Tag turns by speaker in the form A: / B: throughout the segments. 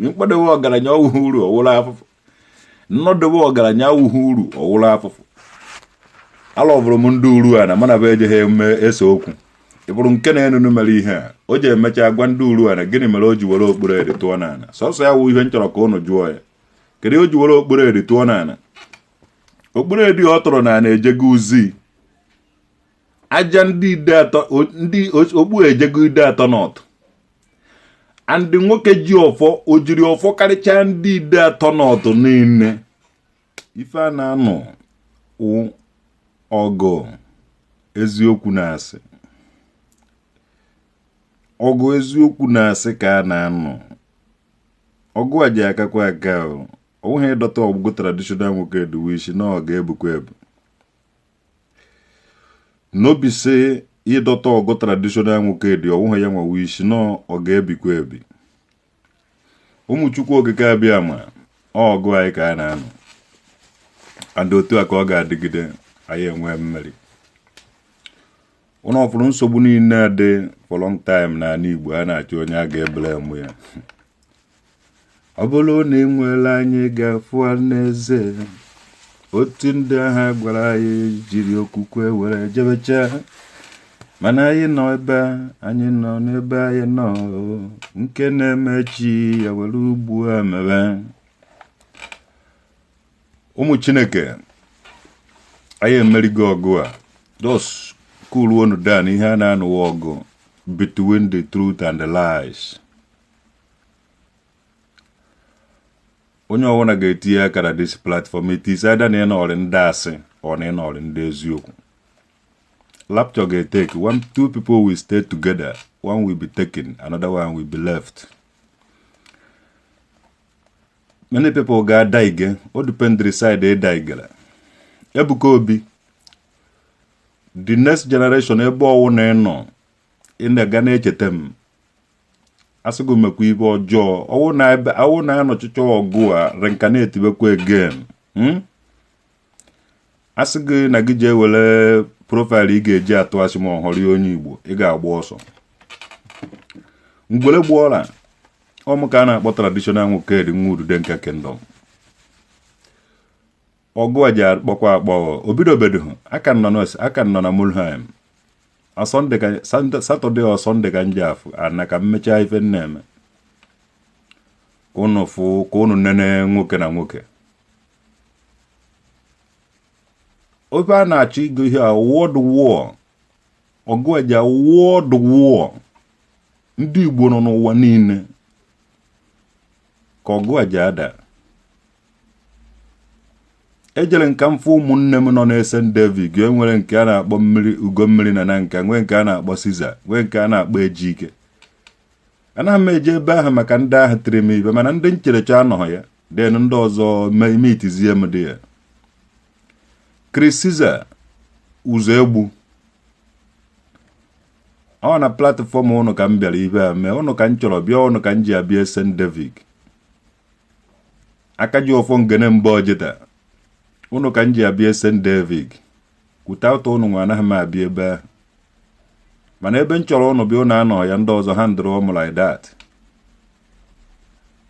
A: Mkpọdowe ọgaranya ọwụghị uru, ọwụrụ afụfụ. Nnọdowe ọgaranya awụghị uru, ọwụrụ afụfụ. Alọvụrụ m ndị uru a na mana bụ ejeghị eme ese okwu. Ị bụrụ nke na-enunu mere ihe a o ji emecha gwa ndị uru a na gịnị mere o ji were okpuru edi tụọ n'ala. Sọsọ ya wụ ihe m chọrọ ka ụnụ jụọ ya. Kedu o ji were okpuru edi tụọ n'ala? Okpuru edi ọ tụrụ n'ala ejego uzi aja ndị Ideato, ndị okpu ejego Ideato North. And nwoke ji ọfọ, o jiri ọfọ karịchaa ndị Ideato North niile. Ife a na-anụ wụ ọgụ eziokwu na asị, ọgụ eziokwu na asị ka a na-anụ. Ọgụ a ji akakwa aka. O onweghị ịdọta ọgwụgwụ traditional nwoke eduwe isi na ọ ga-ebukwa ebu n'obi sị ịdọta ọgụ traditional nwoke dị ọwụghị ya nwewe isi na ọ ga-ebikwa ebi. Ụmụ Chukwu Okike abịa ma ọgụ anyị ka a na-anụ, and otu a ka ọ ga-adịgide. Anyị enwee mmeri. Ụnụ ọfụrụ nsogbu niile dị for long time n'ala Igbo, a na-achọ onye a ga-ebele mụ ya. Ọ bụrụ na ị nwere, anyị ga-afụ n'eze otu ndị agha gwara anyị jiri okwukwe were jebechaa, mana anyị nọ ebe anyị nọ n'ebe anyị nọ nke na-emechi ya were ugbu a mere. Ụmụ Chineke, anyị emerigo ọgụ a. Just cool down. Ihe a na-anụwa ọgụ between the truth and the lies. Onye ọbụla ga-etinye aka na this platform, it is either na ịnọrị ndị asị or na ịnọrị ndị eziokwu. Rapture ga-etake one two people will stay together, one will be taken, another one will be left. Many people ga-ada ige, o depend side ịda igere. Ebuka Obi, the next generation, ebe ọwụ na ịnọ ị na-aga na-echeta m, asịgo mekwa ibe ọjọọ. Ọwụ na anọchicha ọgụ a reincarnate bekwa again. Asị gị na gị jee were profile ị ga-eji atụ asị ma ọ họrọ onye Igbo, ị ga-agba ọsọ. Ngwere gbuola ọmụ ka a na-akpọ traditional nwoke dị nwa udude nke kingdom. Ọgụ a ji akpọkwa akpọ obidobedo. Aka nọ na Mulheim. Saturday or Sunday ka m ji afụ ana ka m mechaa ife m na-eme, ka unu fụ, ka unu nene nwoke na nwoke. Ofe a na-achọ ịgụ ihe a world war, ọgụ a ji world war. Ndị Igbo nọ n'ụwa niile ka ọgụ a ji ada. Ejere nka mfụ ụmụnne m nọ na St. David. E nwere nke a na-akpọ mmiri ugo mmiri na na nka, nwee nke a na-akpọ Caesar, nwee nke a na-akpọ Ejike. Anaghị m eje ebe ahụ maka ndị ahụ tiri m ibe, mana ndị ncherecha anọghị ya, then ndị ọzọ metizie m dị ya. Chris Caesar ụzọ egbu ọ na platform ụnụ ka m bịara ibe a mee ụnụ ka m chọrọ bịa, ụnụ ka m ji abịa St. David. Aka ji ọfọ ngene mgbe ọjịta ụnụ ka m ji abịa St. David. Without ụnụ nwa anaghị m abịa ebe ahụ, mana ebe m chọrọ ụnụ bịa, ụnụ anọ ya, ndị ọzọ ha ndụrụ ụmụ like that.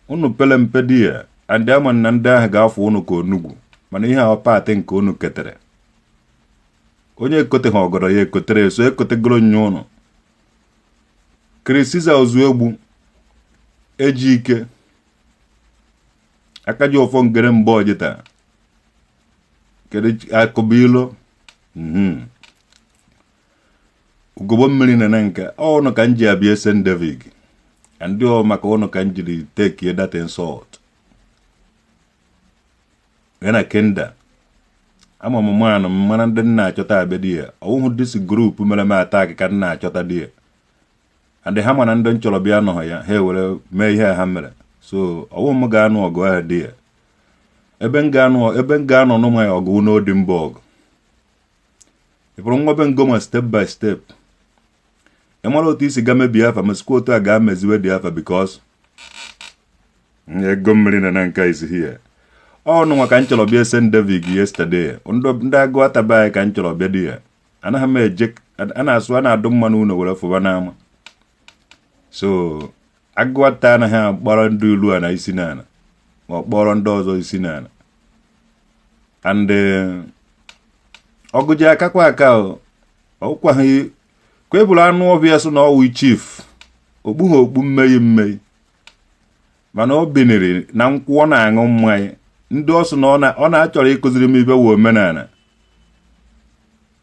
A: Ụnụ pele mpe di ya and ama na ndị ahụ ga-afụ ụnụ ka onugwu, mana ihe ahụ paatị nke ụnụ ketere, onye ekoteghị ọgọdọ ya ekotere eso ekotegoro nye ụnụ. Chris Caesar Ozuegbu, Ejike, aka ji ọfọ ngere mgbe ọjịta, kedu akụbilo ugogbo mmiri na nke ọnụ ka m ji abịa St. David. Ndị ọ maka ụnụ ka m jiri take that insult ya na kenda. Ama m manụ m mara ndị nna achọta abịa di ya. Ọwụhụ this group mere m attack ka nna achọta di ya, and ha mana ndị nchọrọ bịa nọghọ ya, ha ewere mee ihe ha mere. So ọwụ m ga-anụ ọgụ ahụ di ya. Ebe m ga-anọ, ebe m ga-anọ n'ụmụ ya ọgụ n'odi mba ọgụ ịfụrụ nwa be ngoma step by step. Ị mara otu isi ga mebie afa, mesikwa otu a ga-ameziwe dị afa, because ego mmiri na na nke isi here ọnụ nwa ka m chọrọ bịa St. David yesterday. Ndị agụ ataba anyị ka m chọrọ bịa di ya. Anaghị m eje a na-asụ a na-adụ mmanụ ụlọ were fụba n'ama. So Agụata anaghị akpọrọ ndị ulu a na isi n'ala, ma ọ kpọrọ ndị ọzọ isi n'ala. And ọgụji akakwa aka ọkwaghị ka eburu anụ ọbịa sị na ọwụ chief, okpughi okpu mmeghi mmeghi, mana o biniri na nkwụ, ọ na-aṅụ mmanya. Ndị ọ sị na ọ na-achọrọ ịkụziri m ibe wụ omenala.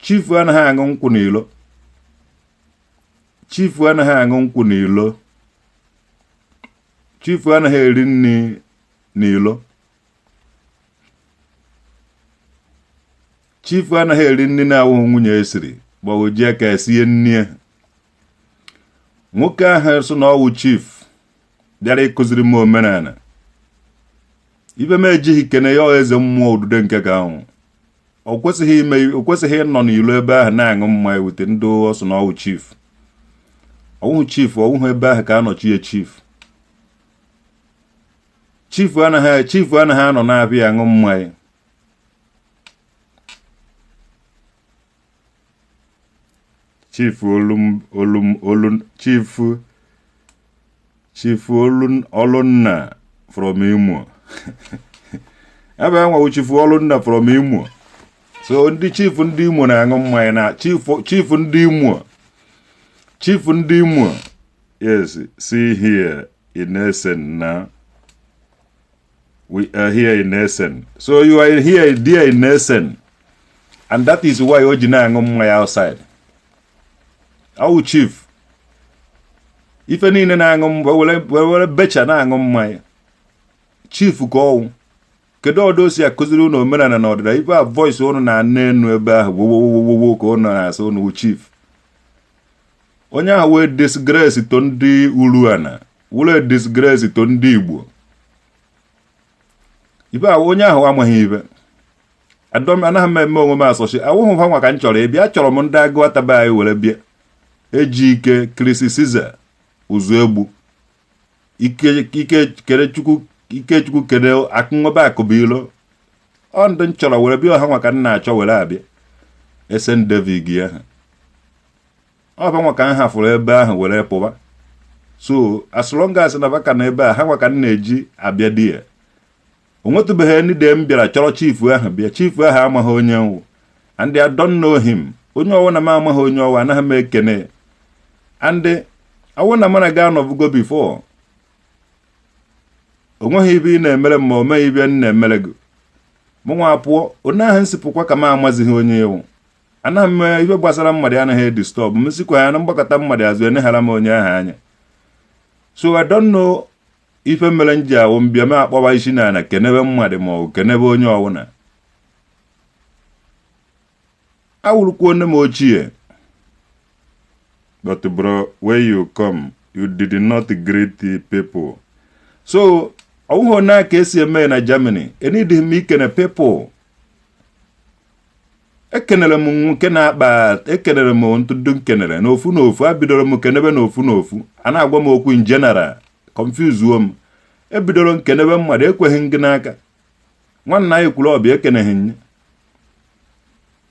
A: Chief anaghị aṅụ nkwụ n'ilo. Chief anaghị aṅụ nkwụ n'ilo. Chief anaghị eri nri n'ilo. Chief anaghị eri nri na-awụghị nwunye esiri, ma ọ ji aka esie nri ahụ. Nwoke ahụ sị na ọwụ chief bịara ịkụziri m omenala, ibe m ejighị kene ya eze mmụọ udude nke ka ahụ. O kwesịghị ime, o kwesịghị ịnọ n'ilo ebe ahụ na-aṅụ mmanya wute ndị ọ sị na ọwụ chief. Ọwụhụ chief, ọwụhụ ebe ahụ ka anọchie chief. Chief anaghị anọ na-abịa aṅụ mmanya. Chief olu olu olu Chief olu Olunna from Imo. Ebe enwewu Chief Olunna from Imo. So ndị chief ndị Imo na-aṅụ mmanya na chief ndị Imo, chief ndị Imo. Yes, see here in Essen now. We are here in Essen. So you are here there in Essen, and that is why o ji na-aṅụ mmanya outside. Awụ chief ife niile na-aṅụ were becha na-aṅụ mmanya. Chief ka ọwụ. Kedu ọdụ o si akụziri unu omenala na ọdịda ife a? Voice unu na-anụ enu ebe ahụ wowowowowo ka unu na-asị unu chief. Onye ahụ wee disgrace to ndị Uruana, were disgrace to ndị Igbo. Ibe ahụ onye ahụ amaghị ibe adọm. Anaghị m eme onwe m asọchi awụhụ ha nwa ka m chọrọ ịbịa. Achọrọ m ndị agụ ataba anyị were bịa eji ike Krisi Siza ụzọ egbu ike ike kere Chukwu, ike Chukwu kene akụnwebe akụbilo. Ọ ndị m chọrọ were bịa, ọha nwa ka m na-achọ were abịa. Esen David ya ha ọ ba nwa ka m hafụrụ ebe ahụ were pụba. So as long as na baka na ebe a, ha nwa ka m na-eji abịa di ya. O nwetụbeghị any day m bịara chọrọ chief ahụ bịa. Chief ahụ amaghị onye nwụ, and I don't know him. Onye ọwụ na m amaghị onye ọwụ, anaghị m ekene ya. And awụ na mana ga anọbugo before, o nweghị ibe ị na-emere m, ma o meghị ibe m na-emere gị. Mụ nwa pụọ onye ahụ nsipụkwa ka m amazighị onye ewu. Anaghị m ife gbasara mmadụ, anaghị edisturb m. Sikwa ya na mgbakọta mmadụ azụ eneghara m onye ahụ anya. So I don't know ife mere m ji awụ mbịa m akpọwa isi n'ala kenebe mmadụ ma ọ bụ kenebe onye ọwụna. Awụrụkwuo nne m ochie. But bro, when you come, you did not greet the people. So ọwụghị onye ka esi eme na Germany. Enidịghị m ikene people. Ekenere m nke na-akpa, ekenere m ntụdụ nkenere n'ofu n'ofu. Abidoro m kenebe n'ofu n'ofu. A na-agwa m okwu in general, confuse m. Ebidoro nkenebe mmadụ, ekweghị m gị n'aka. Nwanna anyị kwuru ọbịa, ekeneghị nye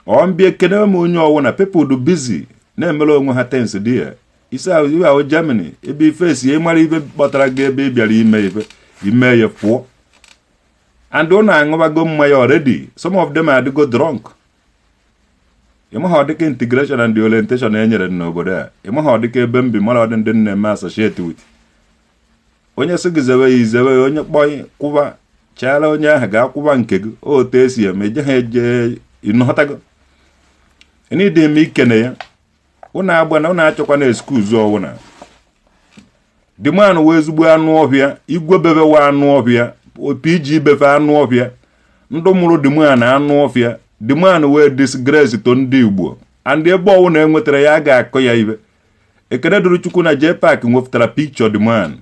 A: ọ mbịa ekenebe m onye ọwụna. People do busy na-emere onwe ha things dị ya isi ahụ. Iwe ahụ Germany ebe ife si ịmara ife kpọtara gị ebe ị bịara ime ife, ime ya pụọ. And ụnụ aṅụbago mmanya already, some of them adịgo drunk. Ịmaha ọdịka integration and orientation e nyere n'obodo a. Ịmaha ọdịka ebe m bi, mara ọdị ndị na-eme associate with. Onye sị gị zewe ya, izewe ya. Onye kpọọ kwụba chaara onye ahụ ga-akwụba nke gị. Otu esi eme eje ha eje ịnọtago ịdị m ikene ya. Ụnụ agba na ụnụ achọkwa na excuse ọwụna. The man wee ezigbo anụ ọhịa. Igwe bebe wa anụ ọhịa, PG befe anụ ọhịa, ndụ mụrụ the man anụ ọhịa. The man wee disgrace to ndị Igbo, and ebe ọwụ na enwetara ya, a ga-akọ ya ibe. Ekene dịrị Chukwu na JPAC nwepụtara picture the man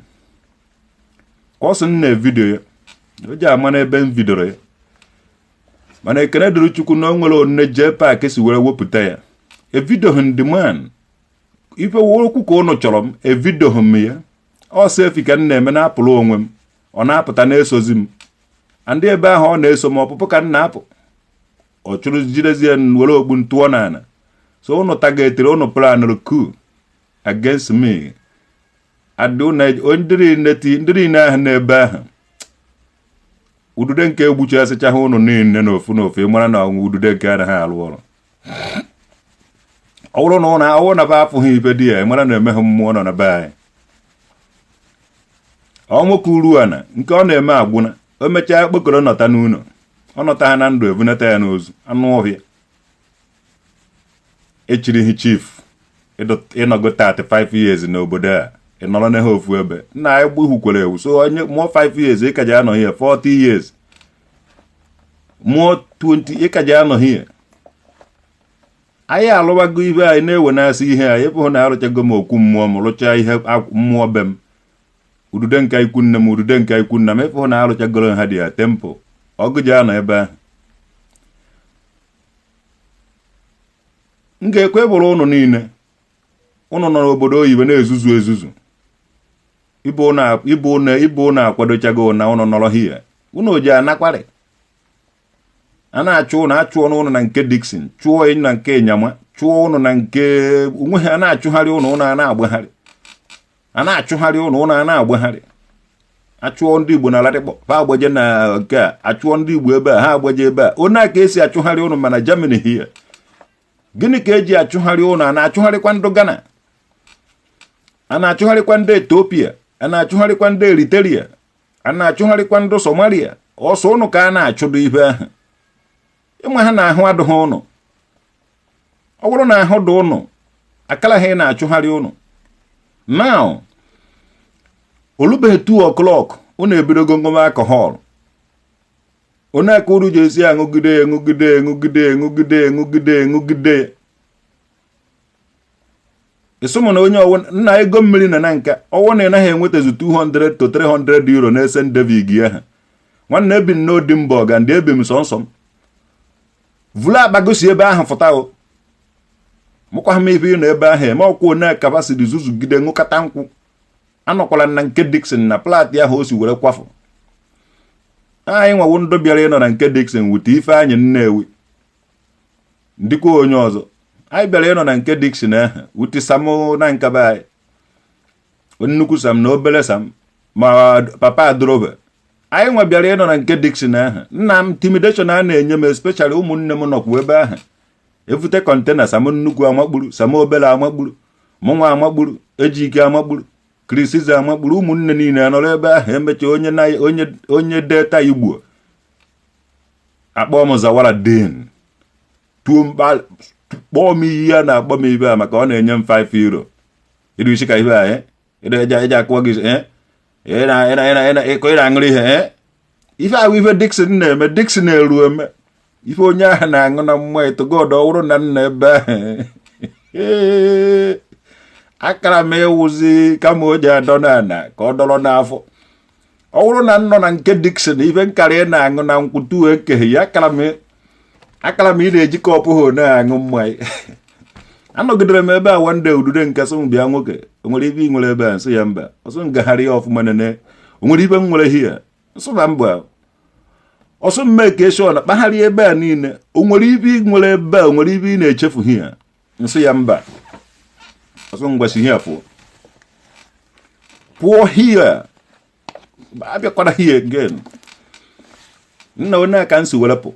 A: ka ọ sị m na video ya o ji ama n'ebe m vidoro ya. Mana ekene dịrị Chukwu na o nwere onne JPAC si were wepụta ya. Evidoghị the man ife okwu ka ụnụ chọrọ m. Evidoghị m ya. Ọ selfie ka m na-eme na-apụrụ onwe m. Ọ na-apụta na-esozi m ndị ebe ahụ ọ na-eso m ọpụpụ ka m na-apụ. Ọ chụrụ jidezie m were okpu ntụọ n'ala. So ụnụ targetịrị, ụnụ planụrụ coup against me. Adị ndị niile ahụ n'ebe ahụ, udude nke egbuchasịcha ha ụnụ niile n'ofu n'ofu. Mara na ọnwụ udude nke anaghị arụ ọrụ. Ọ bụrụ na ụnụ awụ na be afụghị ibe di ya, mara na emeghe mmụọ nọ na be anyị. Ọ nwoke uru ana nke ọ na-eme agwụna. O mechaa kpokọrọ nọta n'ụlọ, ọ nọta ha na ndụ, ebunata ya n'ozu. Anụ ọhịa echirighị chief. Ịnọgo 35 years n'obodo a, ị nọrọ na ha ofu ebe nna anyị gbuhukwere ewu. So onye mụọ 5 years, ị ka ji anọ here. 40 years, mụọ 20, ị ka ji anọ here. Anyị alụwago ibe anyị na-ewe na-asị ihe anyị ebe hụ na arụchago m okwu mmụọ m, rụchaa ihe mmụọ be m, udude nke ikwu nne m, udude nke ikwu nna m. Ebe hụ na arụchagoro ha dị ya temple, ọgụ ji anọ ebe ahụ. M ga-ekwe bụrụ ụnụ niile ụnụ nọ n'obodo oyibo na-ezuzu ezuzu. Ibu ụnụ akwadochago na ụnụ nọrọ hie, ụnụ ji anakwarị a na-achụ ụnụ. Achụọ ụnụ na nke Dixon, chụọ na nke Ịnyama, chụọ ụnụ na nke onwe ha. A na-achụgharị ụnụ, ụnụ a na-agbagharị. A na-achụgharị ụnụ, ụnụ a na-agbagharị. Achụọ ndị Igbo na Ladikpọ, ha agbaje na nke a. Achụọ ndị Igbo ebe a, ha agbaje ebe a. Onye a ka esi achụgharị ụnụ. Mana Germany hie, gịnị ka eji achụgharị ụnụ? A na-achụgharịkwa ndị Ghana, a na-achụgharịkwa ndị Ethiopia, a na-achụgharịkwa ndị Eritrea, a na-achụgharịkwa ndị Somalia. Ọsọ ụnụ ka a na-achụdo ibe ahụ. Ịma ha na ahụ adịghị ụnụ. Ọ bụrụ na ahụ dị ụnụ, akara ha ị na-achụgharị ụnụ. Now, olubeghị 2 o'clock, ụnụ ebidogo ṅụwa alcohol. Onye aka uru ji esi aṅụgide, ṅụgide, ṅụgide, ṅụgide, ṅụgide, ṅụgide. Ịsụmụ na onye ọwụ nna ego mmiri na na nka ọwụ na ị naghị enwetazu 200 to 300 euro na ese David ahụ. Nwanne, ebi m n'odi mba ọga ndị ebi m sọnsọ m vulu akpa gosi ebe ahụ fụta o. Mụkwa m ife ịnọ ebe ahụ eme ọkwa one kapasiti zuzugide ṅụkata nkwụ. Anọkwala na nke Dixon na plot ahụ o si were kwafụ. Anyị nwawo ndụ bịara ịnọ na nke Dixon wute Ifeanyị Nnewi, ndịkwa onye ọzọ. Anyị bịara ịnọ na nke Dixon ahụ wute Sam na nkaba anyị, nnukwu Sam na obere Sam, ma papa adrobe. Anyị nwa bịara ịnọ na nke Dixon ahụ. Nna m, intimidation a na-enye m, especially ụmụnne m nọkwu ebe ahụ. Evute container, Sam nnukwu amakpuru, Sam obere amakpuru, mụnwa amakpuru, Ejike amakpuru, Krisiza amakpuru, ụmụnne niile anọrọ ebe ahụ. Emechaa, onye na onye onye Delta Igbo akpọọ m Zawara din tuo mkpa, kpọọ m iyi ya na-akpọ m ibe a maka ọ na-enye m 5 euro. Ịdụ isi ka ibe a ịdụ eje akụwa gị ị na-aṅụrụ ihe. Ife ahụ, ife Dixon na-eme, Dixon na-eru eme ife onye ahụ na-aṅụ na mmụọ etogod. Ọ bụrụ na nna ebe ahụ, akara m ịwụzi kama o ji adọ n'ala ka ọ dọrọ n'afọ. Ọ bụrụ na m nọ na nke Dixon, ife nkara ị na-aṅụ na nkwụ tu ekeghị ya, akara m ị na-eji cup ha na-aṅụ mmanya. Anọgidere m ebe a. One day, udude nke sị m, "Bịa nwoke, o nwere ibe ị nwere ebe a?" Nsị ya mba. Ọsọ ngagharị ya ọfụma nene, o nwere ibe m nwere hia? Nsị na mba. Ọsọ mme ka esi ọ na kpagharị ebe a niile, o nwere ibe ị nwere ebe a? O nwere ibe ị na-echefu hia? Nsị ya mba. Ọsọ ngwasị hia, pụọ, pụọ hia, abịakwara hia again. Nna, onye a ka m si were pụ.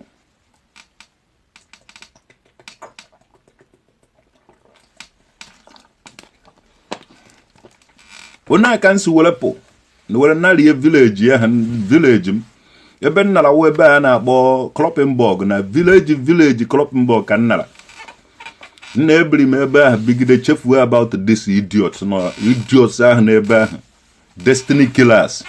A: Onye a ka m si were pụ na were narie village ahụ, village m ebe m nara wụ ebe a na-akpọ Cloppenburg, na village Cloppenburg ka m nara. Nna, ebiri m ebe ahụ bigide chefuo about this idiots nọ, idiots ahụ n'ebe ahụ, destiny killers.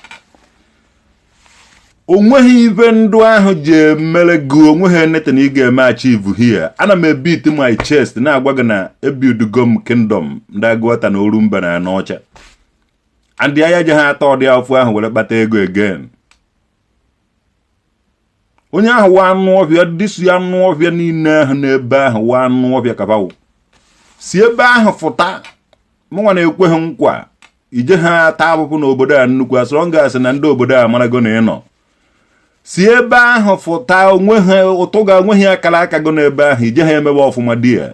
A: O nweghị ibe ndụ ahụ ji emere gị, onweghị anything ị ga-eme achieve here. Ana m ebeat my chest na-agwa gị na ebuildugo m kingdom ndị Agụata na Orumba na Anọcha, and anya je ha atọ ọdị afọ ahụ were kpata ego again. Onye ahụ wa anụ ọfịa dịsi, anụ ọfịa niile ahụ n'ebe ahụ wa anụ ọfịa kabawo si ebe ahụ fụta. Mụnwa na-ekweghị nkwa ije ha taa abụpụ n'obodo a nnukwu asọrọ gasị na ndị obodo a marago na ị nọ. Si ebe ahụ fụta. Onwe ha ụtụ ga onweghị akara aka go n'ebe ahụ. Ije ha emebe ọfụma di ya,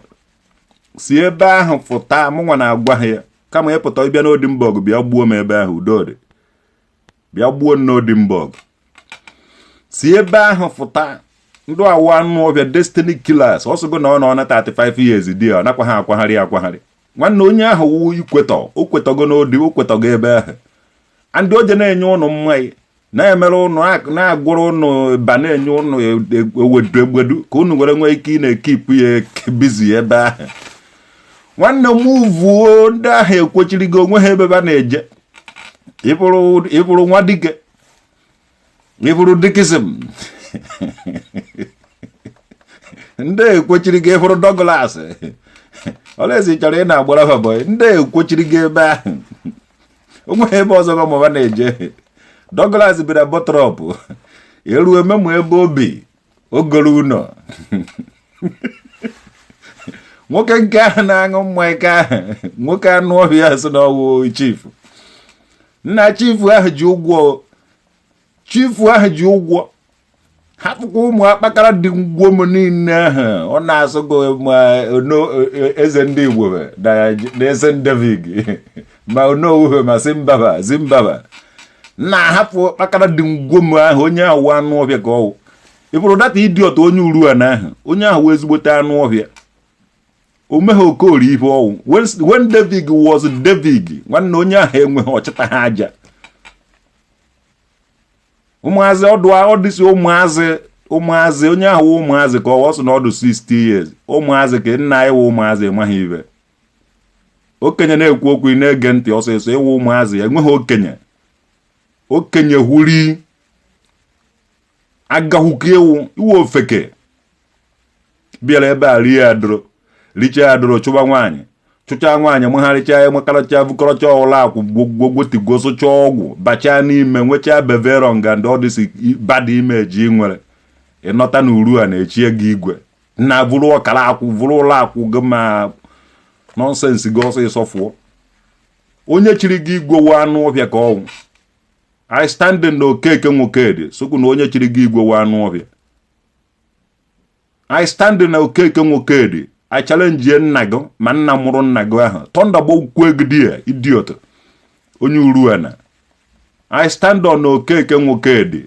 A: si ebe ahụ fụta. Mụnwa na-agwa ha ya. Kama ịpụta ịbịa n'Oldenburg, bịa gbuo m ebe ahụ. Udo dị, bịa gbuo m n'Oldenburg. Si ebe ahụ fụta. Ndụ awụ anụ ọbịa, destiny killers. Ọsọgo na ọ nọ na 35 years di ya, ọ nakwa ha akwagharị akwagharị. Nwanne, onye ahụ wụ ikwetọ, o kwetọgo n'odi, o kwetọgo ebe ahụ. Andị oje na-enye ụnụ mmanya, na-emere ụnụ, na-agwụrụ ụnụ ba, na-enye ụnụ ewedu egbedu ka ụnụ were nwee ike ị na-ekipụ ya busy ebe ahụ. Nwanne m, vuo ndị ahụ ekwechirigo onwe ha ebe ha na-eje. Ịbụrụ nwa dike, ịbụrụ dikism, ndị ekwechiri gị. Ịfụrụ Douglas olezi chọrọ ị na-agbara ha boy. Ndị ekwechiri gị ebe ahụ, onweghị ebe ọzọ mama na-eje. Douglas bịara Bottrop, eruo ememụ ebe obi ogoro ụlọ. Nwoke nke ahụ na-aṅụ mmanya ike ahụ, nwoke anụ ọhịa, sị na ọwụ chief. Nna, chief ahụ ji ụgwọ, chief ahụ ji ụgwọ. Hapụkwa ụmụ akpakara dị ngwo m niile ahụ. Ọ na-asụ gị ma eze ndị Igbo na eze David ma onowuhe ma Zimbabwe Zimbabwe. Na-ahapụ akpakara dị ngwo m ahụ. Onye ahụ anụ ọhịa ka ọwụ. Ị bụrụ data idiot, onye uru a na ahụ, onye ahụ wee ezigbote anụ ọhịa. Omeghe okorie ihe ọwụ. When David was David, nwanne, onye ahụ enweghị ọchịta ha aja. Ụmụazị ọdụ ọdịsi, ụmụazị, ụmụazị, onye ahụ wụ ụmụazị ka ọ sị na ọdụ 60 years. Ụmụazị ka nna anyị wụ ụmụazị, enweghị ibe. Okenye na-ekwu okwu, ị na-ege ntị ọsịsọ. Ịwụ ụmụazị, enweghị okenye. Okenye huri agahụka ewu iwe ofeke bịara ebe a rie adụrụ, richaa adụrụ, chụba nwaanyị, chụchaa nwaanyị, magharịchaa, enwekọrọcha, bukọrọcha ọla akwụ, gwogwotigwo, sụchaa ọgwụ, bachaa n'ime, nwechaa beveron and all this bad image ị nwere. Ịnọta na uru a na-echie gị igwe na vụrụ ọkara akwụ, vụrụ ụlọ akwụ gị ma nonsense gị ọsịsọ fụọ. Onye chiri gị igwe wụ anụ ọbịa ka ọnwụ. I stand in na Okeke Nwokedi sokwu na onye chiri gị igwe wụ anụ ọbịa. I stand na Okeke Nwokedi. I challenge nna gị ma nna mụrụ nna gị ahụ. Thunder gbakwe gị die, idiot, onye uru na. I stand on Okeke Nwokedi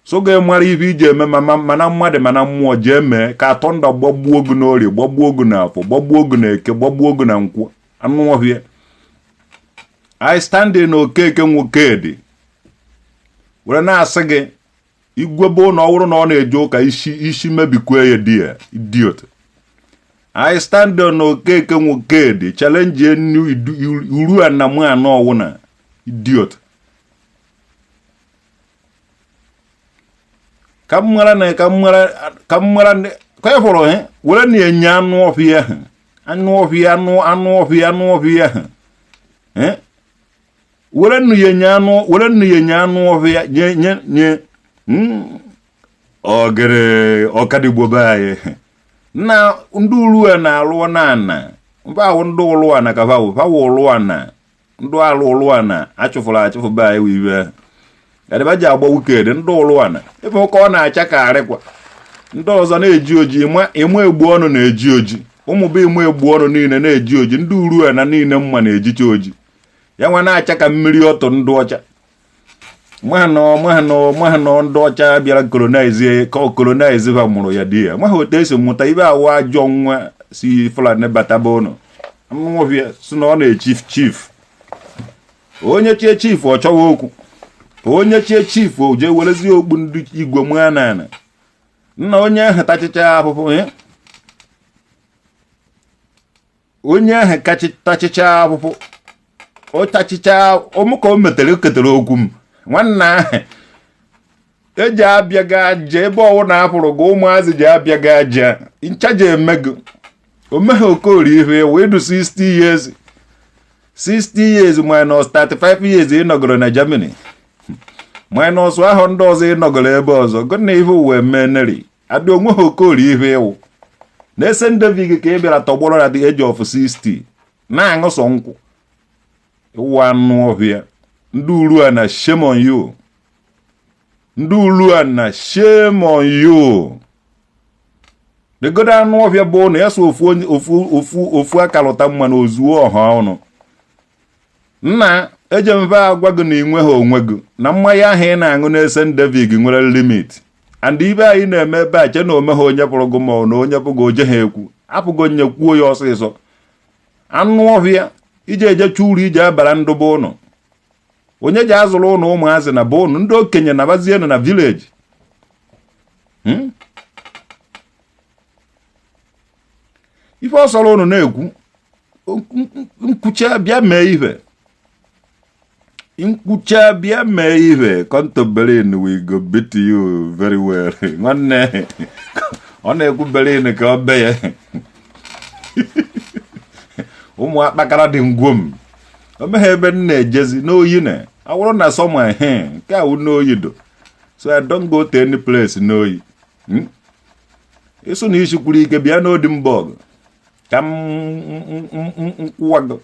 A: so gị mara ife iji eme mana mmadụ mana mmụọ jee mee ka thunder gbagbuo gị n'orie, gbagbuo gị n'afọ, gbagbuo gị n'eke, gbagbuo gị na nkwụ, anụ ọhịa. I stand in Okeke Nwokedi were na-asị gị, igwe bụ na ọ bụrụ na ọ na-eje ụka, isi isi mebikwe ya di ya, idiot. I stand on Okeke Nwokedi, challenge nu uru a na mụ anọ ọwụna, idiot. Ka m mara na ka m mara ka m mara ka ị fụrụ he were na-enye anụ ọhịa ahụ, anụ ọhịa, anụ anụ ọhịa, anụ ọhịa ahụ. Were nnu ya nye anụ, were nnu ya nye anụ ọhịa, nye nye nye ogere ọkadigbo be anyị na ndị uru a na-alụ na ana mba ahụ. Ndị ụlụ ana ka fa wụ ụlụ ana, ndị alụ ụlụ ana achụfụrụ achụfụ be anyị wụ ibe adịba ji agba wiked. Ndị ụlụ ana ebe ụka ọ na-acha ka arịkwa ndị ọzọ na-eji oji ịma egbu ọnụ na-eji oji. Ụmụ bụ ịma egbu ọnụ niile na-eji oji. Ndị uru ana niile mma na-ejicha oji ya nwa na-acha ka mmiri ọtụ. Ndị ọcha mahanọ, ndị ọcha bịara colonize ka colonize ha mụrụ ya di ya maha otu esi mụta ibe awụ ajọ nwa si Fulani bata be ụnụ. Anụọhịa si na ọ na-echi chief. Onye chie chief, ọ chọwa okwu. Onye chie chief, o jee werezie okpu ndị igwe mụa na ana nna onye ahụ tachicha ahụhụ. Onye ahụ kachi tachicha ahụhụ, ọ tachicha ụmụ ka o metere, o ketere okwu m. Nwanne ahụ eji abịa gị aja ebe ọwụ na apụrụ gị, ụmụazị ji abịa gị aja ncha ji eme gị omeghe okorie ihe wee du 60 years, 60 years minus 35 years ị nọgoro na Germany, minus ahụ ndị ọzọ ị nọgoro ebe ọzọ gị na ihe uwe meneri adị onwe ha. Okorie ihe ịwụ na-ese David ka ị bịara tọgbọrọ na the age of 60 na-aṅụ sọ nkwụ. Ịwụ anụ ọhịa. Ndị uru a na shame on you. Ndị uru a na shame on you. Legodo anụ ọhịa bụ na ya so ofu ofu ofu ofu aka lụta mma na ozuo ọha ọnụ. Nna ejemve agwa gị na inwe ha onwe gị na mmanya ahụ ị na-aṅụ na St. David nwere limit, and ibe anyị na-eme ebe a che na ome ha onye pụrụ gị ma ọ na onye pụgo oje ha ekwu apụgo nye kwuo ya ọsịsọ. Anụ ọhịa ije ejecha uru ije abara ndụba ụnụ, onye ji azụrụ ụnụ ụmụazị na be ụnụ, ndị okenye nabazienụ na village. Ife ọsọrọ ụnụ na-ekwu nkwucha bịa mee ife, nkwucha bịa mee ife. Come to Berlin, we go beat you very well. Nwanne ọ na-ekwu Berlin ka ọ be ya. Ụmụ akpakara dị ngwom o meghe ebe m na-ejezi n'oyi na awụrụ na summer he nke awụ n'oyi do, so I don't go to any place n'oyi. Ịsụ na isi kwuru ike bịa n'Oldenburg ka m nkwụwa gị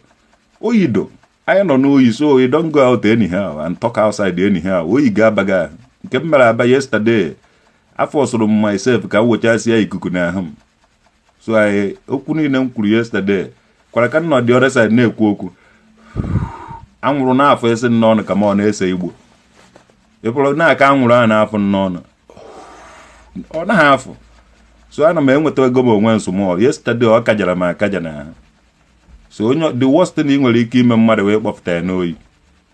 A: oyi do. Anyị nọ n'oyi, so you don't go out anyhow and talk outside anyhow. Oyi ga-aba gị ahụ. Nke m mere aba yesterday, afọ sụrụ m myself ka m wechasịa ikuku n'ahụ m. So anyị okwu niile m kwuru yesterday kwara ka m nọ the other side na-ekwu okwu anwụrụ na-afọ esi n'ọnụ ka m ọ na-ese igbo ịpụrụ na-aka anwụrụ ahụ na-afụ n'ọnụ, ọ naghị afụ. So ana m enweta ego m onwe nsụmọl. Yesterday ọ kajara m akaja n'ahụ. So onye, the worst thing ị nwere ike ime mmadụ wee kpọpụta ya n'oyi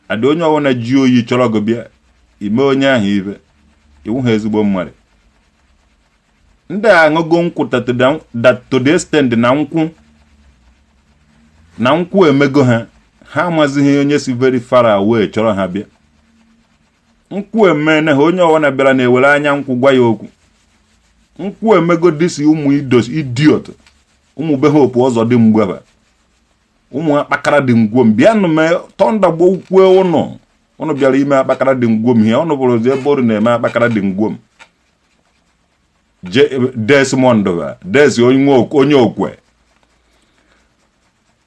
A: adị. Onye ọbụla ji oyi chọrọ gị bịa ime onye ahụ ibe iwu ha ezigbo mmadụ. Ndị a aṅụgo nkwụ to the extent na nkwụ na nkwụ emego ha, ha amazighị onye si very far away chọrọ ha bịa. Nkwụ emene ha, onye ọbụla bịara na-ewere anya nkwụ gwa ya okwu. Nkwụ emego disi ụmụ idiot, ụmụ be ha opu ọzọ dị mgbe ụmụ akpakara dị ngwom. Bịanụ mee tọnda gbokwue ụnụ. Ụnụ bịara ime akpakara dị ngwom ihe ụnụ bụrụzi ebe ụnụ na-eme akpakara dị ngwom. Desmond ba Des onye okwe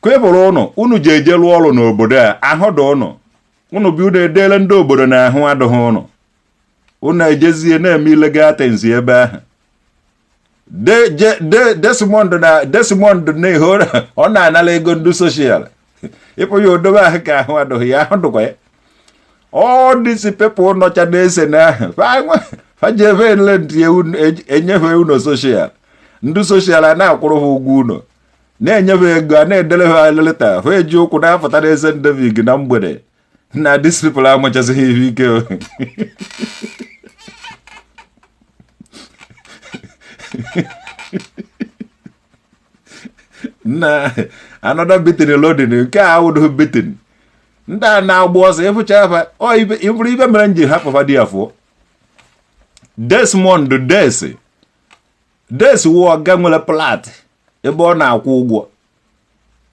A: kwepụrụ ụnụ, unu ji eje rụọ ọrụ n'obodo a ahụ dị ụnụ. Ụnụ bi unu edeele ndị obodo na ahụ adịghị ụnụ. Unu ejezie na-eme illegal things ebe ahụ. Desmond na Desmond na-ehe ọ na-anara ego ndị social ịpụ ya odobe ahụ ka ahụ adịghị ya, ahụ dịkwa ya. All these people nọcha na-ese na ahụ fajeve ntị enyefe unu social, ndị social a na-akwụrụ ha ụgwọ ụlọ, na-enyefe ego, a na-edere ha leta, ha eji ụkwụ na-apụta na St. David na mgbede na these people amachasịghị ihe ike. Na another beating loading nke a awụdụ beating. Ndị a na-agba ọsọ ịfụcha afa ịfụrụ ibe mere m ji hapụ fa dị afọ Desmond Des Des wụ ọga nwere plat ebe ọ na-akwụ ụgwọ,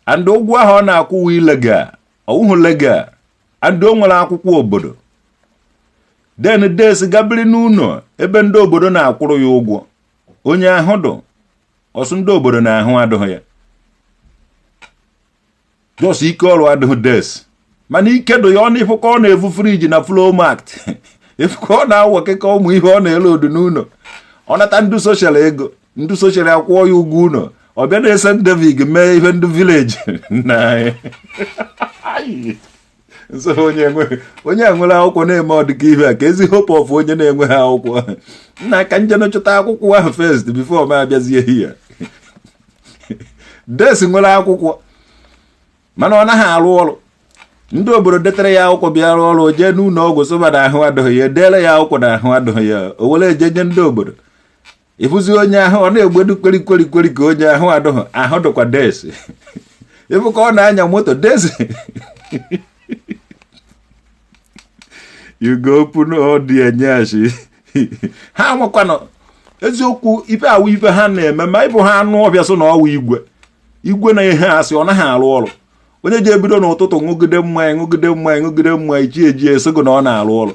A: and ụgwọ ahụ ọ na-akwụ wụ illegal, ọwụhụ legal, and o nwere akwụkwọ obodo. Den Des gabiri n'ụlọ ebe ndị obodo na-akwụrụ ya ụgwọ. Onye ahụ dụ ọsụ ndị obodo na-ahụ adịghị ya, jos ike ọrụ adịghị Des, mana ike dụ ya ọnụ. Ịfụ ka ọ na-evu fridge na Flohmarkt, ịfụ ka ọ na-awọ kịka ụmụ ihe ọ na-ele odu n'ụlọ. Ọ nata ndị social ego, ndị social akwụọ ya ụgwọ ụlọ. Ọ bịa na St. David mee ihe ndị village na nso. Onye nwere akwụkwọ na-eme ọdịka ihe a ka ezi hope of onye na-enweghị akwụkwọ. Nna ka njem chụta akwụkwọ ahụ first before m abịazie here. Des nwere akwụkwọ mana ọ naghị arụ ọrụ. Ndị obodo detere ya akwụkwọ bịa rụọ ọrụ, jee n'ụlọ ọgwụ sụba na ahụ adịghị ya, edeela ya akwụkwọ na ahụ adịghị ya, o were eje nye ndị obodo. Ịfụzi onye ahụ ọ na-egbedu kweri kweri kweri ka onye ahụ adịghị, ahụ dịkwa Des. Ịfụ ka ọ na-anya moto Des, you go open all the enyashi ha amakwanụ eziokwu ife awụ ife ha na-eme. Ma ịbụ ha anụ ọbịa so na ọwụ igwe igwe na ihe asị ọ naghị arụ ọrụ. Onye ji ebido n'ụtụtụ ṅụgide mmanya, ṅụgide mmanya, ṅụgide mmanya, chi eji esogo na ọ na-arụ ọrụ.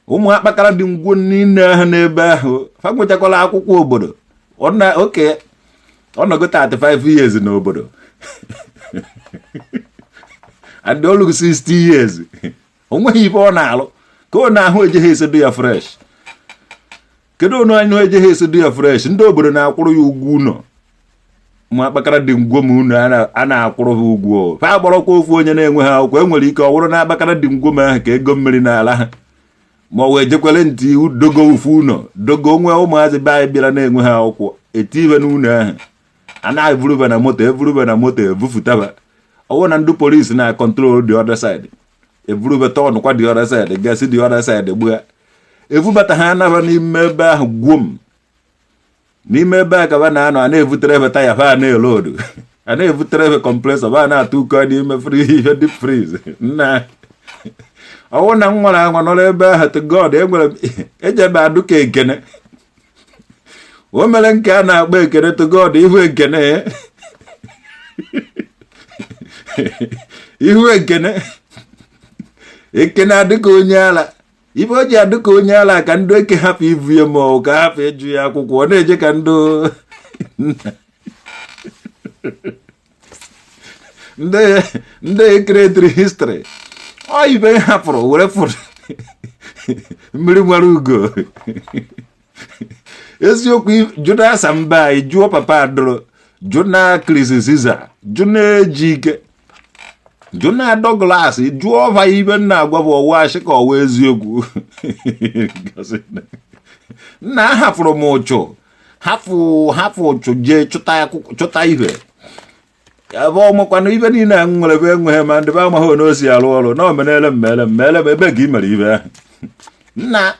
A: Ụmụ akpakara dị ngwo niile ahụ n'ebe ahụ fa nwechakwala akwụkwọ obodo. Oke ọ nọgo 35 years n'obodo and olugo 60 years, o nweghị ife ọ na-alụ ka ọ na-ahụ ejeghị esedo ya fresh. Kedu onu anyụ ejeghị esedo ya fresh? Ndị obodo na-akwụrụ ya ụgwọ ụlọ. Ma akpakara dị ngwom unu a na-akwụrụ ha ụgwọ, fa agbọrọkwa ofu onye na-enwe ha akwụkwọ. Enwere ike ọ wụrụ na akpakara dị ngwom ahụ ka ego mmiri na-ala ha, ma ọ wee jekwere ntị dogo ofu ụlọ dogo nwe ụmụazị be anyị bịara na-enwe ha akwụkwọ, eti ibe n'ụlọ ahụ, a na-eburuba na moto, eburuba na moto, ebufutaba. Ọwụ na ndị polisi na control the other side, eburube turn kwa the other side, gasị the other side gbua, ebubata ha, anaba n'ime ebe ahụ gwom. N'ime ebe a ka ba na-anọ, a na-ebutere ebe taya, fa na-elodu, a na-ebutere ebe compressor, ba na-atụ ụkọ n'ime ihe deep freeze. Nna, ọwụ na m nwara anwa nọrọ ebe ahụ, to God, enwere m ejebe adụ ka ekene o mere nke a na-akpọ ekene. To God, ihu ekene, ihu ekene, ekene adịka onye ala. Ife o ji adị ka onye ala ka ndị eke hapụ ivu ya, ma ọ ka hapụ ịjụ ya akwụkwọ, ọ na-eje ka ndị createri history. Ọ ibe hapụrụ were fụrụ mmiri nwere ugo. Eziokwu, jụ na asa mba anyị, jụọ papa adụrụ, jụ na Chris Caesar, jụ na Ejike, jụ na Douglas, jụọ ọva. Ibe nna agwa bụ ọwa ashị ka ọwa eziokwu. Nna, ahapụrụ m ụchụ, hapụ hapụ ụchụ, jee chụta akwụkwọ, chụta ibe ebe ọmakwanụ ibe niile a m nwere bụ enweghị, ma ndị be amaghị na o si arụ ọrụ na omenele mmele mmele m ebe ka ị mere ibe ahụ. Nna,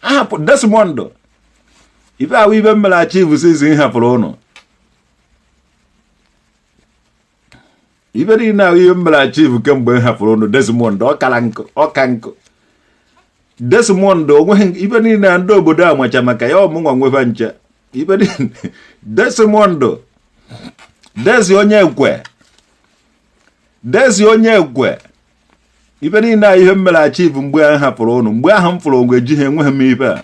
A: ahapụ Desmond, ibe ahụ ibe m mere achieve since m hapụrụ ụnụ. Ibe niile ahụ ihe m mere achieve kemgbe m hapụrụ ụnụ. Desmond, ọ kara nkụ, ọ ka nkụ. Desmond, onweghị ibe niile a ndị obodo a macha maka ya, ọmụnwa nweba nche ibe niile. Desmond, Desi onye ekwe, Desi onye ekwe, ibe niile a ihe m mere achieve mgbe ahụ hapụrụ ụnụ. Mgbe ahụ m fụrụ onwe ji ha, enweghị m ibe a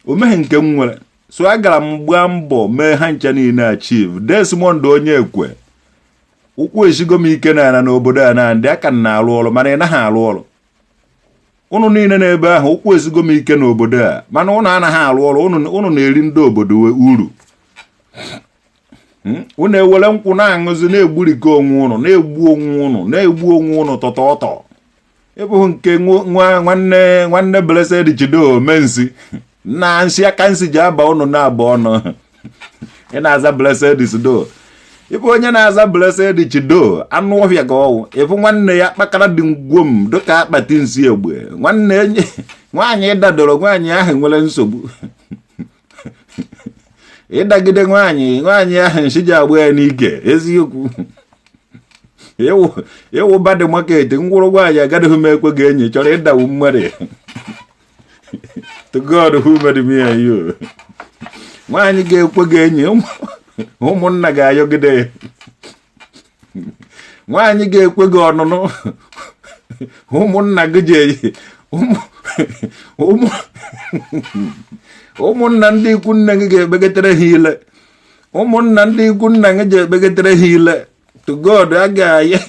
A: o meghị nke m nwere. So agara m gbaa mbọ mee ha ncha niile achieve. Desmond onye ekwe, ụkwụ esigo m ike n'ala n'obodo a na ndị aka m na-arụ ọrụ, mana ị naghị arụ ọrụ. Ụnụ niile n'ebe ahụ, ụkwụ esigo m ike n'obodo a, mana ụnụ anaghị arụ ọrụ. Ụnụ na-eri ndị obodo uru. Ụnụ ewere nkwụ na-aṅụzi, na-egburikọ onwe ụnụ, na-egbu onwe ụnụ, na-egbu onwe ụnụ tọtọtọ. Ịbụghị nke nwanne nwanne Blessed Chido mensi na nsị aka nsị ji aba ụnụ na-aba ọnụ. Ị na-aza Blessed Chido, ịbụ onye na-aza Blessed Chido, anụ ọhịa ka ọwụ. Ịbụ nwanne ya kpakara dị ngwom dịka akpati nsị egbe. Nwanne nwaanyị ịdadoro nwaanyị ahụ nwere nsogbu ịdagide nwaanyị, nwaanyị ahụ nsi ji agba ya n'ike. Eziokwu, ịwụ bad market ngwụrụ nwaanyị agadịghị m ekwe gị enyi chọrọ ịdawu mmadụ. To God who made me and you, nwaanyị ga-ekwe gị enyi, ụmụnna ga-ayọgide ya. Nwaanyị ga-ekwe gị ọnụnụ, ụmụnna gị ji ụmụnna ndị ikwu nne gị ga-ekpegetere ha ile, ụmụnna ndị ikwu nna gị ji ekpegetere ha ile. To God, a ga-aya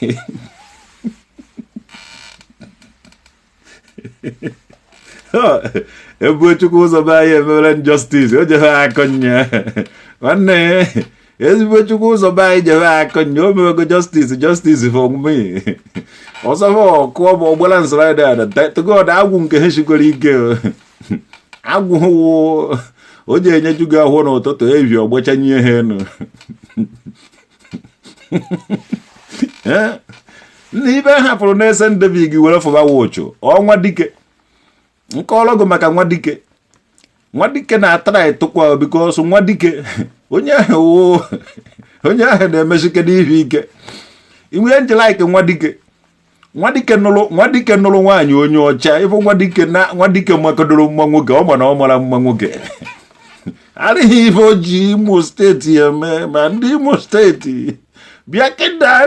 A: ebuo Chukwu ụzọ be anyị emewere justice o jehe akọ nya. Nwanne, ezigbo Chukwu ụzọ be anyị jehe akọ nya, o mewego justice, justice for me. Ọzọ bụ ọkụọ bụ ọgbara nsọrọ. To God, agwụ nke ha sikwara ike. Agwụ wụ o ji enyeju gị ahụ n'ụtụtụ evi ọgbachanye ha enu. Nna, ibe hapụrụ na-ese ndebig were fụba wụchụ ọnwa dike nke ọlọgụ maka nwa dike. Nwa dike na-atara ịtụkwa because nwa dike onye ahụ onye ahụ na-emesike n'ihu ike inwe nji like nwa dike. Nwa dike nụrụ, nwa dike nụrụ nwaanyị onye ọcha. Ịfụ nwa dike na nwa dike makodoro mma nwoke, ọ ma na ọ mara mma nwoke. Arịghị ife o ji Imo steeti eme, ma ndị Imo steeti bịa kenda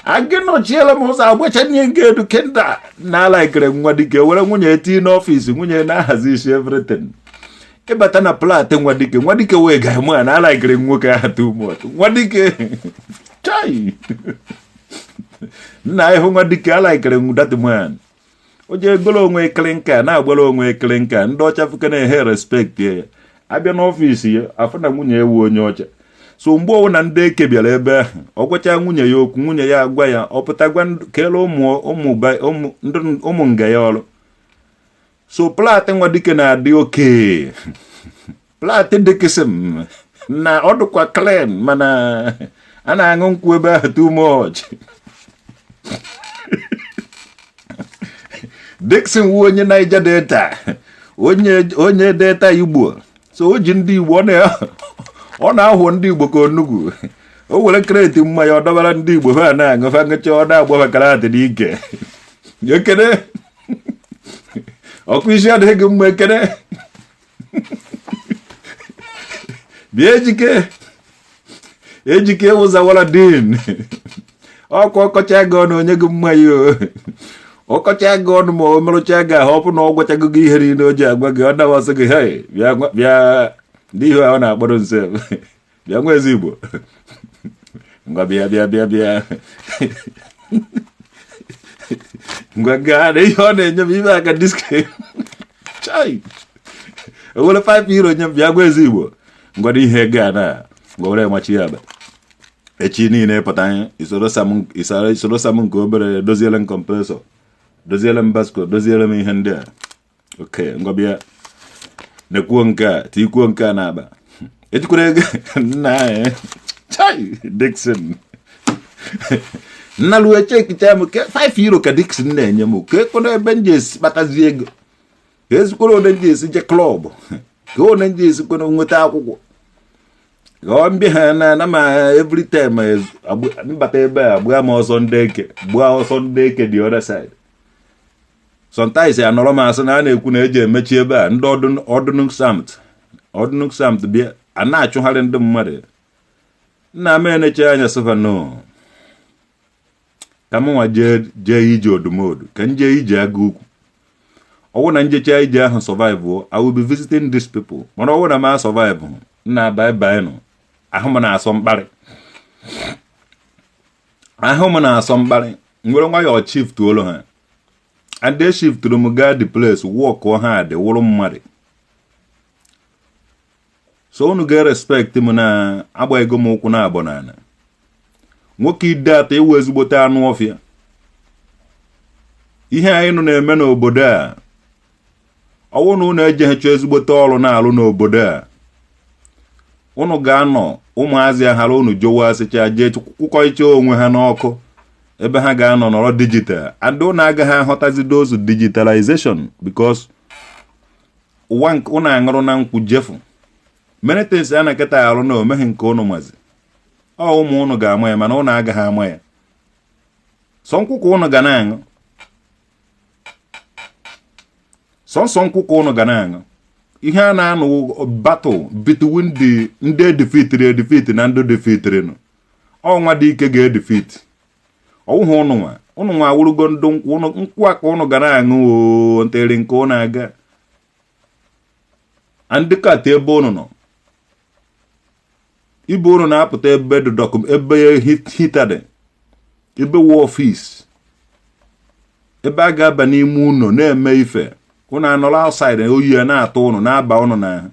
A: agị nọchiela m ụzọ agbachanye nke edu kenda na alaikere nwa dike were nwunye tii n'ọfịs, nwunye na-ahazi isi everything. Ịbata na plat nwa dike, nwa dike wee ga mụ na alaikere nwoke ahụ too much. Nwa dike, chai, nna, ịhụ nwa dike, alaikere that man. O jee golo onwe klinka, na-agbara onwe klinka. Ndị ọcha fuke na-ehe respect ya. Abịa n'ọfịs ya, afụ na nwunye ewu onye ọcha. So mgbe ọwụna ndị eke bịara ebe ahụ, ọ gwacha nwunye ya okwu, nwunye ya agwa ya, ọ pụta gwa kele ụmụ ụmụ ụmụ ndị ụmụ nga ya ọrụ. So plot nwa dike na-adị oke plot dịkịsị na ọ dịkwa clean, mana a na-aṅụ nkwụ ebe ahụ too much. Dixon wu onye Niger Delta, onye Delta Igbo. So o ji ndị Igbo, ọ na-ahụ ndị Igbo ka onugwu. O were crate mmanya ọ dọbara ndị Igbo, ha na-aṅụ, fa ṅụcha, ọ na-agba karatị n'ike. Ekene, ọkụ isi adịghị gị mma. Ekene, bịa. Ejike, Ejike wụzawara din ọkụ ọkọcha gị ọnụ, onye gị mmanya o ọkọcha gị ọnụ, ma o merụcha gị ahụ, ọ bụ na ọ gwachago gị ihe niile o ji agwa gị, ọ nawasị gị, "Hey, bịa bịa." Ndị ihe ọ na-akpọrọ nse, "Bịa nwa eze Igbo, ngwa, bịa, bịa, bịa, bịa, ngwa." Gaa na ihe ọ na-enye m ibe aka diski chai, o were €5 nye m, "Bịa gwa eze Igbo, ngwa, ihe gaa na ngwa, were machi ya aba echi niile pụta anyị isoro sam nke obere, doziele m compressor, doziele m basko, doziele m ihe ndị a. Oke, ngwa, bịa, nekwuo nke a, tikwuo nke a na-aba, ejikwara ego nna anyị." Chai, Dixon nna luo chekicha m €5 ka Dixon na-enye m, ka ekpono ebe m ji esi kpatazi ego, ka ezikwara one m ji esi je club, ka one m ji esikwara nweta akwụkwọ ka ọ mbịa ha na ma every time mbata ebe a, gbaa m ọsọ ndị eke, gbaa ọsọ ndị eke the other side. Sometimes anọrọ m asị na a na-ekwu na eji emechi ebe a, ndị ọdụnụ samt bịa, a na-achụgharị ndị mmadụ. Nna m eneche anya sịfa no, ka m nwa jee ije odumodu, ka m jee ije aga ukwu. Ọwụ na njecha ije ahụ survive, I will be visiting these people. Mana ọwụ na m a survive, nna, bye bye nụ. Ahụ m na-asọ mkparị, ahụ m na-asọ mkparị. Nwere nwayọọ shift olu ha and they shiftụrụ m gaa the place, work ha dị wụrụ mmadụ. So unu ga-respect m na agba ego m ụkwụ na abọ n'ala. Nwoke ide atọ iwu ezigbote anụ ọfịa. Ihe anyị nọ na-eme n'obodo a, ọwụ na unu ejeghecha ezigbote ọrụ na-alụ n'obodo a, unu ga-anọ ụmụazị aghara unu jowa asịcha jee kwụkọịcha onwe ha n'ọkụ ebe ha ga-anọ nọrọ digital, and unu agaghị aghọtazi those digitalization because ụwa unu aṅụrụ na nkwụ jefu. Many things a na-eketa arụ na omeghi nke unu mazi. Ọ ụmụ unu ga-ama ya, mana unu agaghị ama ya. Sọ nkwụ ka unu ga na-aṅụ, sọnsọ nkwụ ka unu ga na-aṅụ. Ihe a na-anụ battle between the ndị edefeatiri edefeat na ndị defeatiri nụ, ọnwa dị ike ga-edefeat ọwụhụ ụnụ nwa. Ụnụ nwa awụrụgo ndụ nkwụ nkwụ a ka ụnụ ga na-aṅụ o ntịrị nke ụnụ aga ndị kata ebe ụnụ nọ ibe ụnụ na-apụta ebe dị dọkụm, ebe heater dị, ebe wụ office, ebe a ga-aba n'ime ụlọ na-eme ife. Ụnụ anọrọ outside, oyi a na-atụ ụnụ, na-aba ụnụ n'ahụ.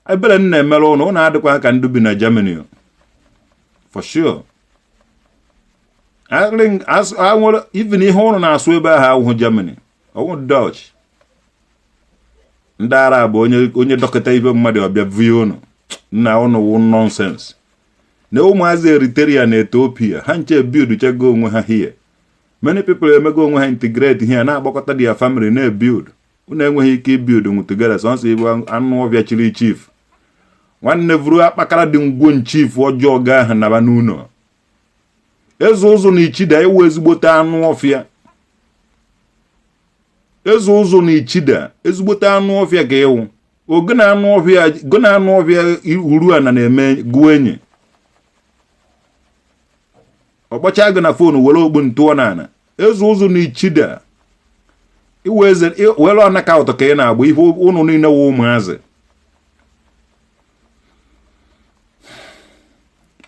A: Ebere m na-emere ụnụ, ụnụ adịkwa ka ndị bi na Germany for sure. Nwere even ihe ụnụ na-asụ ebe ahụ awụhụ Germany, ọwụ Dutch. Ndị ara bụ onye dọkịta ibe mmadụ ọbịa vie ụnụ nna ụnụ wụ nonsense. Na ụmụazị Eritrea na Ethiopia ha nche build chego onwe ha here. Many people emego onwe ha integrate here, na-akpọkọta their family na-ebuild. Unu enweghị ike ibuild nwu together, sọnsọ ibu anụ ọbịa chiri chief. Nwanne, vuru akpakara dị ngwo chief ọjọọ gaa ahụ naba n'ụlọ eze ụzụ na ichida iwu ezigbote anụ ọfịa. Eze ụzụ na ichida, ezigbote anụ ọfịa ka ịwụ ogo na anụ ọfịa go na anụ ọfịa uru ana na-eme gụọ enyi. Ọkpọcha gị na phone, were ogbu ntụọ n'ala. Eze ụzụ na ichida iwe eze were ọnaka ụtọ ka ị na-agba ihe. Ụnụ niile wụ ụmụazị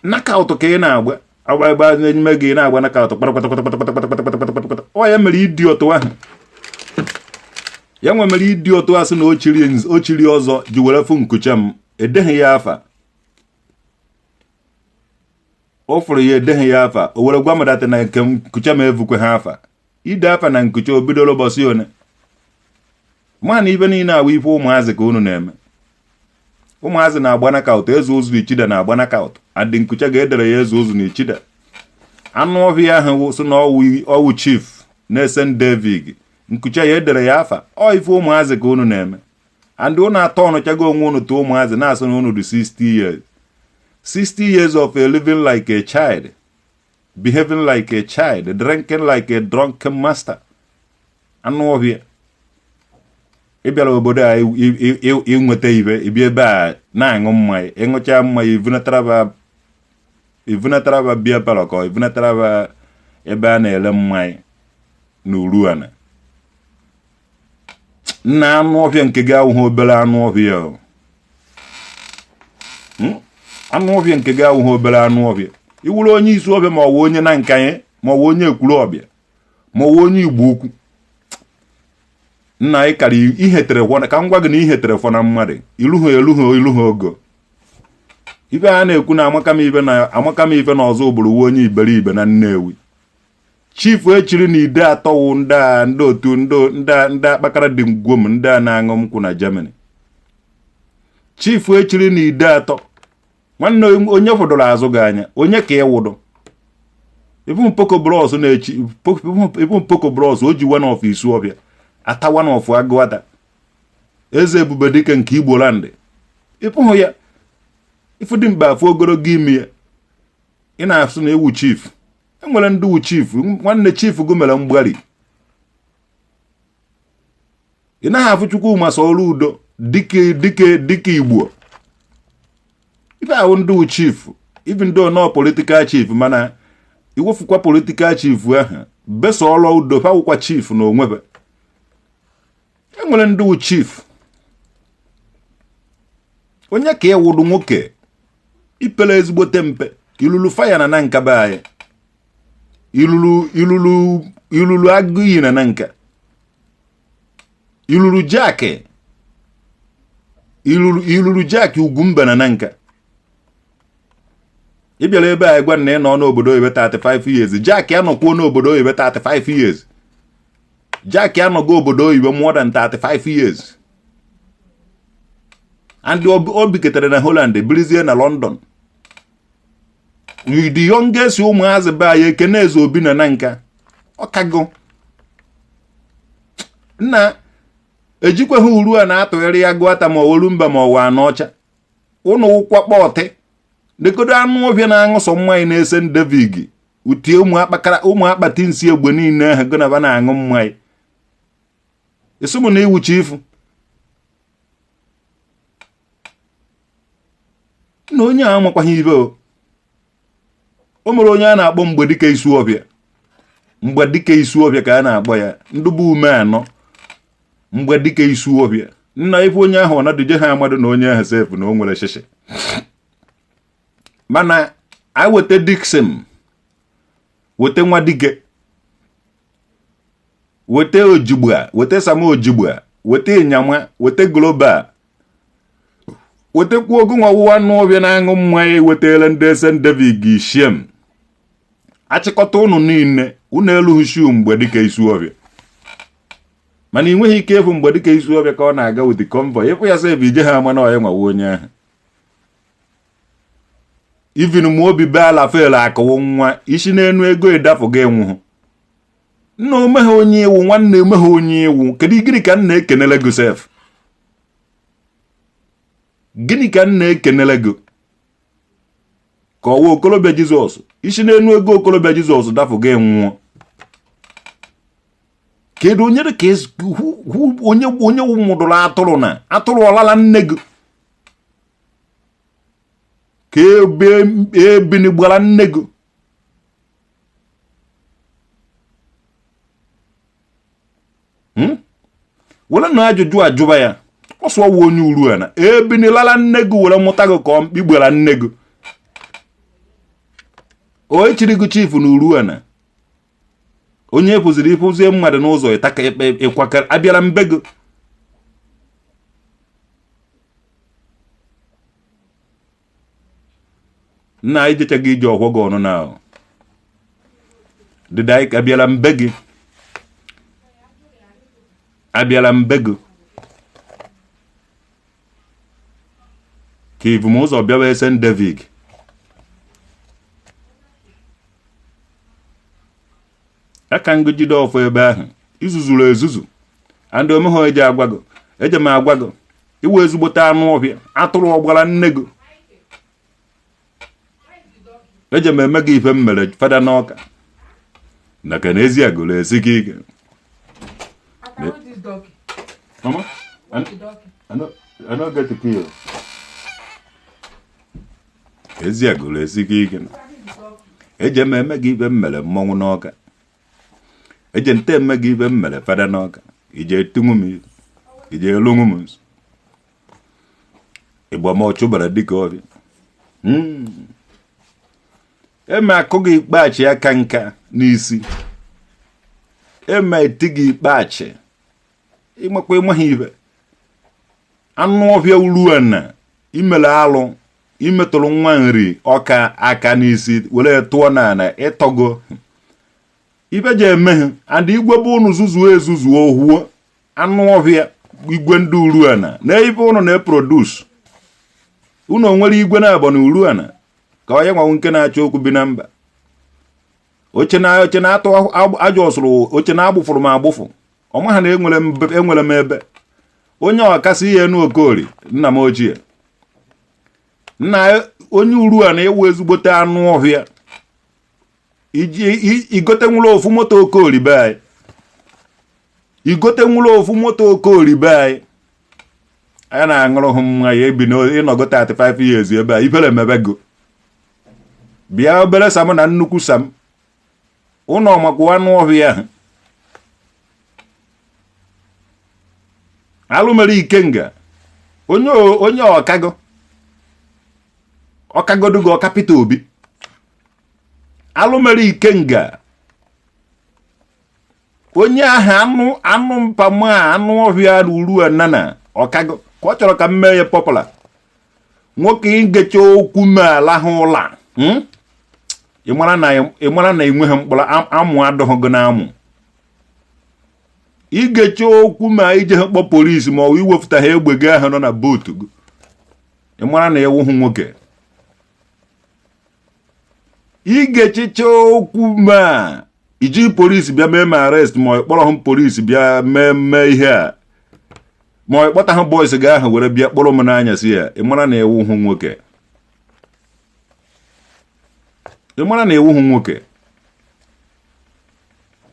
A: knockout ka ị na-agba agba ebe n'ime gị na-agba knockout kpatakpatakpatakpatakpatakpatakpatakpata. Ọ ya mere ịdị otu ahụ, ya nwe mere ịdị otu asị na o chiri ọzọ ji were fụ nkucha m. Edeghị ya afa. O fụrụ ya, edeghị ya afa. O were gwa m that na nke nkucha m evukwe ha afa. Ide afa na nkucha o bidoro ụbọchị one? Ma na ibe niile awụ ife ụmụazị ka unu na-eme. Ụmụazị na-agba knockout. Eze ụzụ na Ichida na-agba knockout. Adị nkucha ga-edere ya eze ụzụ na Ichida. Anụ ọhịa ahụ so na ọwụ chief na-ese David nkucha ya edere ya afa. Ọ ife ụmụazị ka unu na-eme. And unu atọ ọnụchago onwe unu tụọ ụmụazị na-asị na unu dị 60 years. 60 years of a living like a child, behaving like a child, drinking like a drunken master. Anụ ọhịa, ị bịara obodo a inweta ibe, ịbịa ebe a na-aṅụ mmanya. Ịṅụcha mmanya, ivunataraba beer parlour, ka ivunataraba ebe a na-ere mmanya na Uruana. Nna, anụ ọhịa, nke gị awụghị obere anụ ọhịa o. Anụ ọhịa, nke gị awụghị obere anụ ọhịa. Iwuru onye isi ọbịa, ma ọ wụ onye na nkanye, ma ọ wụ onye ekwuru ọbịa, ma ọ wụ onye Igbo Ukwu, nna, ị kara ihetere ka m gwa gị na ihetere fọ na mmadụ iluhu eluhu iluhu ogo. Ife a na-ekwu na amaka m ife na amaka m ife na ọzọ ụbụrụ wu onye iberibe na Nnewi. Chief echiri na ide atọwụ ndị a, ndị otu ndị akpakara dị ngwom, ndị a na-aṅụ nkwụ na Germany. Chief echiri na ide atọ, nwanne, onye fọdụrụ azụ gị anya, onye ka ịwụdo? Even Poko Bros na-echi, even Poko Bros o ji one of isu ọbịa ata, one of Agụata, eze ebube dike nke Igbo land. Ịpụhụ ya, ifu dị mkpa afụ ogologo imi ya. Ị na-asụ na ewu chief. Enwere ndị wu chief. Nwanne, chief gụ mere mgbari. Ị naghị afụ Chukwuma Soludo, dike dike dike Igbo. Ife ahụ ndị wu chief, even though no political chief, mana iwefukwa political chief ahụ besọọlọ udo fawụkwa chief na onwebe. Enwere ndị wu chief. Onye ka ịwụdụ nwoke ipere ezigbote mpe? Ilulu faya na na nka be anyị, ilulu ilulu ilulu agụ iyi na na nka, ilulu jaki, ilulu ilulu jaki ugwumba na na nka. Ị bịara ebe a gwa na ị nọ n'obodo oyibo 35 years. Jack anọkwuo n'obodo oyibo 35 years. Jack anọgo obodo oyibo more than 35 years, and o biketere na Holland, birizie na London. The youngest ụmụazị be anyị, Ekene Eze Obi na na nka ọkago. Nna, ejikweghị uru a na-atụgharị ya gụata ma olu mba ma ọwa anọ ọcha. Ụnụ ụkwa kpọtị legodo anụ ọbịa na-aṅụ sọ mmanya na-ese David utie ụmụ akpakara, ụmụ akpati nsị egbe niile ahụ gụnaba na-aṅụ mmanya. Esi m na iwuchi ifu na onye a amakwaghị ibe o. O mere onye a na-akpọ Mgbedike Isu Ọbịa. Mgbedike Isu Ọbịa ka a na-akpọ ya. Ndụbụ ume anọ, Mgbedike Isu Ọbịa. Nna, ife onye ahụ ọnọdụ ha amadụ na onye ahụ sef na o nwere shishi. Mana anyị weta Dixon, weta nwa dike, weta Ojigbua, weta Sama Ojigbua, weta Ịnyama, weta Global, wetakwa ogo nwa ọwụwa anụ ọbịa na-aṅụ mmanya, wetara ndị ese David Ishem. Achịkọta ụnụ niile, unu elughị shu mgbe dịka isu ọbịa. Mana ị nweghị ike ịfụ mgbe dịka isu ọbịa ka ọ na-aga with convoy. Ịfụ ya sef, ije ha ama na ọya nwawa onye ahụ. Even ma obi be ala fel akụwụ nwa isi n'enu ego ịdafụ ga enwuhụ. Nna, omeghe onye iwu. Nwanne, omeghe onye iwu. Kedu gịnị ka m na-ekenele gị sef? Gịnị ka m na-ekenele gị? Ka ọwa okolobịa Jizọs isi n'enu ego okolobịa Jizọs dafụ ga nwụọ. Kedu onye dị ka onye onye mụdụrụ atụrụ na atụrụ ọlala nne gị ka ebe ebini gbara nne gị? Were na ajụjụ ajụba ya ọsọ wụ onye uru a na ebini lala nne gị were mụta gị, ka ọ mkpi gbara nne gị o echiri gị chief na uru a na onye pụziri ịpụzie mmadụ n'ụzọ ịtaka ikpe ịkwakara abịara mbe gị. Nna, ijechaghị ije ọgwọ gị ọnụ na ahụ dịda. Abịala mbe gị, abịala mbe gị ka ibu m ụzọ bịawa esen David. Aka ngụjide ọfọ ebe ahụ izuzuru ezuzu and omeghe eji agwa gị, eje m agwa gị iwe ezigbote anụ ọhịa, atụrụ ọgbara nne gị. Eje m eme gị ife m mere fada n'ọka na ka n'ezi agụrụ esi gị ike.
B: I want this donkey.
A: Mama,
B: Want the donkey.
A: I no get to kill. Ezi agụrụ esi gị ike. Eje m eme gị ife m mere mmọnwụ n'ọka. Eje nte eme gị ife m mere fada n'ọka. Ije etunwu m ife. Ije elunwu m nso. Ịgba m ọchụbara dịka ọbịa. Eme akụ gị ikpeachị aka nka n'isi. Eme eti gị ikpeachị. Ịmakwa ịmaghị ife. Anụ ọhịa uru na imere alụ, imetụrụ nwa nri ọka aka n'isi were tụọ n'ala ịtọgo ife ji eme ha. And igwe bụ unu zuzuo ezuzuo ohuo anụ ọhịa, igwe ndị uruana na ife unu na-eproduce. Unu nwere igwe na-abọ na uruana ka onye nwanwu nke na-achọ okwu bi na mba oche na oche na-atụ ajọ ọsụrụ oche na-agbụfụrụ m agbụfụ. Ọma ha na enwere m ebe onye ọkasị ihe enu okori nna m ochie, nna onye uru a na-ewu ezigbote anụ ọhịa. Iji igote nwụrụ ofu moto okori be anyị, igote nwụrụ ofu moto okori be anyị, anyị na-aṅụrụ hụ mmanya ebi n'ịnọgo 35 years ebe a. Ifere mebego bịa obere sam na nnukwu sam ụnọ makwa anụ ọhịa ahụ. Alụ mere ikenga onye onye ọkago ọkagodugo ọka Peter Obi. Alụ mere ikenga onye ahụ anụ anụ mpama anụ ọhịa ruru nana ọkago ka ọ chọrọ ka m mee ya popular. Nwoke igecha okwu m alahụ ụla. Ị mara na enweghị mkpụrụ amụ adọghị gị n'amụ. Igecha okwu ma ije ha kpọ polisi ma ọ bụ iwepụta ha egbe gị ahụ nọ na boot gị, ị mara na ịwụhụ nwoke. Igechicha okwu ma iji polisi bịa mee ma arrest, ma ọ kpọrọ ha polisi bịa mee ihe a, ma ọ kpọta ha boys gị ahụ were bịa kpọrọ m n'anyasị ya, ị mara na ịwụhụ nwoke. Ị mara na ịwụhụ nwoke.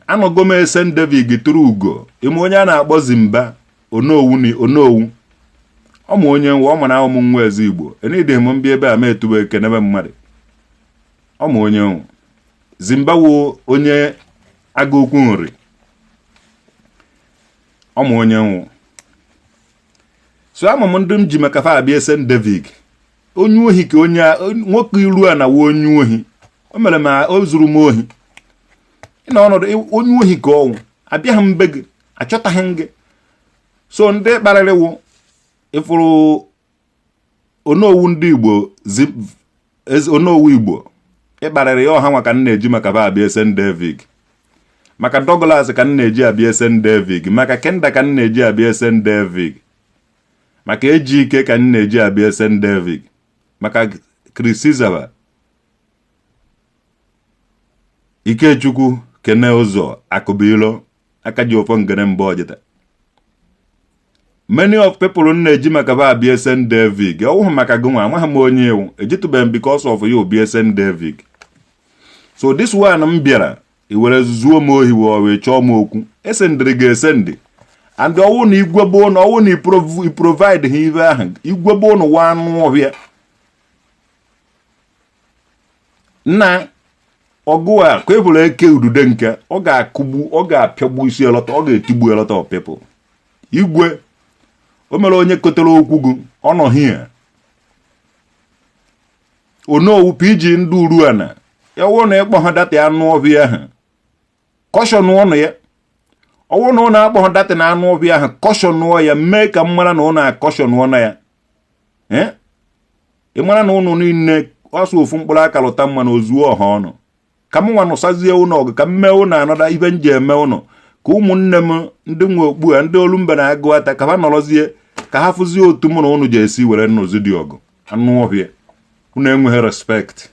A: Anọgo m esen David tụrụ ugo ime onye a na-akpọ Zimba Onowu ni Onowu ọmụ onye nwe ọ mana ụmụ nwa eze Igbo enidịghị m mbịa ebe a ma etube ekenebe mmadụ ọmụ onye nwe Zimba wo onye aga okwu nri ọmụ onye nwe. So ama m ndị m ji maka fa abịa esen David onye ohi ka onye nwoke iru a na wo onye ohi o mere ma o zuru m ohi ị na ọnọdụ onye ohi ka ọnwụ abịaghị m be gị, achọtaghị m gị. So ndị kparịrị wụ ịfụrụ onowu ndị Igbo, onowu Igbo ịkparịrị ya ọha nwa ka m na-eji maka ba abịa esen David, maka Douglas ka m na-eji abịa esen David, maka Kenda ka m na-eji abịa esen David, maka Ejike ka m na-eji abịa esen David, maka Chris Caesar Ikechukwu Kene ụzọ Akụbilo aka ji ofo ngene mbụ ọjịta. Many of people m na-eji maka ba abịa esen David ọwụhụ maka gị nwa amaghị m onye iwu ejitụbeghị m because of you bịa esen David. So this one m bịara i were zuo m ohi wee chọọ m okwu, esendịrị gị esendị. And ọwụ na igwe bụ na ọwụ na i provide ha ibe ahụ igwe bụ na nwa anụ ọhịa nna ọgụ a ka ebụrụ eke udude nke ọ ga-akụgbu, ọ ga-apịagbu isi elọta, ọ ga-etigbu a lot of people. Igwe o mere onye kotere okwu gị ọ nọ here. Onowu PG ndị uruana ya wụ na ịkpọ ha data anụ ọhịa ahụ caution ụnụ ya. Ọwụ na ụnụ akpọ ha data na anụ ọhịa ahụ caution ya, mee ka m mara na ụnụ acaution na ya. Ị mara na ụnụ niile Ọsọ ofu mkpụrụ aka lụta mmanụ ozuo ọha ọnụ. Ka m nwa nụsazie ụnụ ọgụ, ka m mee ụnụ anọda ibe m ji eme ụnụ, ka ụmụnne m ndị nwe okpu a, ndị olumba na-agụ ata, ka ha nọrọzie, ka ha fụzie otu mụ na ụnụ ji esi were nnụzi dị ọgụ. Anụ ọhịa, unu enweghị respect.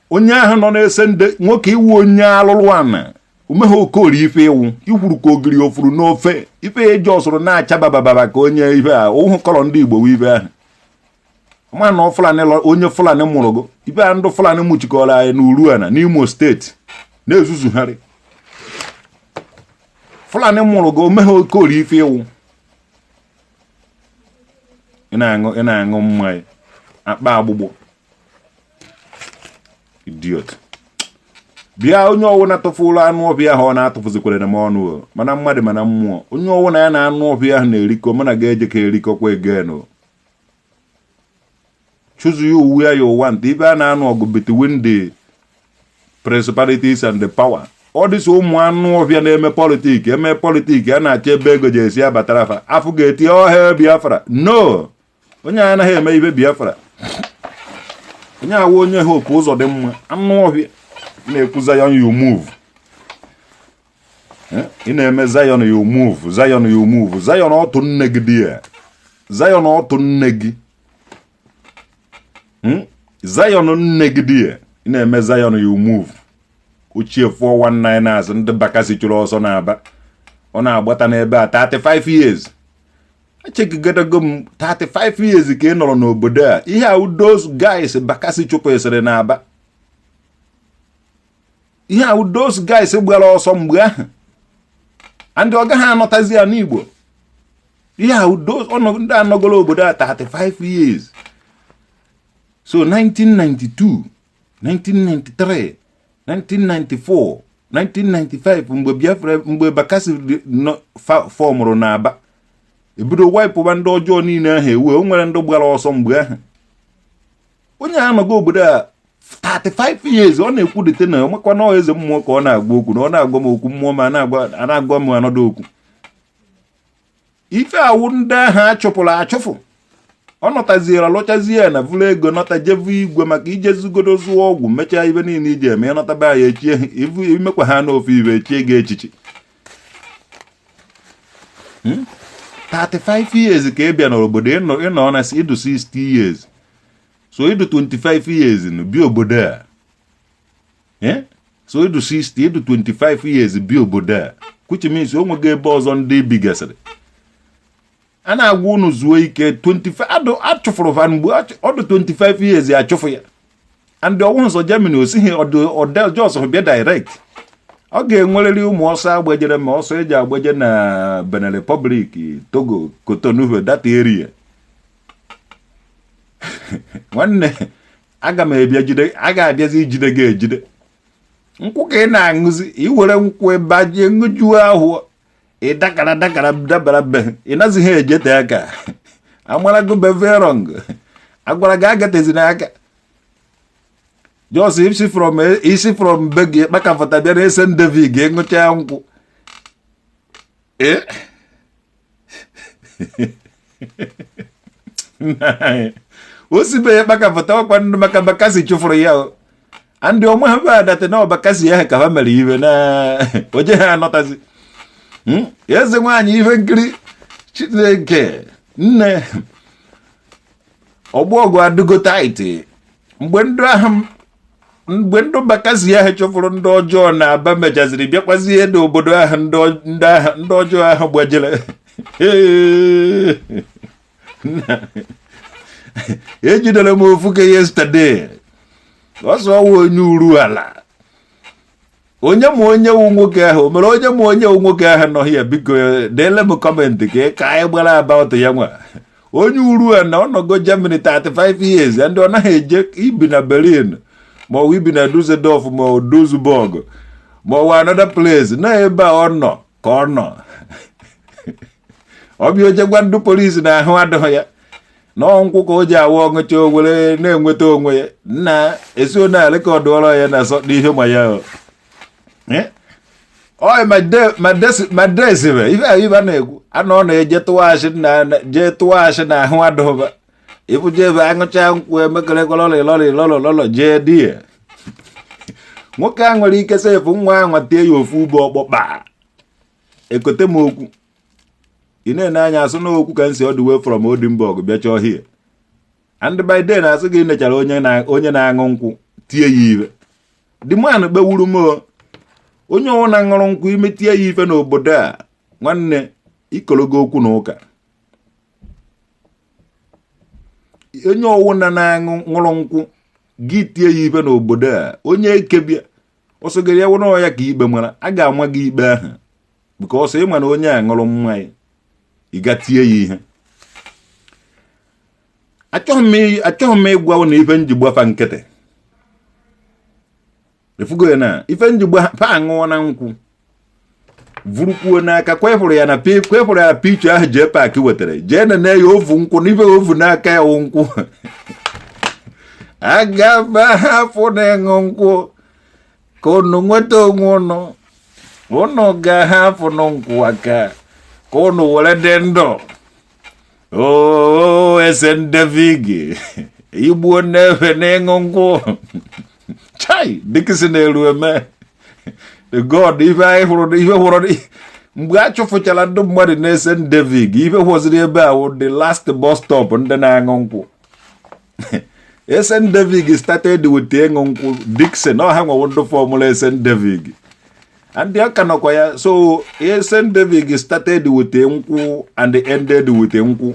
A: Onye ahụ nọ na-ese ndị nwoke iwu onye alụrụ ana omeghe okorie ife iwu ikwuru ka ogiri ofuru n'ofe ife eji ọsụrụ na-acha babababa ka onye ife a ụhụ kọrọ ndị Igbo ife ahụ ma na Fulani, onye Fulani mụrụ gụ ife a. Ndị Fulani mụchikọrọ anyị n'uru ana n'Imo steeti na-ezuzugharị. Fulani mụrụ gị omeghe okorie ife iwu. Ị na-aṅụ mmanya akpa agbụgbọ, idiot. Bịa, onye ọwụna tụfụrụ anụ ọbịa ahụ, ọ na-atụfụzikwere m ọnụ o, mana mmadụ mana mmụọ. Onye ọwụna ya na anụ ọbịa ahụ na-erikọ, mana ga-eje ka erikọkwa again o. Choose you where you want. Ibe a na-anụ ọgụ between the principalities and the power. Ọ dịsị ụmụ anụ ọbịa na-eme politics, eme politics, a na-achọ ebe ego ji esi abatara afa afọ ga-eti ọhịa Biafra. No, onye anaghị eme ibe Biafra, onye awụ onye Hope Ụzọdịmma. Anụ ọhịa na-ekwu Zion you move. Ị na-eme Zion you move, Zion you move, Zion ọtụ nne gị dị ya, Zion ọtụ nne gị. Zion nne gị dị ya. Ị na-eme Zion you move. Ochie 419 azụ ndị Bakassi chụrụ ọsọ na-aba, ọ na-agbata n'ebe a 35 years. Echekigodogo m 35 years ka ị nọrọ n'obodo a. Ihe a, those guys Bakassi chụpụsịrị n'Aba, ihe a, those guys gbara ọsọ mgbe ahụ, ndị ọ gaghị anọtazi ya n'Igbo. Ihe a, ndị anọgolo obodo a 35 years, so 1992, 1993, 1994, 1995, mgbe Biafra, mgbe Bakassi fọmụrụ n'Aba, ebido waịpụba ndị ọjọọ niile ahụ ewe. O nwere ndị gbara ọsọ mgbe ahụ. Onye anọgo obodo a 35 years, ọ na-ekwudete na ọmakwa na eze mmụọ ka ọ na-agwa okwu, na ọ na-agwa m okwu mmụọ, ma a na-agwa m anọdụ okwu. Ife awụ ndị ahụ achụpụrụ achụfụ, ọ nọtaziere, lụchazie na vụrụ ego nọta jevu igwe maka ijezugodo zụọ ọgwụ, mechaa ibe niile iji eme, ịnọtaba ya echie imekwa ha n'ofe ibe echie gị echichi. 35 years ka ị bịa n'obodo, ịnọ na ịdụ 60 years, so ịdụ 25 years nụ bi obodo a. So ịdụ 60, ịdụ 25 years bi obodo a, which means o nwego ebe ọzọ ndị bigasịrị a na-agwa unu zuo ike. 25 adụ achụfụrụ fa mgbe ọdụ 25 years achụfụ ya, and ọnwụ nsọ Germany osighi ọdụ jos bịa direct. Ọ ga-enwerịrị ụmụ ọsọ agbejere, ma ọsọ eji agbeje na Benin Republic, Togo, Cotonou, that area. Nwanne, aga m ebịa jide, a ga-abịazi ijide gị ejide. Nkwụ ka ị na-aṅụzi, iwere nkwụ ebe aje ṅụjuo ahụ, ị dakara dakara dabara be, ị nazighị ejete aka. Amarago beverong agwara gị agatezi n'aka. Just isi from be gị kpakafụta bịa na ese ndevi gị ṅụchaa nkwụ. Ee, o si be ya kpakafụta ọkwa ndị maka Bakassi chụfụrụ ya o. Ndị ọma ha bụ adate na ọbakasị ahụ ka ha mere ibe na oje ha anọtazi. Eze nwaanyị ihe nkiri Chineke nne ọgbọ ọgụ adịgo tight. Mgbe ndị ahụ, mgbe ndị Bakassi ahụ chụfụrụ ndị ọjọọ na Aba mechaziri bịakwazie n'obodo ahụ, ndị ahụ, ndị ọjọọ ahụ gbajere. Ejidere m ofu ke yesterday, ọsọ ọwụ onye uru ala. Onye ma onye wu nwoke ahụ, o mere onye ma onye wu nwoke ahụ nọ ya, biko deele m comment ka anyị gbara about ya. Nwa onye uru a na ọnọgo Germany 35 years, ndị ọ naghị eje ibi na Berlin, ma ọ bụ ibi na Dusseldorf, ma ọ Duisburg, ma ọ bụ another place na ebe a ọ nọ ka ọ nọ. Ọbịa oje gwa ndị polisi na ahụ adịghị ya, na ọ nkwụ ka o ji awụ ọṅụcha, o were na-enweta onwe ya nna esi na rekọdụọrọ ya na n'ihe ma ya oyi ma desibe ife a ibe a na-ekwu a na ọ na-eje tụwa ashị na jee tụwa ashị na ahụ adịghịba. Ịfụje ebe aṅụcha nkwụ emekọrịkọ lọrị lọrị lọrọ lọrọ jee di ya. Nwoke a nwere ike sef nwa ahụ tie ya ofu ugbo ọkpọkpa ekote m okwu. Ị na-ene anya asụ n'okwu ka m si all the way from Oldenburg bịa chọọ here. And by then asị gị nechara onye na-aṅụ nkwụ tie ya ife. The man kpewuru m onye ọwụna ṅụrụ nkwụ ime tie ya ife n'obodo a, nwanne, ikologo okwu na ụka. Onye ọwụna na-aṅụ ṅụrụ nkwụ gị tie ya ife n'obodo a, onye ekebịa ọsọgịrị ya wụrụ ya ka ikpe mara, a ga-ama gị ikpe ahụ because ị ma na onye a ṅụrụ mmanya, ị ga tie ya ihe. Achọghị m ịgwa na ife njigba fa nkịtị efugo ya na ife njigba fa aṅụọ na nkwụ vurukwuo n'aka kwefụrụ ya na kwefụrụ ya picture ahụ jee paakị wetara jee nene ya ovu nkwụ n'ife ovu n'aka ya wụ nkwụ. Aga m ahapụ na ịṅụ nkwụ ka unu nweta onwe unu, unu ga-ahapụ na nkwụ aka ka unu were dị ndụ. Oo, ese David igbuo n'efe n'ịṅụ nkwụ. Chai, dịkịsị na-eru eme God ife anyị hụrụ ife hụrụ mgbe a chụfụchara ndị mmadụ na-ese David, ife hụziri ebe a wụ the last bus stop ndị na-aṅụ nkwụ. St. David started with ịṅụ nkwụ. Dixon ọha nwewo ndị formụla St. David and ọ ka nọkwa ya. So St. David started with nkwụ and ended with nkwụ.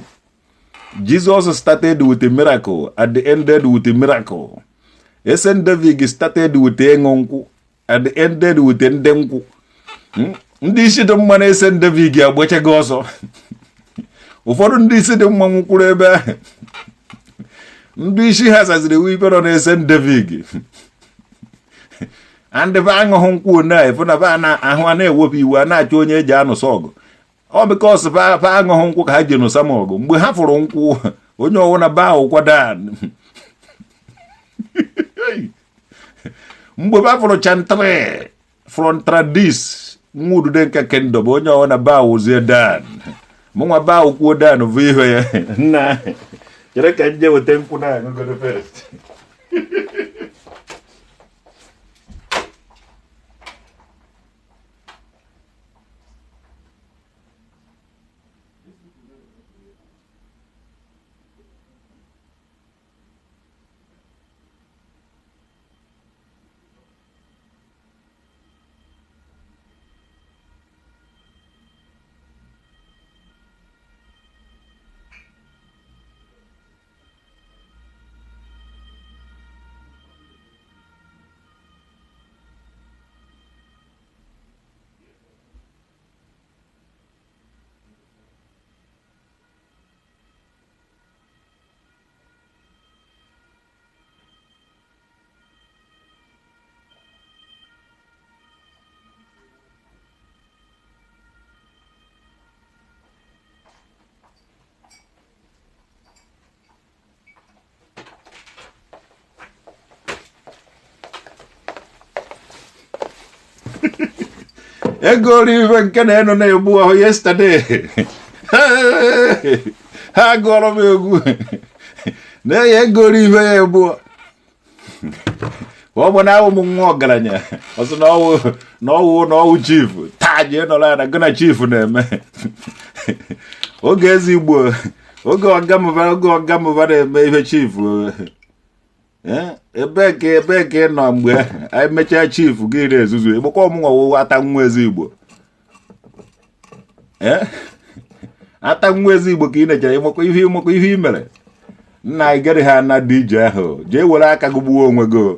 A: Jesus started with a miracle and ended with a miracle. St. David started with ịṅụ nkwụ and ended with ndị nkwụ. Ndị isi dị mma na St. David agbachago ọsọ. Ụfọdụ ndị isi dị mma nwụkwuru ebe ahụ. Ndị isi ha saziri ife nọ na St. David and fa aṅụghị nkwụ na efu na fa na ahụ a na-ewepụ iwu a na-achọ onye eji anụsa ọgụ. Ọ because fa aṅụghị nkwụ ka ha ji nụsa m ọgụ. Mgbe ha fụrụ nkwụ, onye ọwụna ba ụkwado. Mgbe fa fụrụ chantre from tradis nwa udude nke kingdom, onye ọwụna ba wụzie dan mụnwa ba kwuo dan bụ ihe ya nna chere ka nje weta nkwụ na aṅụgodo first. Ego ife nke na-enu na-egbu ahụ yesterday, ha gụọrọ m egwu na-enye ego ife ya egbu. Ọ bụ na awụ m nwa ọgaranya ọsọ na ọwụ na ọwụ na ọwụ chief taa jee nọrọ ya na gị na chief na-eme oge eze Igbo, oge ọgamụba, oge ọgamụba na-eme ihe chief. Ebee ka ị nọ mgbe anyị mechaa chief gị na-ezuzu ịgbakọ ọmụnwa wụ ata nwa eze Igbo? Ata nwa eze Igbo ka ị nechara ịmakọ ihe, ịmakọ ihe ị mere nna anyị gere ha na DJ ahụ jee were aka gị gbuo onwe gị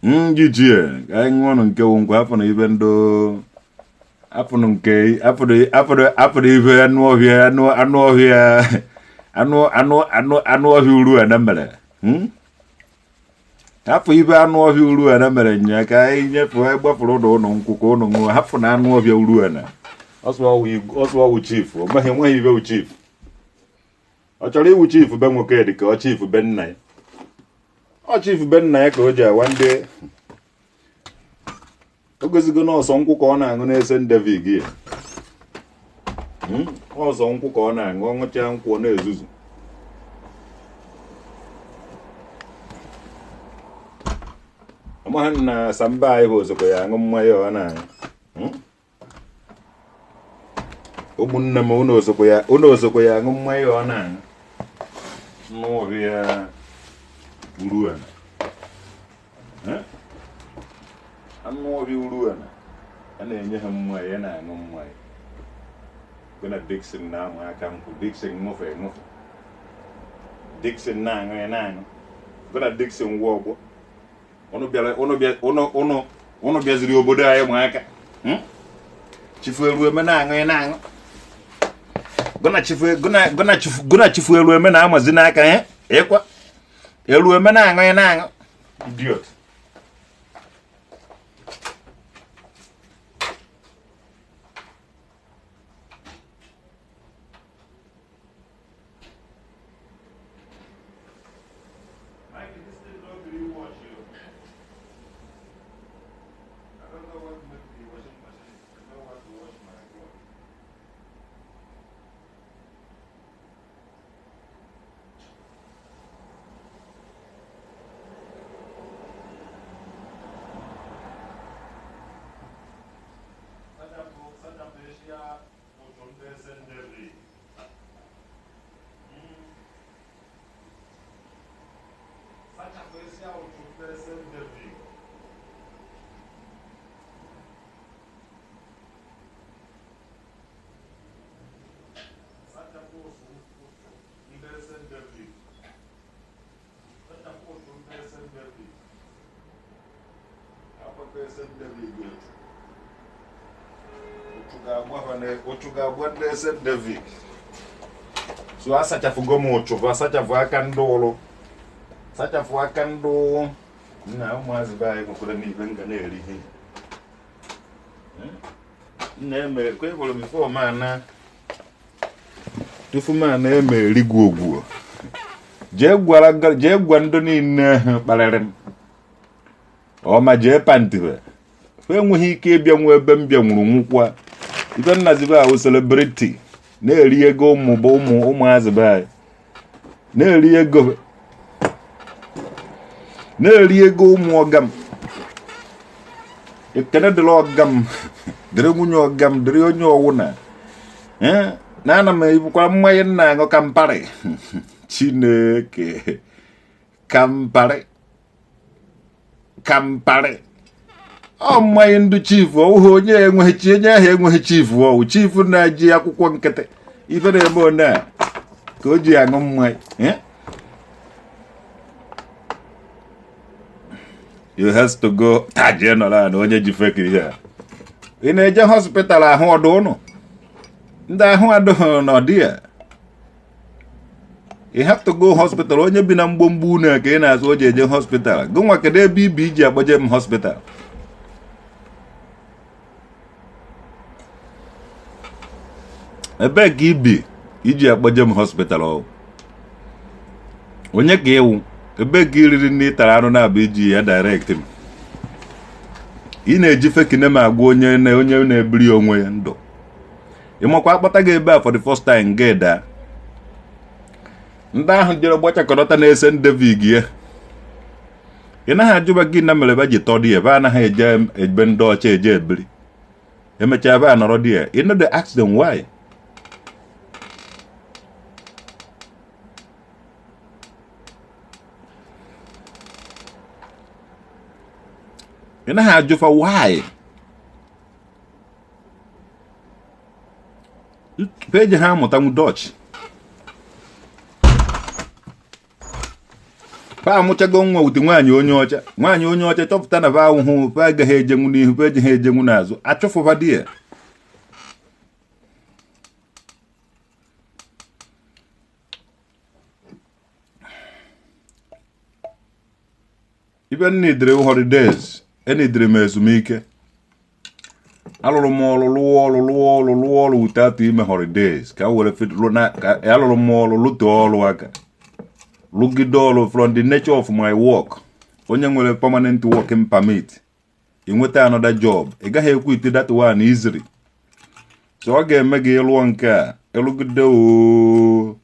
A: njijie. Ka anyị ṅụọnụ nke wụ nkwa afọ na ibe ndụ afụnụ nke afụnụ afụnụ afụnụ ife anụ ọhịa, anụ ọhịa, anụ anụ anụ anụ ọhịa uru a na mere. Hapụ ibe anụ ọhịa uru a na mere nya ka anyị nyefe anyị gbafuru ụlọ ụnụ nkwụ ka ụnụ ṅụọ. Hapụ na anụ ọhịa uru a na ọsọ ọwụ chief o meghị enweghị ibe wụ chief. Ọ chọrọ iwu chief be nwoke dị ka ọ chief be nna ya, ọ chief be nna ya ka o ji awa ndị o gozigo n'ọsọ nkwụ ka ọ na-aṅụ na-ese David ya. Ọsọ nkwụ ka ọ na-aṅụ, ọ ṅụchaa nkwụ ọ na-ezuzu. Ọmaghị na samba anyị bụ ozokwa ya aṅụ mmanya ọ na-aṅụ. Ụmụnne m, unu ozokwa ya, unu ozokwa ya aṅụ mmanya ọ na-aṅụ. N'ọhịa uru ana, anụ ọhịa uru ana, a na-enye ha mmanya ya na-aṅụ mmanya. Gụ na Dixon na-amụ aka nkwụ. Dixon ṅụfe ṅụfe, Dixon na-aṅụ ya na-aṅụ. Gụ na Dixon wụ ọgbọ. Unu bịara, unu bịa, unu unu unu bịaziri obodo anyị ma aka. Chifu eru eme na-aṅụ ya na-aṅụ. Gụ na chifu, gụ na, gụ na chifu, gụ na chifu eru eme na-amazi n'aka ya ịkwa eru eme na-aṅụ ya na-aṅụ. Idiot. Mike, this thing don't really wash you. I don't know what to make the washing machine. I don't want to wash my clothes. Sachapụ, sachapụ eshia ụtụ ndị eze ndebiri. Sachapụ eshia ụtụ ndị eze ndebiri. Sachapụ ụtụ ndị eze ndebiri. Sachapụ ụtụ ndị eze ndebiri. Akwakọ eze ndebiri gị otu. Ụchụ ga-agba ha ụchụ ga-agba ndị eze David. So asachafụgo m ụchụ bụ asachafụ aka ndị ụlụ, sachafụ aka ndị nna. Ụmụazị be anyị nwekwara n'ibe m ga na-eri ihe nna eme kwe hụrụ before ma na tufu ma na-eme erigwu ogwuo. Jee gwara, jee gwa ndị niile ahụ kparịrị m ọma, jee pantibe fa enweghị ike ịbịa nwe ebe m bịanwuru nwụkwa. Ife nnazibe ahụ celebrity na-eri ego ụmụ bụ ụmụ ụmụazị be anyị na-eri ego, na-eri ego ụmụ ọga m. Ekene dịrị ọga m, dịrị nwunye ọga m, dịrị onye ọwụna. Ee, na ana m ebukwa mmanya m na-aṅụ Campari. Chineke, Campari, Campari, ọ mmanya ndị chief. Ọwụghị onye enweghị chi, onye ahụ enweghị chief. Ọwụ chief na-eji akwụkwọ nkịtị ife na-eme one a ka o ji aṅụ mmanya. Eh? You has to go tajie nọrọ na onye ji fake ihe a. Ị na-eje hospital ahụ ọdụ ụnụ ndị ahụ adịghị n'ọdị ya. You have to go hospital. Onye bi na mgbomgbo unu a ka ị na-azụ o ji eje hospital. Gị nwa, kedu ebe ibi iji agbaje m hospital? Ebee ka ibi iji akpọje m hospital? Ọ onye ka ịwụ? Ebee ka iriri nne tara anụ na-abụ iji ya direct m? Ị na-eji fake name agwa onye na onye na-ebiri onwe ya ndụ. Ịmakwa akpata gị ebe a for the first time gị daa. Ndị ahụ jere gbachakọrọta na-ese David ya, ị naghị ajụba gị na mere ebe ji tọ dị ya ebe anaghị eje ebe ndị ọcha eje ebiri, emechaa ebe a nọrọ dị ya. You know they ask them why. Ị naghị ajụfa why peji ha amụtanwu Dutch. Fa amụchago nwa wute nwaanyị onye ọcha, nwaanyị onye ọcha chọpụta na fa ahụhụ, fa agaghị ejenwu n'ihu, fa ejighị ejenwu n'azụ, achụfụfa di ya. Ibe nidiri holidays, enidiri m ezumike. Alụrụ m ọrụ, lụọ ọrụ, lụọ ọrụ, lụọ ọrụ without ime holidays ka m were fit lụ na ka alụrụ m ọrụ, lụtoo ọrụ aka, lụgide ọrụ. From the nature of my work, onye nwere permanent working permit, ị nweta another job, ị gaghị ekwu ite that one easily. So ọ ga-eme gị ịlụọ nke a, ịlụgide oo,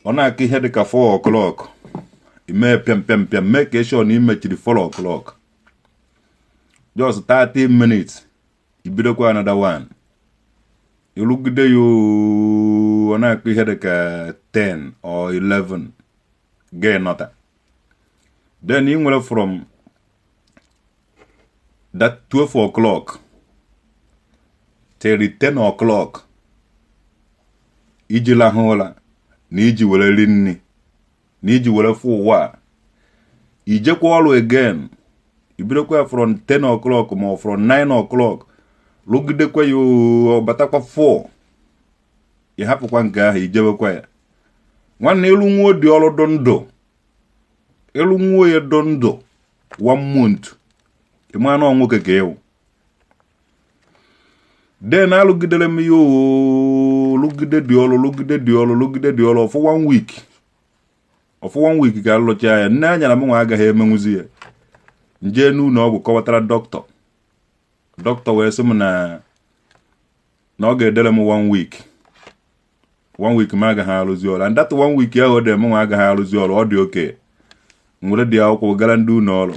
A: ọ na-aka ihe dịka 4 o'clock. Ime pịam pịam pịam, mee ka sure na imechiri 4 o'clock, just 30 minutes, ibidokwa another one. Ịrụgide ya oo, ọ na-akụ ihe dịka 10 or 11 ga nọta. Then ị nwere from that 12 o'clock till 10 o'clock iji lahụ ụra na iji were ri nri na iji were fụ ụwa a. Ijekwa ọrụ again, ibidokwa ya from 10 o'clock ma ọ from 9 o'clock, rụgidekwa ya oo, ọ batakwa 4, ị hapụkwa nke ahụ, ijebekwa ya. Nwanne, ịlụ nwa dị ọrụ dụ ndụ, ịlụ nwa ya dụ ndụ one month, ịma na ọ nwoke ka ịwụ. Then alụgidere m ya oo, lụgide dị ọrụ, lụgide dị ọrụ, lụgide dị ọrụ. Ọfụ one week, ọfụ one week ka alụchaa ya. Nne anyara m nwa agaghị emenwuzi ya. Nje n'ụlọ ọgwụ kọwatara dọkịta. Dọkịta wee sị m na ọ ga-edere m one week. One week m agaghị arụzi ọrụ, and that one week ahụ ọ dị m nwa agaghị arụzi ọrụ, ọ dị oke nwere dị akwụkwọ gara ndị ụlọ ọrụ,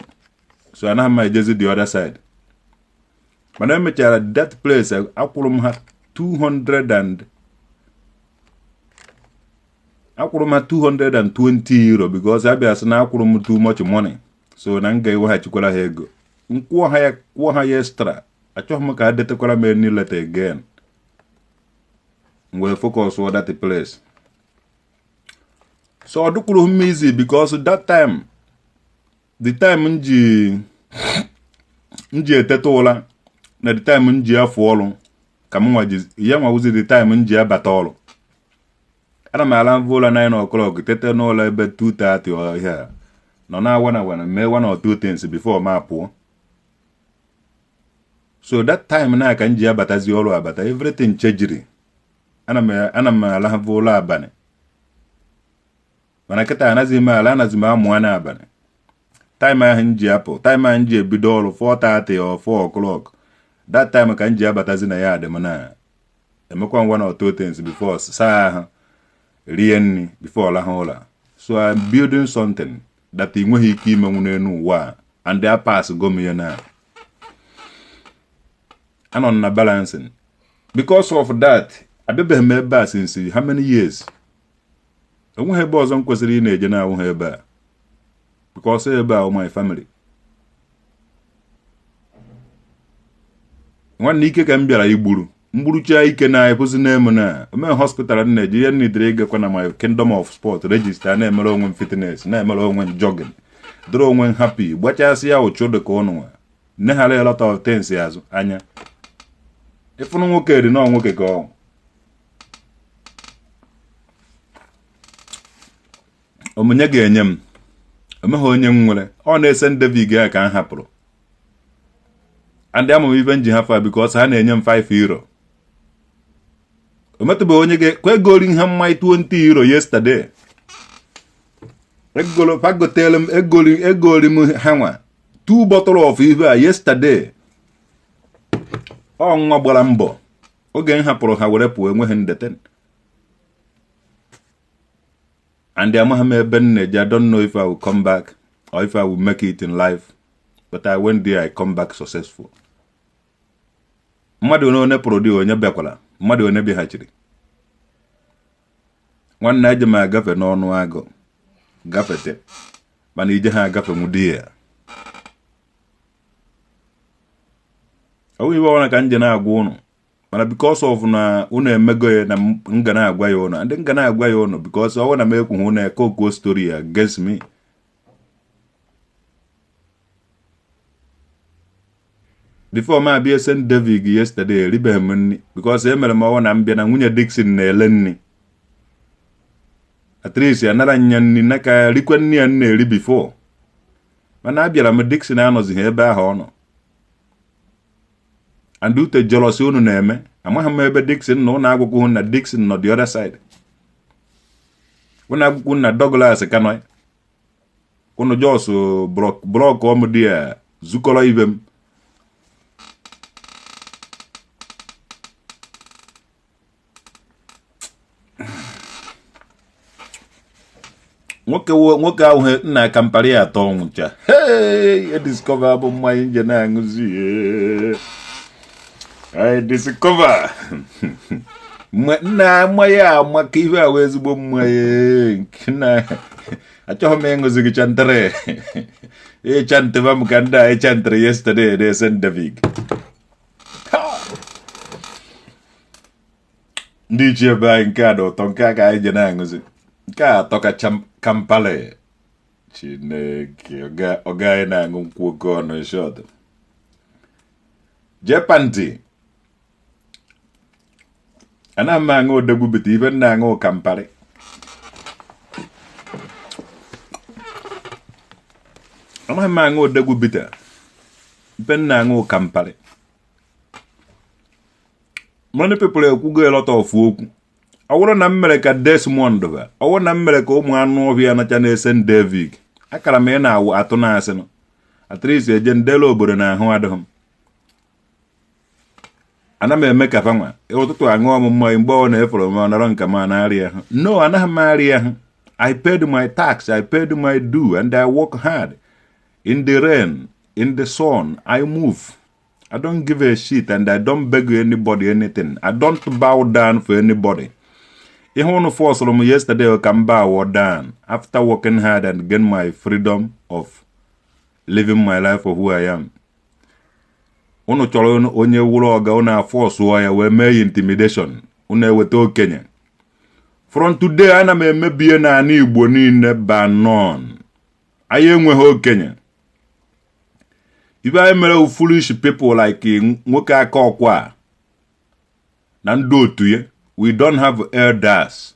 A: so anaghị m ejezi the other side. Mana emechara that place, akwụrụ m ha 200 and akwụrụ m ha €220 because abịa sị na akwụrụ m too much money, so na m ga-eweghachikwara ha ego. M kwụọ ha ya, kwụọ ha ya extra. Achọghị m ka ha detekwara m any letter again. M wee focus on that place. So ọ dịkwuru m easy because that time, the time m ji eteta ụra na the time m ji afụ ọrụ ka m nwa ji ya nwa wụzi the time m ji abata ọrụ. Ana m ala mvụ ụlọ 9 o'clock, tete n'ụlọ ebe 2:30 or ihe a nọ na wana wana mee one or two things before m apụọ. So that time na ka m ji abatazi ọrụ abata, everything chejiri. Ana m alahụ ụlọ abalị, mana kịta anaghịzi m ala, anaghịzi m amụ n'abalị. Time ahụ m ji apụ, time ahụ m ji ebido ọrụ 4:30 or 4 o'clock, that time ka m ji abatazi na ya dị m na emekwa one or two things before saa ahụ, rie nri, before lahụ ụra. So I'm building something that ị nweghị ike imenwu n'elu ụwa a, and I pass go m ya na anọ m na balancing. Because of that, abịabeghị m ebe a since how many years. Enweghị ebe ọzọ m kwesịrị ị na-eje na-awụghị ebe a, because ebe a my family. Nwanne, ike ka m bịara igburu mgburucha ike na ekwụzi n'emu na ome hospital m na-eje ihe nidere ịgakwa na my Kingdom of Sport register, na-emere onwe m fitness, na-emere onwe m jogging, dịrị onwe m happy, gbachasị ya ụchụ dị ka ụnụ nwa neghara a lot of things azụ anya. Ịfụnụ nwoke dị nọọ nwoke ka ọ omenye ga-enye m omeghe onye m nwere. Ọ na-ese David ya ka m hapụrụ, and ama m ibe m ji hafụ because ha na-enye m €5. O metụbeghị onye ga egori ihe mmanya €20 yesterday. Egolo pagotelu m, egori egori m ha nwa two bottle of ife a yesterday. Ọ nwa gbara mbọ oge m hapụrụ ha were pụọ, enweghị ndete and amaghị m ebe m na-eje. I don't know if I will come back or if I will make it in life, but I went there, I come back successful. Mmadụ one pụrụ dị, onye bịakwara, mmadụ one bịaghachiri. Nwanne, eje m agafe n'ọnụ agụ gafete, mana ije ha agafenwu di ya. Ọ bụghị ibe ọbụla ka m je na-agwa ụnụ, mana because of na unu emego ya na m ga na-agwa ya ụnụ, ndị m ga na-agwa ya ụnụ, because ọ bụrụ na m ekwughị, ụnụ ekokuo story against me. Before m abịa St. David yesterday, eribeghị m nri because emere m ọnwa na m bịa na nwunye Dixon na-ele nri. At least anara nya nri na ka rikwe nri ya m na-eri before, mana abịara m, Dixon anọzighị ebe ahụ ọ nọ, and ute jealousy unu na-eme, amaghị m ebe Dixon na ụnụ agwụkwụ na Dixon nọ the other side. Ụnụ agwụkwụ na Douglas ka nọ. Unu jos block ọm dị ya zukọrọ ibe m. Nwoke nwoke ahụ nna Campari atọ nwụcha. Hey, ediscover bụ mmanya nje na-aṅụzi. I discover nna mmanya a maka ife a wee ezigbo mmanya nke nna achọghị m ịṅụzi gị chantere ịchanteba m ka ndị a ịchantere yesterday na St. David. Ndị ichie be anyị, nke a dị ụtọ, nke a ka anyị je na-aṅụzi, nke a atọ ka Campari. Chineke, ọga anyị na-aṅụ nkwụ oke ọnụ shọt jee panti. Anaghị m aṅụ odogwu bitter, ife m na-aṅụ Campari. Anaghị m aṅụ odogwu bitter, ife m na-aṅụ Campari. Many people ekwugo a lot of okwu. Ọ bụrụ na m mere ka Desmond ba, ọ bụrụ na m mere ka ụmụ anụ ọhịa nacha na St. David, akara m ị na-awụ atụ na asịnụ at least eje ndele obodo na ahụ adịghị m. Ana m eme ka fanwa ụtụtụ aṅụọ m mmanya mgbe ọ na-efere m nọrọ nka m na-arịa ahụ. No, anaghị m arịa ahụ. I paid my tax, I paid my due, and I work hard. In the rain, in the sun, I move. I don't give a shit and I don't beg anybody anything. I don't bow down for anybody. Ihe unu forced m yesterday ka m bow down after working hard and gain my freedom of living my life for who I am. Unu chọrọ onye wụrụ ọga, unu afọsụọ ya wee mee ya intimidation. Unu eweta okenye. From today, ana m emebie n'ala Igbo niile ba none. Anyị enweghị okenye. Ibe anyị mere foolish people like nwoke aka ọkwa a na ndị otu ya. We don't have elders.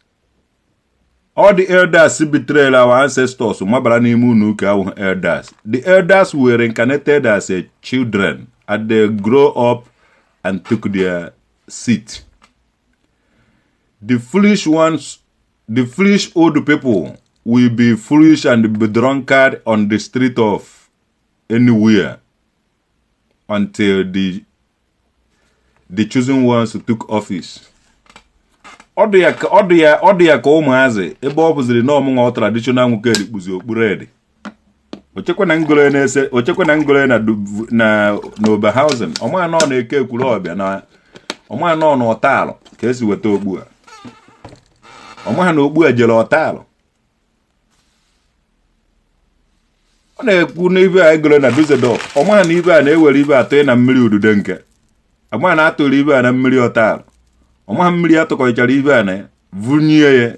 A: All the elders betrayed our ancestors mabara n'ime unu ụka ahụ elders. The elders were reincarnated as a children and they grow up and took their seat. The foolish ones, the foolish old people will be foolish and be drunkard on the street of anywhere until the chosen ones took office. Ọ dị ya ka ọ dị ya, ọ dị ya ka ụmụazị ebe ọ bụziri na ọmụnwa traditional nwoke dikpuzi okpuru ede. Ochekwa na ngolo na-ese, ochekwa na ngolo na na n'Oberhausen, ọma nọ na-eke ekwuru ọbịa na ọma nọ n'ọtalụ ka esi weta okpu a. Ọma ha na okpu a jere ọtalụ. Ọ na-ekwu n'ibe a egolo na Dusseldorf. Ọma ha na ibe a na-ewere ibe atọ na mmiri udude nke. Ọma na atụrụ ibe a na mmiri ọtalụ. Ọma ha mmiri atụkọchara ibe a na ya vunye ya,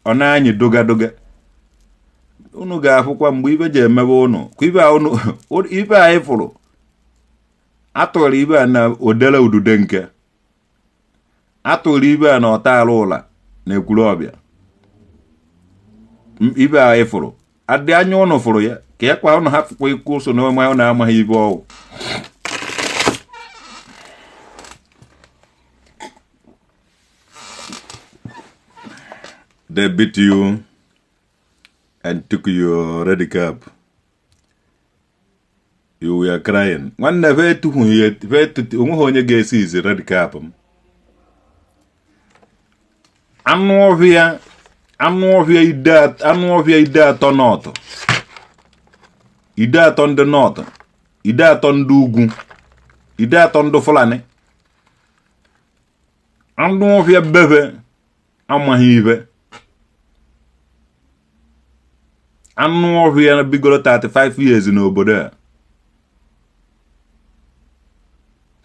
A: ọ na-anyị doga doga. Unu ga-afụkwa mgbe ibe ji emebe unu kwa ibe a unu ibe anyị fụrụ atụrụ ibe a na odele udude nke atụrụ ibe a na ọtara ụla na ekwuru ọbịa ibe anyị fụrụ adị anya ụnụ fụrụ ya ka ya kwa ụnụ hapụkwa ikwu so na onwe ụnụ amaghị ibe ọwụ. They beat you and took your red cap. You were crying. Nwanne fe etuhu ya, fe etutu onweghị onye ga-esi izi red cap m. Anụ ọhịa, anụ ọhịa ide, anụ ọhịa ide atọ nọtụ, ide atọ ndị nọtụ, ide atọ ndị ugwu, ide atọ ndị Fulani. Anụ ọhịa bebe amaghị ibe. Anụ ọhịa bigoro 35 years n'obodo a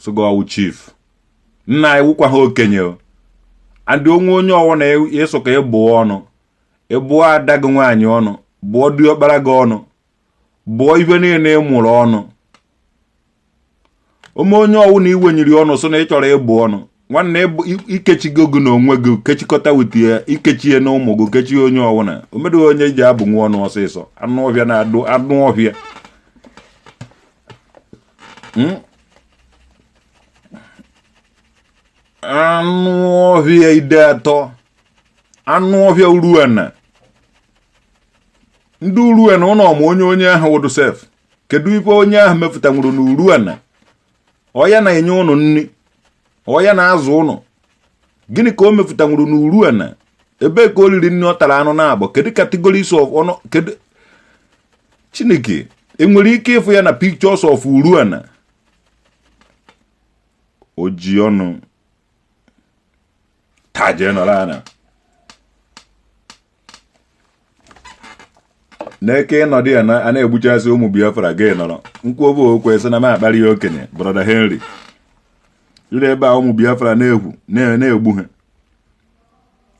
A: sụgọwụ chief nna anyị wụkwa ha okenye o. Adị onwe onye ọwụ na ịsụ ka ịbụọ ọnụ, ịbụọ ada gị nwaanyị ọnụ, bụọ diọkpara gị ọnụ, bụọ ife niile ị mụrụ ọnụ. Ome onye ọwụ na iwenyiri ọnụ sị na ị chọrọ ịbụ ọnụ nwanne, ikechigo gị na onwe gị, kechikọta wit ya, ikechie na ụmụ gị, kechie onye ọwụna omedịghị onye ji abụ nwa ọnụ ọsịsọ. Anụ ọhịa na-adụ anụ ọhịa. Anụ ọhịa ide atọ, anụ ọhịa uruana, ndị uruana ụnọ ma onye onye ahụ wụdụ sef. Kedu ife onye ahụ mepụtanwuru na uruana? Ọ ya na-enye ụnụ nri, ọ ya na-azụ ụnụ. Gịnị ka o mepụtanwuru na uruana? Ebee ka o riri nri ọ tara anụ na-abụ? Kedu categories of ọnụ? Kedu Chineke enwere ike ịfụ ya na pictures of Uruana? O ji ọnụ tajee nọrọ ana n'eke ịnọdụ ya na a na-egbuchasị ụmụ Biafra gị nọrọ nkwuobu okwu esi na m akparị ya okenye. Brother Henry ire ebe a ụmụ Biafra na-egwu na-egbu ha,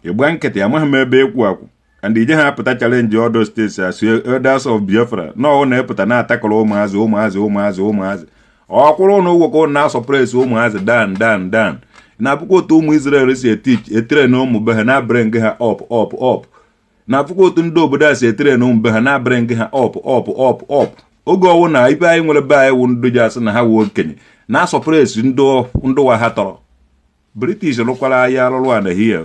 A: ịgba nkịtị. Amaghị m ebe ịkwụ akwụ and ije ha apụta challenge other states as elders of Biafra na ọ na-epụta na-atakọrọ ụmụazị ụmụazị ụmụazị ụmụazị ọkwụrụ na ụgwọ ka ụnụ na-asuppress ụmụazị dan dan dan na-abụkwa otu ụmụ Israel si etere na ụmụ be ha na-abring ha up up up, na-afụkwa otu ndị obodo a si etere na ụmụ be ha na-abring ha up up up up. Oge ọwụ na ibe anyị nwere be anyị wụ ndị ji asị na ha wụ okenye na-asuppress ndụwa ha tọrọ. British rụkwara anyị arụrụ a na hie.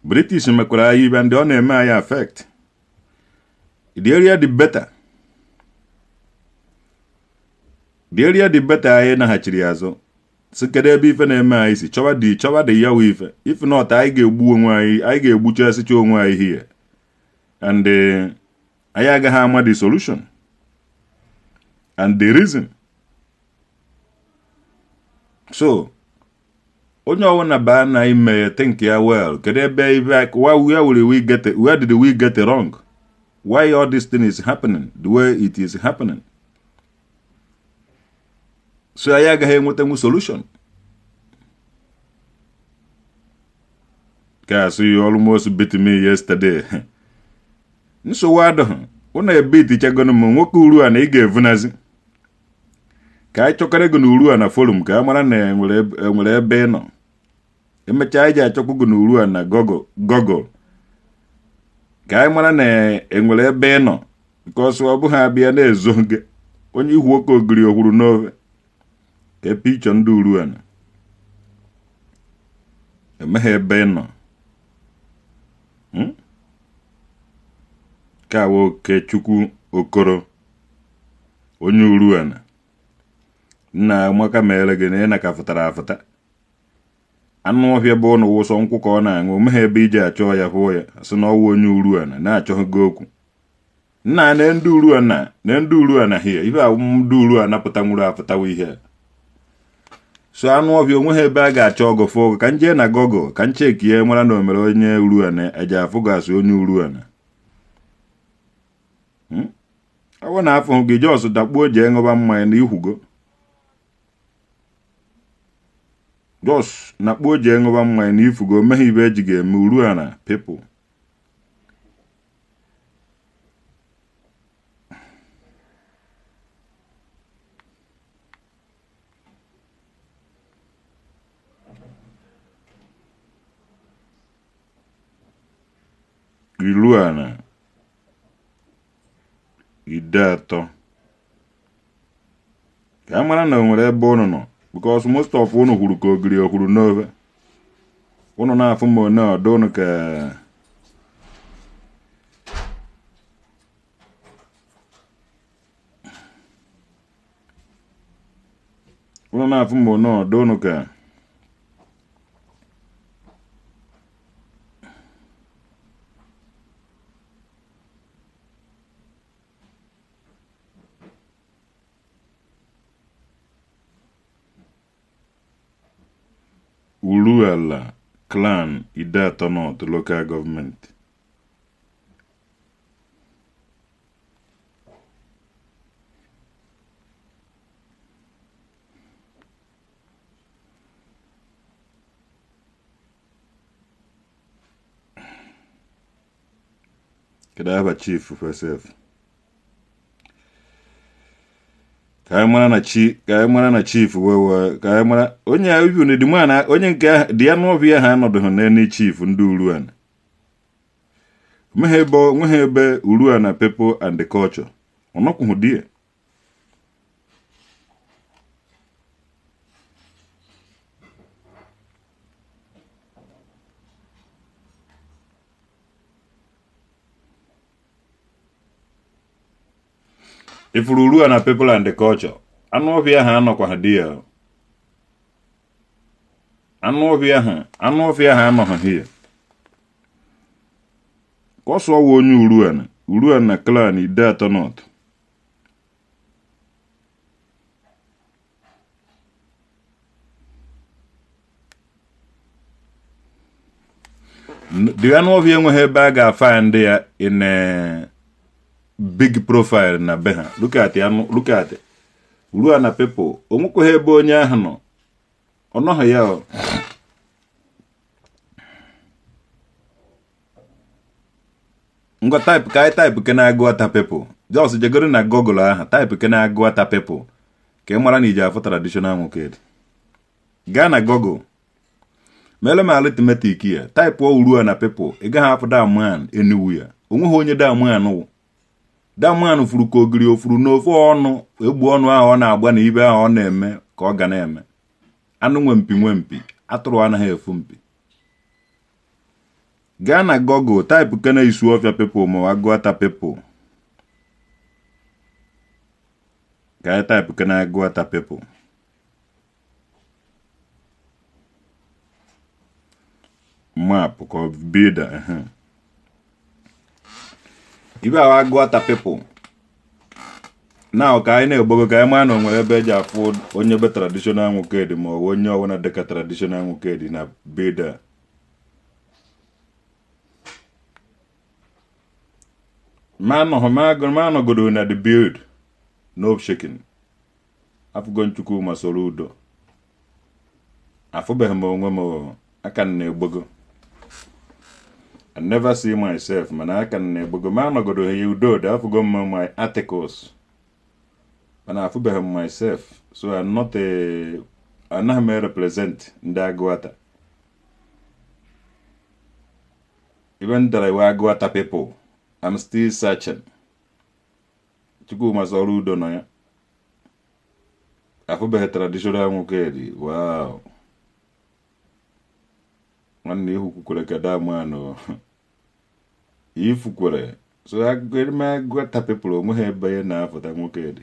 A: British mekwara anyị ibe ndị ọ na-eme anyị affect. The area dị better, the area dị better. Anyị naghachiri azụ si kedu ebe ife na-eme anyị si chọba dị chọba dị ya wụ ife. If not, anyị ga-egbu onwe anyị, anyị ga-egbuchasịcha onwe anyị here and anyị agaghị ama the solution and the reason. So onye ọbụla baa na ime ya, think ya well. Kedu ebe ife, where will we get it? Where did we get it wrong? Why all this thing is happening the way it is happening? So anyị agaghị enwetanwu solution. Ka asị, you almost beat me yesterday. Nsogbu adịghị. Ụnụ ebitichagonu m nwoke uru a na ị ga-evunazi ka anyị chọkara gị n'uru a na forum ka a mara na enwere ebe ị nọ. Emechaa, anyị ji achọkwu gị n'uru a na Google Google ka anyị mara na enwere ebe ị nọ, because ọ bụghị abịa na-ezo gị onye ihu oke ogiri okwuru n'ofe ka picture ndị uru a na emeghe ebe ị nọ. Ka awa Okechukwu Okoro onye uru a na nna amaka mere gị na ị na ka fụtara afụta anụ ọhịa bụ ụnụ wụsọ nkwụ ka ọ na-aṅụ omeghe ebe iji achọ ya hụ ya sị na ọwụ onye uru a na na-achọghị gị okwu nna na ndị uru a na na ndị uru a na hie ibe awụ ndị uru a napụta nwụrụ apụtawa ihe so anụ ọhịa onweghị ebe a ga-achọ ọgụ fụ ọgụ. Ka m jee na Google ka m chekie mara na o mere onye uru a na eji afụ gasị onye uru a na ọwụ na afọ gị jos dakpuo jee ṅụba mmanya na ihugo jos na kpuo jee ṅụba mmanya na ifugo omeghe ibe eji ga-eme uru a na people. Ilu a na Ideato ka a mara na o nwere ebe unu nọ, because most of unu kwuru ka ogiri okwuru n'ofe unu na-afụ m one ọdụ unu ka unu na-afụ m one ọdụ unu ka Uruala Clan, Ideato North Local Government. Kedu aha chief fesef? Ka anyị mara na chi, ka anyị mara na chief wewe, ka anyị mara onye a ibu na dị na onye nke dị anụ ọbịa ha anọdụghị n'elu chief ndị Uruana nweghị ebe nweghị ebe Uruana people and the culture ọ nọkwughị di ya. Ifuru Uruana people and the culture, anụ ọhịa ha anọkwa ha di ya. Anụ ọhịa ha, anụ ọhịa ha anọghị here. Ka ọ sụọ onye Uruana, Uruana clan Ideato North. The anụ ọhịa enweghị ebe a ga-afind ya in a big profile na be ha. Look at ya, look at Uruana people. O nwekwaghị ebe onye ahụ nọ. Ọ nọghị ya o. Ngwa type ka anyị type ke na-Agụata people. Just jegoro na Google ahụ type ke na-Agụata people ka ị mara na iji afụ traditional nwoke. Gaa na Google. Meele m arithmetic ya. Type Uruana people. Ị gaghị afụ that man anywhere. O nweghị onye that man wụ. That man furu ka ogiri ofuru n'ofe ọnụ egbu ọnụ ahụ ọ na-agba na ibe ahụ ọ na-eme ka ọ ga na-eme. Anụ nwe mpi nwe mpi, atụrụ anaghị efu mpi. Gaa na Google type kene Isuofia people ma Agụata people. Ka anyị type kene Agụata people. Map ka ọ bida. Ibe ahụ Agụata people. Now ka anyị na-egbogo ka anyị maa na o nwere ebe eji afụ onye be traditional nwoke dị ma ọ bụ onye ọbụla dịka traditional nwoke dị na bida. Ma anọgodo na the build, no shaking. Afụgo Chukwuma Soludo. Afụbeghị m onwe m, aka m na-egbogo. I never see myself, mana aka m na-egbogo. Ma anọgodo ya udo dị, afụgo m my articles. Mana afụbeghị m myself, so I'm not a, anaghị m represent ndị Agụata. Even though I were Agụata people, I'm still searching. Chukwuma Soludo nọ ya. Afụbeghị traditional nwoke dị. Wow. Nwanne ihu kwukwere ka damanụ. Ifukwere. So Agụata people onweghị ebe ya na-afụta nwoke dị.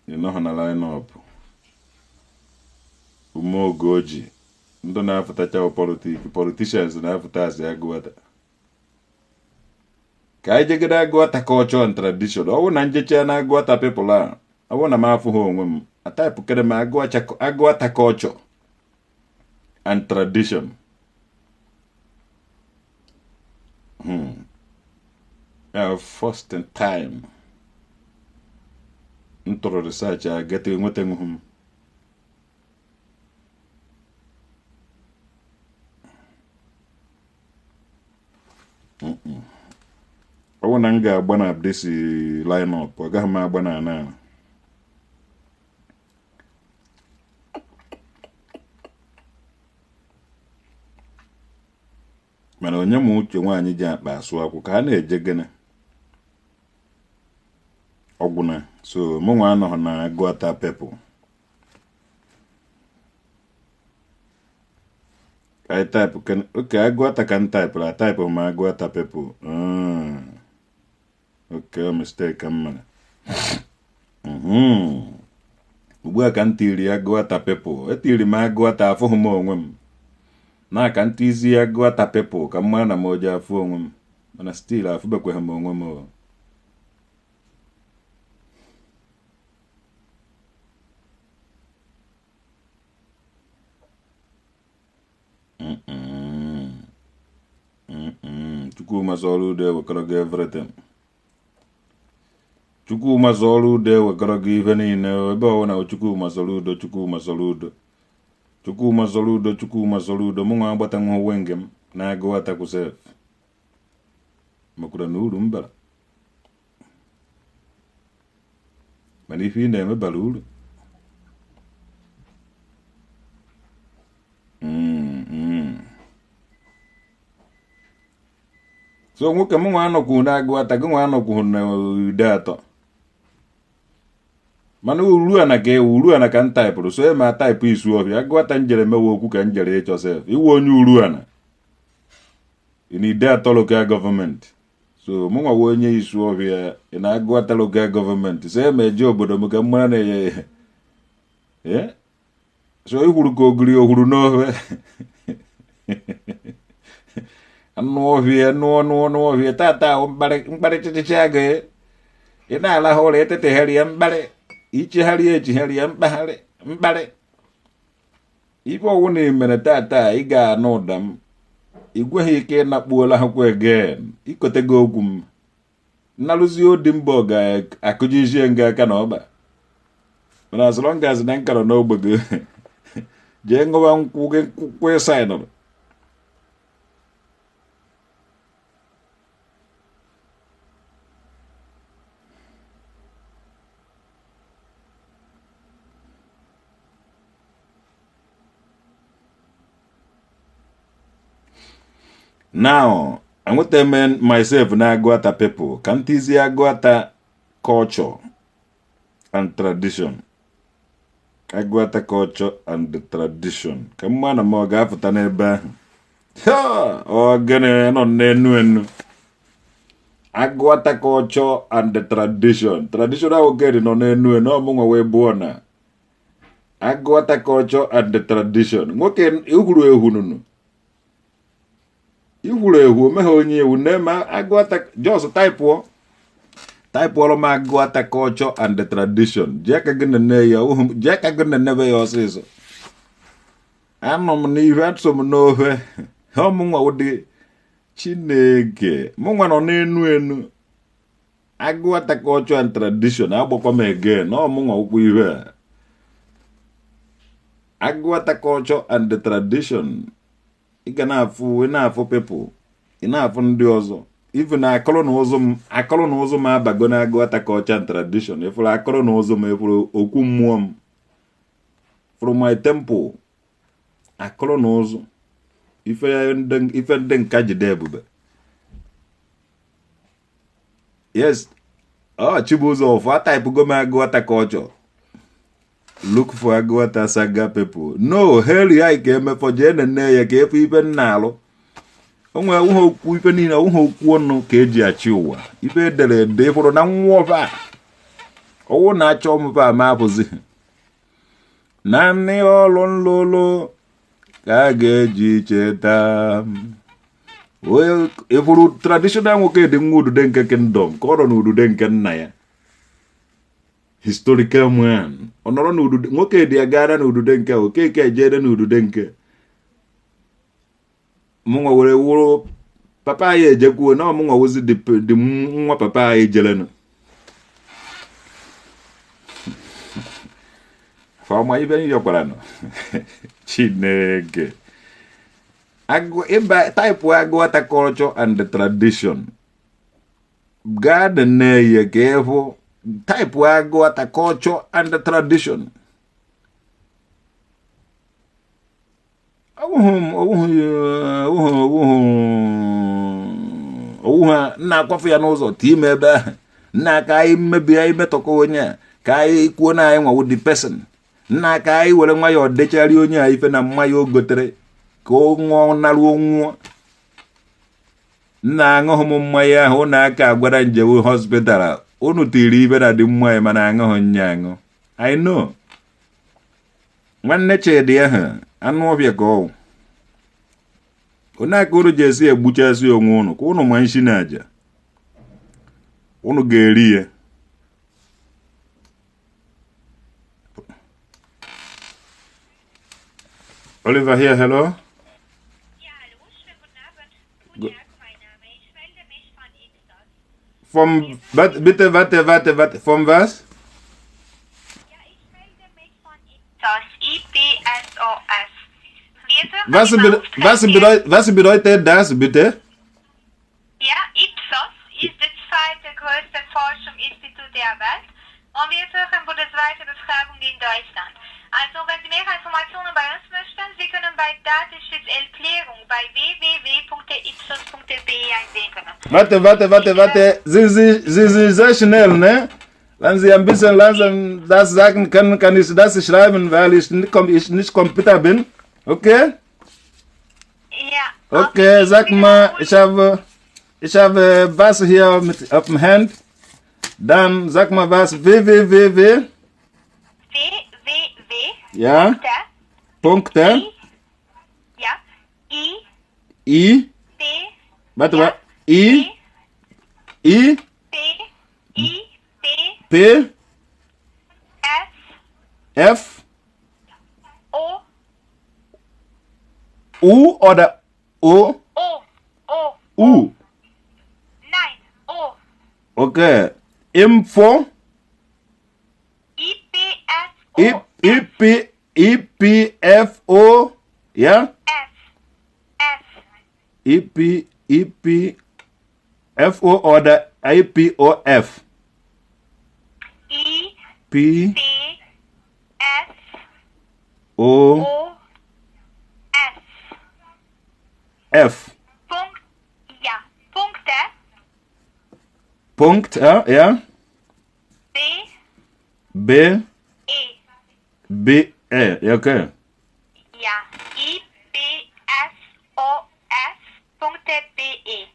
A: Ị nọghị na line-up. Umeogoji. Ndị na-afụtacha politicians na-afụta asị Agụata. Ka anyị jegide Agụata culture and tradition. Ọ bụrụ na njecha na Agụata people a, ọ bụrụ na m afụghị onwe m, ataịpụkere m Agụata culture and tradition. First time m tụrụ research a geta enwetanwughị m. Ọ bụrụ na m ga-agba na this line-up, ọ gaghị m agba na ana. Mana onye ma uche nwaanyị ji akpa asụ akwụ ka a na-eje gịnị ọgwụna. So mụ nwa anọghị na Agụata people. I type can okay Agụata ka m type la type ma Agụata people. Okay, mistake ka m mere. Ugbu a ka m tiri Agụata people. Etiri m Agụata afụghị m onwe m. Na ka m tizi Agụata people ka m mara na m oji afụ onwe m. Mana still afụbekweghị m onwe m o. Chukwuma Soludo ewekọrọ gị everything. Chukwuma Soludo ewekọrọ gị ife niile ebe ọbụla Chukwuma Soludo, Chukwuma Soludo, Chukwuma Soludo, Chukwuma Soludo. Mụ nwa agbatanwu wenge m na Agụata kwụsef. Makwara na uru m bara. Mana ife ị na-eme bara uru. So nwoke m nwa anọkwuhu na Agụata, gị nwa anọkwuhu na Ideato. Mana Uruana ka ewu, Uruana ka m taịpụrụ, so ema taịpụ Isuofia. Agụata njere mewe okwu ka njere ịchọ sef. Iwe onye Uruana in Ideato local government. So mụ nwa onye Isuofia in Agụata local government. So ema eje obodo m ka m mara na ya. So ikwuru ka ogiri ohuru n'ofe anụ ọhịa nụọ nụọ nụọ ọhịa tata ahụ mkparịchịchịchị agụ ị na-alahụ ụra etetegharịa mkparị ichegharịa echigharịa mkpagharị mkparị ife ọwụ na mere tata ị ga-anụ ụda m igweghị ike ịnakpuola hụkwa again ikotego okwu m nnarụzi odi mbọ ga-akụjizie nga aka na ọba mana as long as na nkara n'ogbe gị jee ṅụwa nkwụ gị nkwụ ịsaịnụrụ. Now, enweta m myself na Agụata people ka m tizie Agụata culture and tradition. Agụata culture and tradition. Ka mma na m ọ ga-apụta n'ebe ahụ. Ha! Ọ gịnị nọ n'enu enu. Agụata culture and tradition. Traditional nwoke dị nọ n'enu enu ọmụnwa wee bụọ na. Agụata culture and tradition. Nwoke ehuru ehu nụnụ. Ikwuru ehu omeghe onye ewu na-eme Agụata jos taịpụọ taịpụọrọ m Agụata culture and tradition jee ka gị nene ya jee ka gị nenebe ya ọsịsọ anọ m n'ihe atụ m n'ofe ọmụnwa ụdị Chineke mụnwa nọ n'enu enu Agụata culture and tradition agbakwa m again na ọmụnwa ụkwụ ihe a Agụata culture and tradition. Ị ga na-afụ ị na-afụ people ị na-afụ ndị ọzọ even akụrụ na ụzụ m akụrụ na ụzụ m abago na Agụata culture and tradition ịfụrụ akụrụ na ụzụ m ịfụrụ okwu mmụọ m fụrụ my temple akụrụ na ụzụ ife ndị nka jide ebube. Yes, ọ Chibụzọ ọfụ ataịpụgo m Agụata culture. Look for Agụata saga people. No, hell ya ka emefọ jee nene ya ka efe ife nna alụ onwe onwe okwu ife niile onwe okwu ọnụ ka eji achị ụwa ife edere ede ịfụrụ na nwụọfa ọwụ na-achọ mfa ma apụzi naanị ọlụ nlụlụ ka a ga-eji cheta ịfụrụ traditional nwoke dị nwa udude nke kingdom ka ọ nọ n'udude nke nna ya historical man ọ nọrọ n'udude nwoke dị ya gara n'udude nke okeke ejere n'udude nke mụnwa were wụrụ papa anyị ejekwuo na ọmụnwa wụzi dị nwa papa anyị jelenụ fọma ibe nyọkwara nọ Chineke ịba taịpụ Agụata culture and tradition gaa nene ya ka ịhụ taịpụ Agụata culture and tradition. Owuhu nna akwafu ya n'ụzọ tii ime ebe ahụ nna ka anyị mmebi anyị metọkọ onye a ka anyị kwuo na anyị nwawo the person nna ka anyị were nwayọọ dechari onye a ife na mmanya o gotere ka ọ ṅụọ naruo nwụọ nna aṅụghị m mmanya ahụ ụnụ aka agwara njem hospital unu tiri ibe na dị mmanya mana aṅụghị nya aṅụ. I know nwanne Chidi ahụ anụ ọbịa ka ọwụ onye aka unu ji esi egbuchasị onwe unu ka unu ma nshi na aja unu ga-eri ya. Oliver here, hello.
C: Ja, hallo, schönen guten Abend. Guten mein Name. Ich melde mich von Ipsos.
A: Vom, bitte, warte, warte, warte. Vom was?
C: Ja, ich melde mich von Ipsos. I-P-S-O-S. Wir suchen
A: Was,
C: im
A: be
C: Auftrag
A: was, was bedeutet das, bitte?
C: Ja, Ipsos ist das zweite größte Forschungsinstitut der Welt und wir führen bundesweite Befragung in Deutschland. Also, wenn Sie mehr Informationen bei uns möchten, Sie können bei Datenschutzerklärung bei www.ipsos.de einsehen können.
A: Warte, warte, warte, warte. Sie sind sehr schnell, ne? Wenn Sie ein bisschen langsam das sagen können, kann ich das schreiben, weil ich nicht Computer bin. Okay?
C: Ja.
A: Okay, sag mal, ich habe was hier mit auf dem Hand. Dann sag mal was, www.
C: www.
A: Ja, Punkte.
C: I, ja, I,
A: I,
C: P,
A: warte
C: ja,
A: mal. I, I,
C: P, I, P,
A: P,
C: S,
A: F,
C: O,
A: U oder O,
C: O, O,
A: U.
C: nein, O,
A: Okay. Info,
C: I, P, S, O,
A: I, I, P, I, P, F, O, ja?
C: F, F,
A: I, P, I, P, F, O oder I, P, O, F.
C: I,
A: P,
C: P, S,
A: O,
C: O, S.
A: F.
C: Punkt, ja, Punkte,
A: Punkt, ja, ja.
C: B,
A: B,
C: E,
A: B, E, ja, okay.
C: ja, I, P, S, O, S, Punkte, B, E.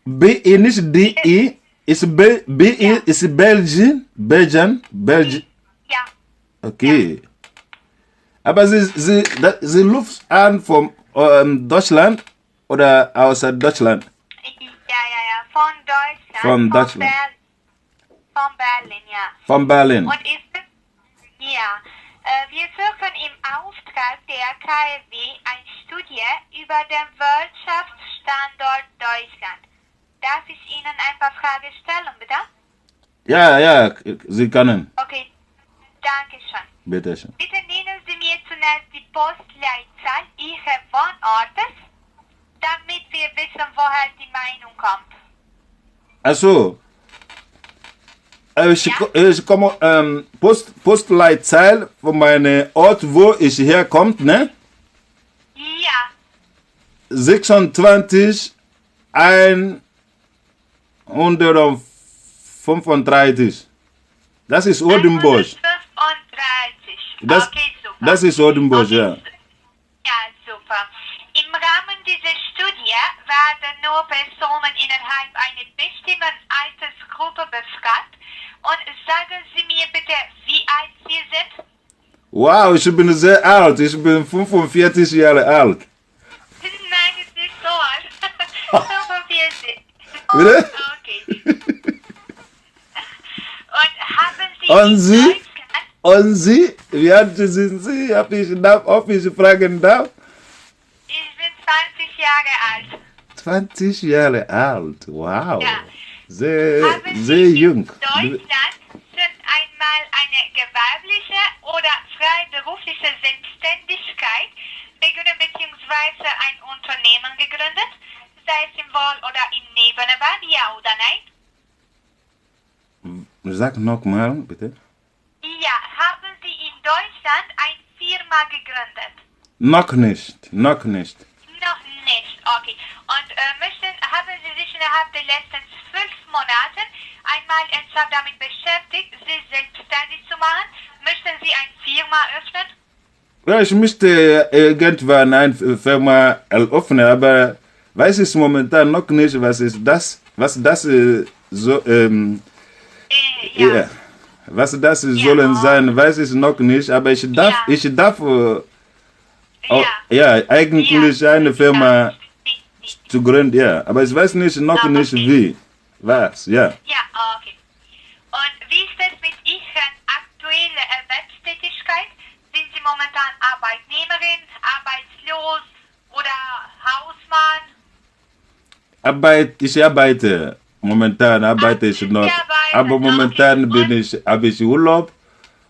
A: B, E, nicht D, E, ist B, B, E, ist Belgien, Belgien, Belgien.
C: Ja,
A: Okay. Aber sie ruft an vom Deutschland oder außer Deutschland?
C: ja, ja, ja, von Deutschland.
A: Von Deutschland.
C: Von Berlin, ja.
A: Von Berlin.
C: Und ist es, ja, wir führen im Auftrag der KfW eine Studie über den Wirtschaftsstandort Deutschland. Darf ich Ihnen ein paar Fragen stellen, bitte?
A: Ja, ja, Sie können.
C: Okay, danke schön.
A: Bitte schön.
C: Bitte nennen Sie mir zunächst die Postleitzahl Ihres Wohnortes, damit wir wissen, woher die Meinung kommt.
A: Ach so. Ich komme, Postleitzahl von meinem Ort, wo ich herkomme, ne?
C: Ja,
A: 26 135. Das ist Oldenburg.
C: 135.
A: Das,
C: Okay, super.
A: das ist Oldenburg,
C: Okay,
A: ja.
C: Ja, super. Im Rahmen dieser Studie werden nur Personen innerhalb einer bestimmten Altersgruppe befragt. Und sagen Sie mir bitte, wie alt Sie sind?
A: Wow, ich bin sehr alt. Ich bin 45 Jahre alt.
C: Nein, es ist so alt. 45.
A: Bitte?
C: Okay. Und haben Sie
A: Und
C: in
A: Sie?
C: Deutschland
A: Und Sie? Wie alt sind Sie? Ob ich fragen darf?
C: Ich bin 20 Jahre alt.
A: 20 Jahre alt. Wow.
C: Ja.
A: Sehr,
C: Haben
A: sehr
C: Sie in
A: jung.
C: Deutschland schon einmal eine gewerbliche oder freiberufliche Selbstständigkeit begonnen bzw. ein Unternehmen gegründet, sei es im Wohl- oder im Nebenerwerb, ja oder nein?
A: Sag nochmal, bitte.
C: Ja, haben Sie in Deutschland eine Firma gegründet?
A: Noch nicht, noch nicht.
C: Noch nicht, okay. Und haben Sie sich innerhalb der letzten 12 Monaten einmal ernsthaft damit beschäftigt, sich selbstständig zu machen? Möchten Sie eine Firma öffnen?
A: Ja, ich möchte irgendwann eine Firma eröffnen, aber weiß ich momentan noch nicht, was ist das, was das so,
C: Ja.
A: ja. Was das
C: Ja.
A: sollen sein, weiß ich noch nicht, aber ich darf,
C: Ja.
A: ich darf,
C: Ja.
A: ja, eigentlich
C: Ja.
A: eine Firma
C: Ja.
A: zu gründen, ja, aber ich weiß nicht, noch
C: Ah,
A: nicht
C: okay.
A: wie, was, ja.
C: Ja, okay. Und wie ist es mit Ihrer aktuellen Erwerbstätigkeit? Sind Sie momentan Arbeitnehmerin, arbeitslos oder Hausmann?
A: Ich arbeite, momentan arbeite ich
C: Sie
A: noch,
C: arbeiten,
A: aber momentan
C: okay.
A: habe ich Urlaub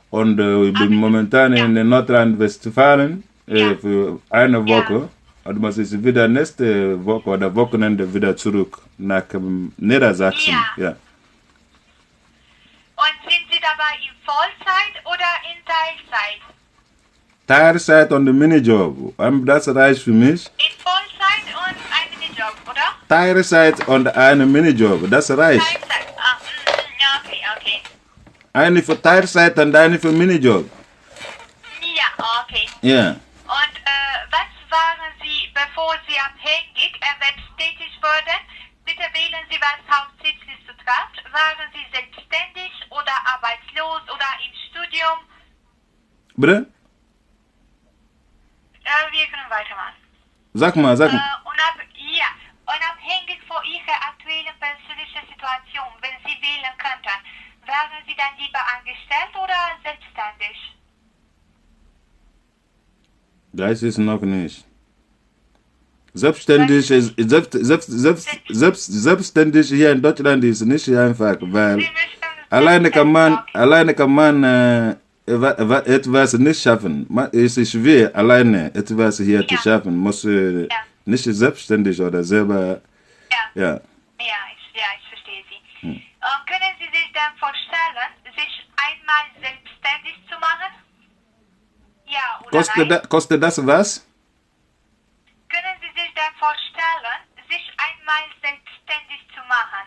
A: und ich bin momentan
C: Ja.
A: in Nordrhein-Westfalen
C: Ja.
A: für eine
C: Ja.
A: Woche und muss ich wieder nächste Woche oder Wochenende wieder zurück nach Niedersachsen.
C: Ja.
A: Ja.
C: Und sind Sie dabei in Vollzeit oder in Teilzeit?
A: Teilzeit und Minijob, das reicht für mich.
C: In Vollzeit und ein Minijob, oder?
A: Teilzeit und eine Minijob, das reicht.
C: Teilzeit. Ah, okay, okay.
A: Eine für Teilzeit und eine für Minijob.
C: Ja, okay.
A: Ja.
C: Und was waren Sie, bevor Sie abhängig erwerbstätig wurden? Bitte wählen Sie, was hauptsächlich zutraf. Waren Sie selbstständig oder arbeitslos oder im Studium?
A: Bitte?
C: Wir können weitermachen.
A: Sag mal, sag mal.
C: Ja, unabhängig von Ihrer aktuellen persönlichen Situation, wenn Sie wählen könnten, wären Sie dann lieber angestellt oder selbstständig?
A: Das ist noch nicht. Selbstständig ist selbstständig hier in Deutschland ist nicht einfach, weil alleine kann man etwas nicht schaffen. Es ist schwer, alleine etwas hier zu schaffen. Muss nicht selbstständig oder selber. Ja.
C: Ja, ich verstehe Sie. Können Sie sich dann vorstellen, sich einmal selbstständig zu machen? Ja oder nein?
A: Kostet das was?
C: Können Sie sich dann vorstellen, sich einmal selbstständig zu machen?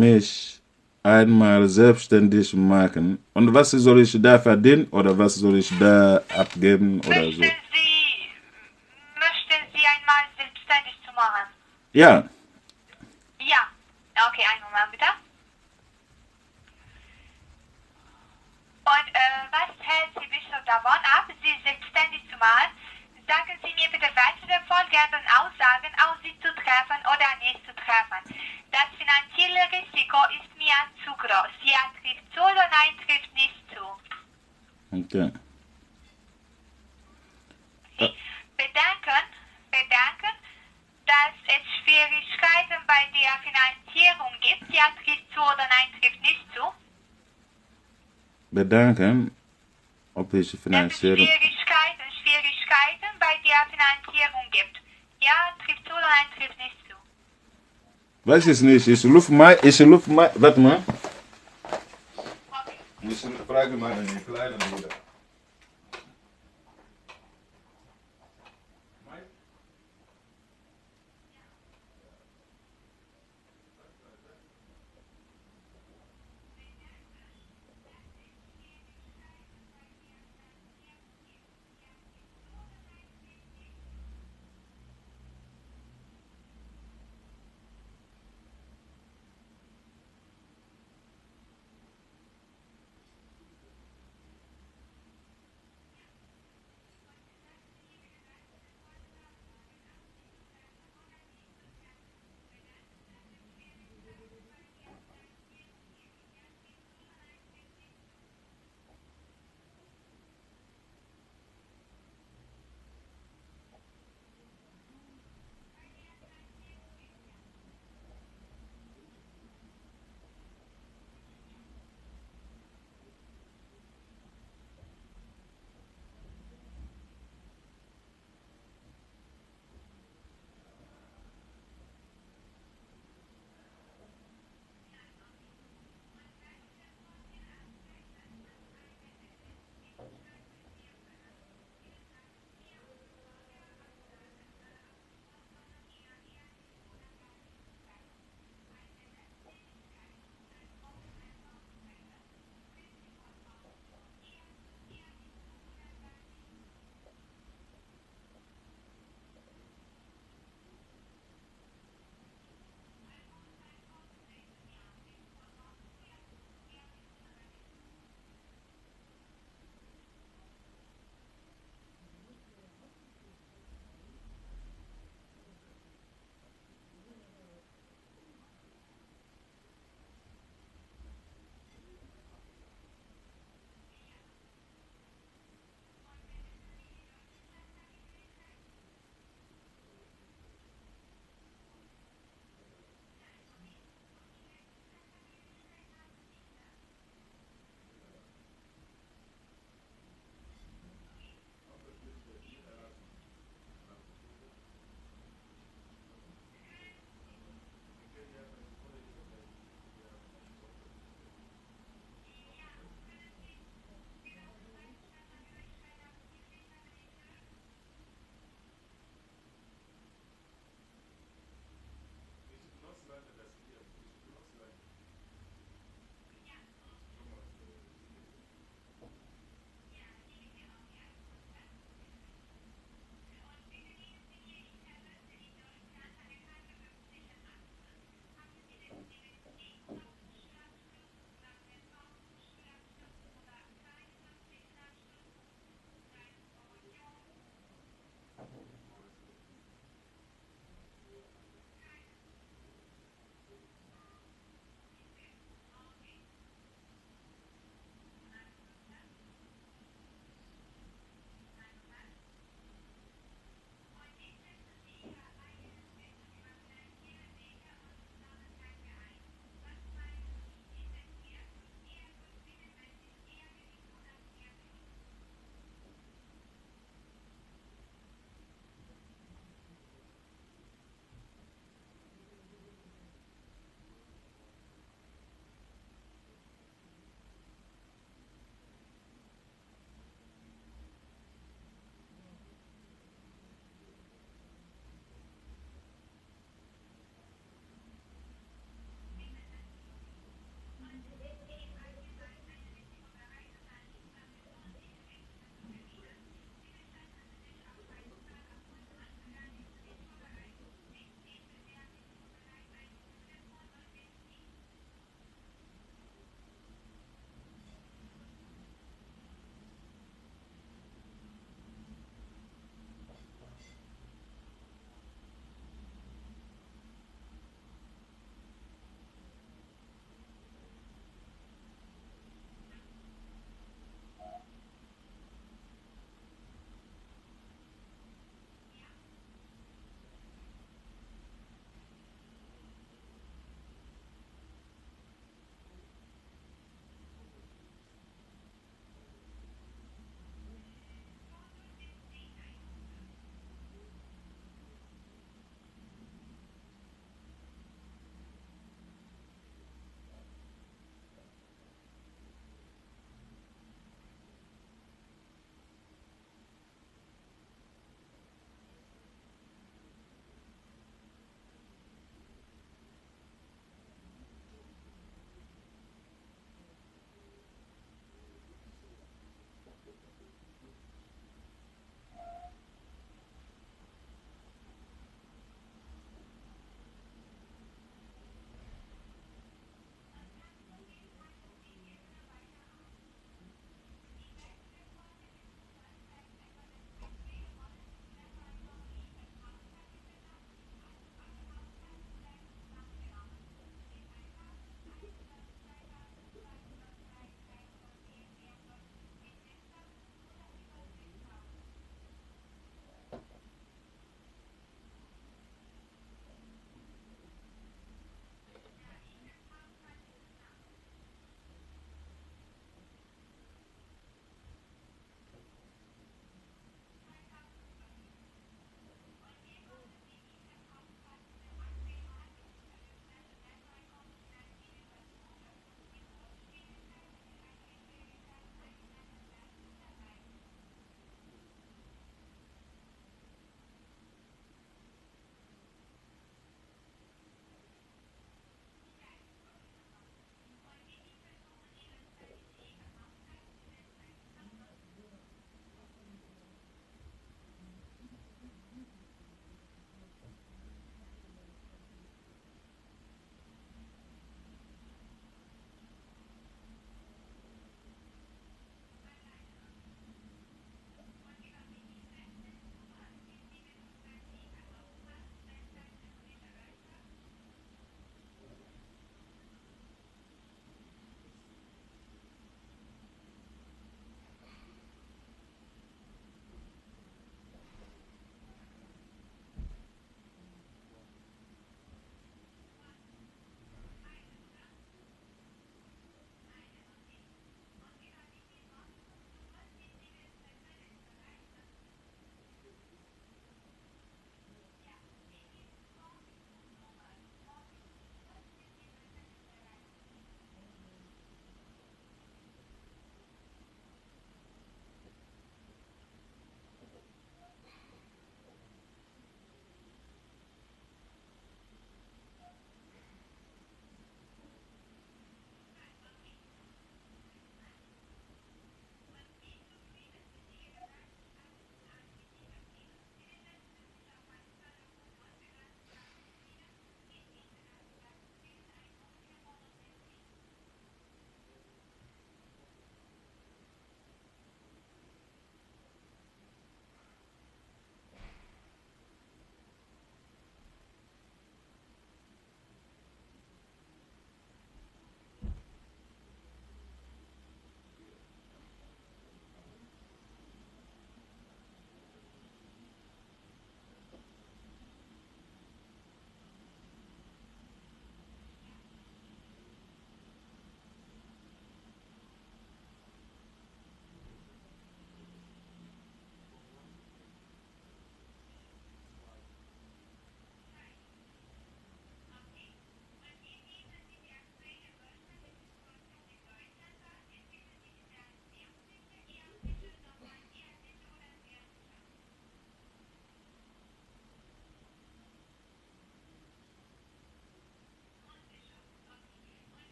A: Mich einmal selbstständig machen. Und was soll ich da verdienen oder was soll ich da abgeben oder so?
C: Möchten Sie einmal selbstständig zu machen?
A: Ja.
C: Ja. Okay, einen Moment bitte. Und was hält Sie bisher davon ab, sich selbstständig zu machen? Sagen Sie mir bitte, welche der folgenden Aussagen auf Sie zu treffen oder nicht zu treffen. Das finanzielle Risiko ist mir zu groß. Ja, trifft zu oder nein, trifft nicht zu.
A: Okay.
C: Sie bedenken, dass es Schwierigkeiten bei der Finanzierung gibt. Ja, trifft zu oder nein, trifft nicht zu.
A: Bedanken, ob ich Finanzierung...
C: Schwierigkeiten bei der Finanzierung gibt. Ja, trifft zu oder nein, trifft nicht zu.
A: Weiß ich nicht. Ich ruf mal, warte mal.
C: Okay.
A: Ich frage mal den kleinen Bruder.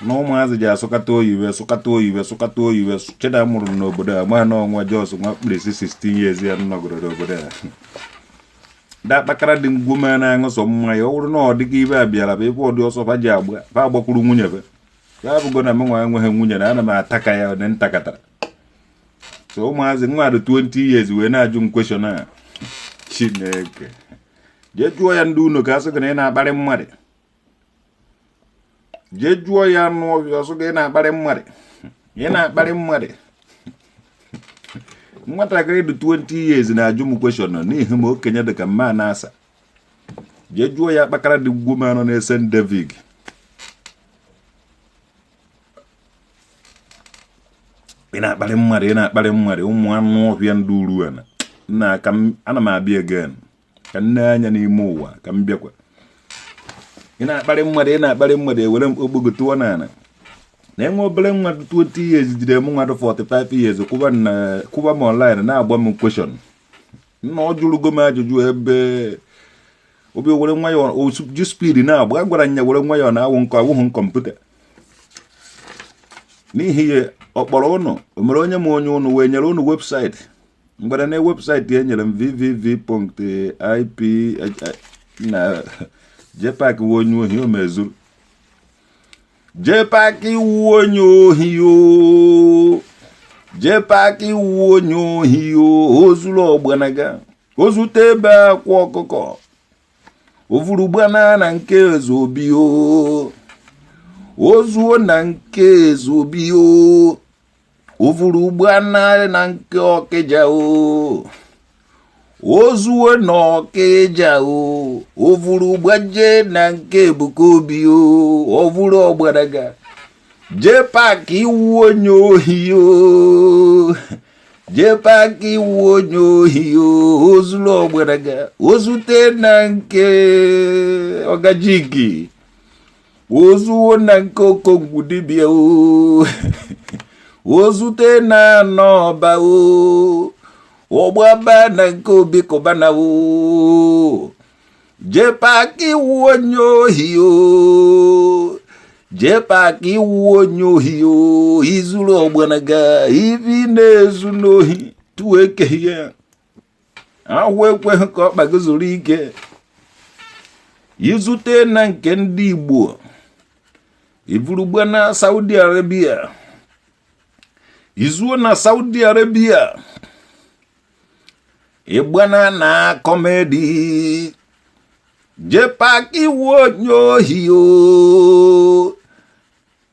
A: Na ụmụazị ji asụkata oyiwe, sụkata oyiwe, sụkata oyiwe. Cheda mụrụ m n'obodo a ma na ọnwa jos nwa mkpirisi 16 years ya nọgoro n'obodo a. Da akpakara dị ngwome na-aṅụ sọ mmanya. Ọ bụrụ na ọ dịka ibe a bịara bụ ebe ọdị ọsọ fa ji agba, fa agbakwuru nwunye fe. Ya bụgo na mụnwa enweghị nwunye na ana m ataka ya dị ntakatara. So ụmụazị nwa dị 20 years wee na-ajụ m question a. Chineke, jee jụọ ya ndị unu ka asị gị na ị na-akparị mmadụ. Jee jụọ ya anụ ọbịa, ọsọ gị ị na-akparị mmadụ, ị na-akparị mmadụ. Nwatakịrị dị 20 years na-ajụ m question n'ihi ma okenye dị ka mma na-asa. Jee jụọ ya akpakara dị ugwu ma nọ na-ese David. Ị na-akparị mmadụ, ị na-akparị mmadụ. Ụmụ anụ ọhịa ndị uru ana nna ka ana m abịa again ka nne anya n'ime ụwa ka m bịakwa. Ị na-akparị mmadụ, ị na-akparị mmadụ. Ewere m okpogo tụọ n'ala na enwe obere nwa 20 years jide m nwa dị 45 years kwụba na kwụba m online na-agba m question. Nna, ọ jụrụgo m ajụjụ ebe obi were nwayọọ ji speed na-agba. Gwara nya were nwayọọ na awụ nkọ awụghị kọmputa n'ihi ya. Ọ kpọrọ ụnụ, o mere onye ma onye ụnụ wee nyere ụnụ website mgbere na website e nyere m vvv.ip na JPAC wu onye ohi. O mezuru JPAC wu onye ohi o. JPAC wu onye ohi o. O zuru ọgbanaga, o zute ebe akwa ọkụkọ ovuru gbana na nke eze obi o. O zuo na nke eze obi o. Ovuru gbana na nke ọkịja o. O zuo na ọkịja o. Ovuru gbaje na nke ebuka obi o. Ovuru ọgbaraga. JPAC iwu onye ohi o. JPAC iwu onye ohi o. O zuru ọgbaraga, o zute na nke ọgajiki, o zuo na nke okongwu dibịa o. O zute na n'ọba o. Ọgbaba na nke obi kụbana o. JPAC iwu onye ohi o. JPAC iwu onye ohi o. Izuru ọgbanaga ibi na-ezu n'ohi tụọ ekeghị ya ahụ ekweghị ka ọ kpago zuru ike. Izute na nke ndị Igbo ivurugba na Saudi Arabia, izuo na Saudi Arabia, ịgbana na comedy. JPAC iwu onye ohi o.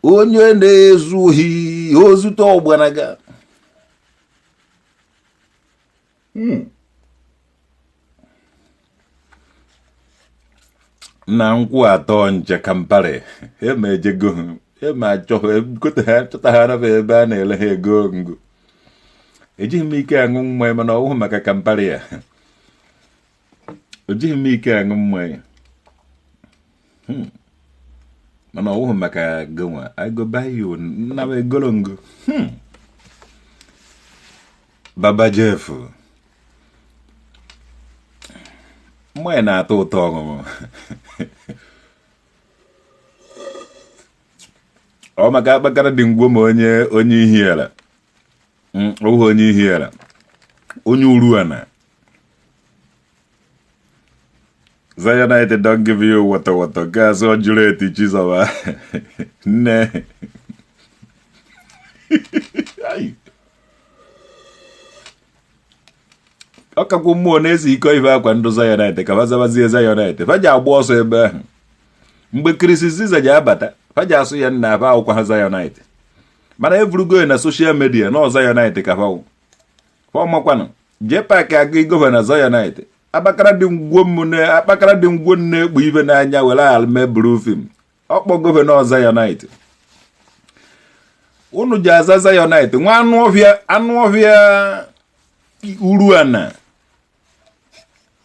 A: Onye na-ezu ohi ozute ọgbanaga. Na nkwụ atọ nche kampari ema ejego ema achọghị egote ha chọta ha na ebe a na-ele ha ego ngụ. Ejighị m ike aṅụ mmanya, mana ọ bụghị maka kampari a. Ejighị m ike aṅụ mmanya, mana ọ bụghị maka gonwa. I go buy you nna m egolo ngụ. Baba Jeff, mmanya na-atọ ụtọ ọṅụṅụ. Ọ maka akpakara dị ngwo ma onye onye ihiala ọ bụghị onye ihiala, onye uruana. Zionite don give you water water gas ọ jụrụ eti Chizọba nne. Ai. Ọ kakwu mmụọ na-ese iko ife akwa ndụ Zionite ka fazabazie Zionite fa ji agba ọsọ ebe ahụ mgbe Chris Ziza ji abata. Fa ji asụ ya nna afa akwụkwọ ha Zionite, mana evurugo na social media na Zionite ka fa ọmakwanụ. JPAC agụ igova na Zionite. Akpakara dị ngwo m na akpakara dị ngwo na-ekpu ibe n'anya were ala buru fim ọkpọ gọvanọ Zionite. Unu ji aza Zionite nwa anụ ọhịa, anụ ọhịa uruana,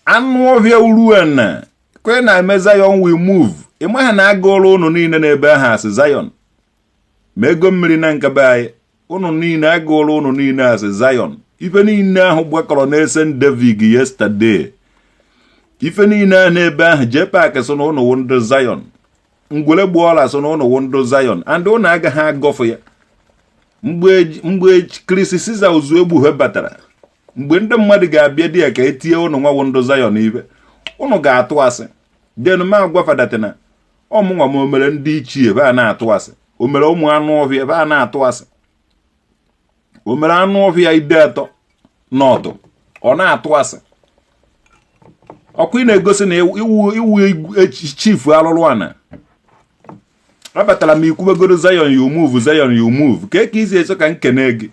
A: anụ ọhịa uruana kwe na-eme Zion we move. Ịmaha na agụrụ unu niile n'ebe ahụ asị Zion ma ego mmiri na nkabe anyị. Unu niile agụrụ, unu niile asị Zion. Ife niile ahụ gbakọrọ na St. David yesterday, ife niile ahụ n'ebe ahụ, JPAC so na unu wụ ndị Zion. Ngwere gbuo ọla so na ụnụ wụ ndụ Zion and ụnụ agaghị agọfụ ya. Mgbe Chris Caesar Uzuegbu batara, mgbe ndị mmadụ ga-abịa di ya ka etinye ụnụ nwa wụ ndụ Zion ibe, ụnụ ga-atụ asị. Den ma agwa fadatina ọmụnwa ma o mere ndị ichie ebe a na-atụ asị, o mere ụmụ anụ ọhịa ebe a na-atụ asị, o mere anụ ọhịa Ideato North ọ na-atụ asị. Ọkwa ị na-egosi na iwu chief alụrụ ana. Abatara m ikwubegoro Zion you move, Zion you move, ka ka isi eso ka nkene gị.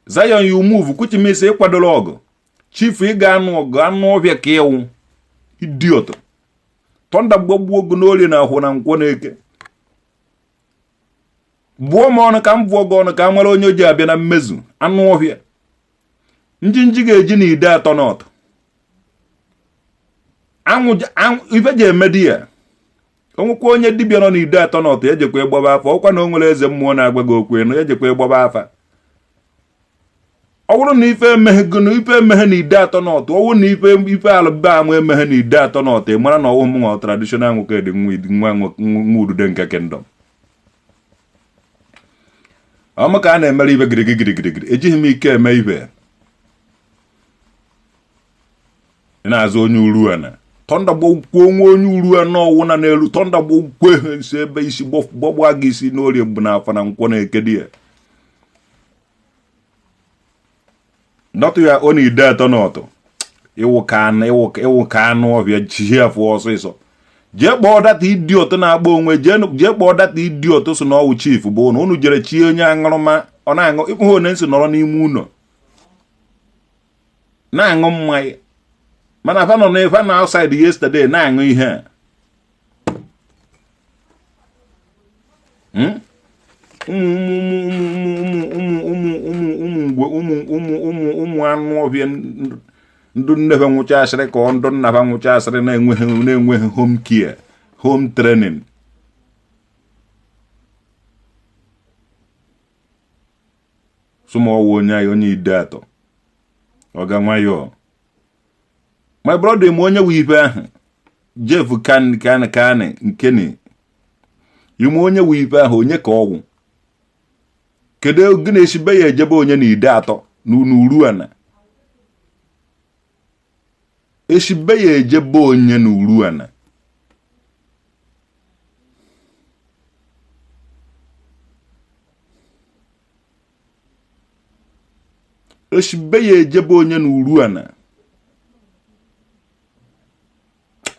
A: Zion you move kwuchimisi ịkwadoro ọgụ chief, ị ga-anụ ọgụ anụ ọhịa ka ịwụ idiot. Tọnda gbagbuo ogu n'orie na ahụ na nkwọ na eke. Gbuo m ọnụ ka m bụọ gị ọnụ ka a mara onye ji abịa na mmezu. Anụ ọhịa njinji ga-eji na Ideato North anwụ ife ji eme di ya. Onwekwa onye dibịa nọ n'Ideato North ejekwa ịgbaba afa, ọkwa na o nwere eze mmụọ na-agwa gị okwu enu ejekwa ịgbaba afa. Ọ bụrụ na ife emeghe na ife emeghe na Ideato North, ọ bụrụ na ife alụba ama emeghe na Ideato North, ị mara na ọwụ mụnwa traditional nwoke dị nwa nwa udude nke kingdom. Ọmụ ka a na-emere ibe girigirigirigiri, ejighị m ike eme ibe. Ị na-azụ onye uru ana tọnda gbokwuo onwe onye uru anọ ọwụ na n'elu tọnda gbokwue nsi ebe isi gbọgbaa gị isi n'orie mbụ n'afọ na nkwọ na eke di ya. Not your own Ideato North. Ịwụ ka anụ ọhịa ji afọ ọsịsọ. Jee kpọọ that idiot na-agba onwe, jee kpọọ that idiot so na ọwụ chief bụ ụnụ. Unu jere chie onye aṅụrụma, ọ na-aṅụ ịkpụ ha one nsị nọrọ n'ime ụlọ na-aṅụ mmanya, mana fa nọ n'efe na outside yesterday na-aṅụ ihe a. Ụmụ ụmụ ụmụ ụmụ ụmụ ngwe ụmụ ụmụ ụmụ ụmụ anụ ọhịa ndụ nnefe nwụchasịrị ka ọ ndụ nnafa nwụchasịrị na-enweghị home care, home training. Sụmọwụ onye anyị onye Ideato ọga nwayọọ. My brother, ma onye wu ife ahụ Jeff kan kan kan nkeni ime onye wu ife ahụ onye ka ọgwụ kedu gị na-esi be ya ejebe onye na Ideato n'uru ana esi be ya ejebe onye n'uru ana. Esi be ya ejebe onye n'uru ana.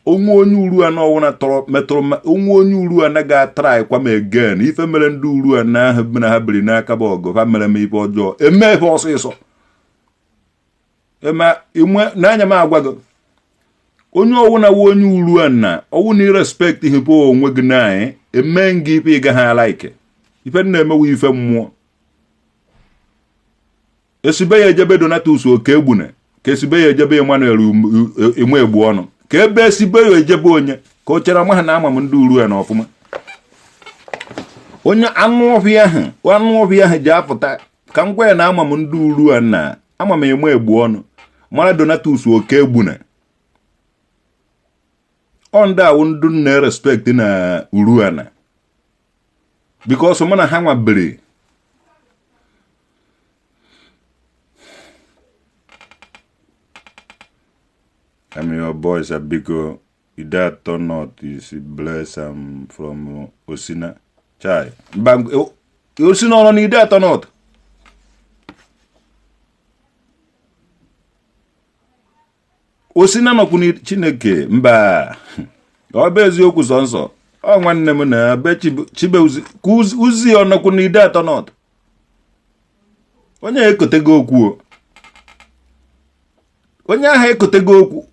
A: Onwe onye uru ana ọwụna tọrọ metụrụ onwe onye uru ana ga-atara kwa m again. Ife mere ndị uru ana ahụ bi na ha biri n'aka bụ ọgụ ha mere m ife ọjọọ eme ife ọsịsọ eme n'anya m agwa gị onye ọwụna wu onye uru ana ọwụ na irespect hipo onwe gị na anyị eme gị ife ị gaghị ala ike ife na-emewe ife mmụọ. Esibe ya ejebe Donatus Okegbune ka esibe ya ejebe Emmanuel Ime Egbu ọnụ ka ebe esibe ya ejebe onye ka o chere ama ha na ama m ndị uru ya na ọfụma. Onye anụ ọhịa ahụ ji apụta ka m gwa ya na ama m ndị uru a na ama m Ime Egbu ọnụ mara Donatus Okegbune. Ọ ndị awụ ndụ na-respect na uru ana because mụ na ha nwabere. I'm your boy Sabiko Ideato North is bless am from Osina Chai. Mba Osina ọ nọ n'Ideato North? Osina nọkwu na Chineke mba ọ bụ eziokwu sọ nsọ ọ nwanne m na be Chibeuzi ka uzi ọ nọkwu n'Ideato North. Onye ekotego okwu onye ahụ ekotego okwu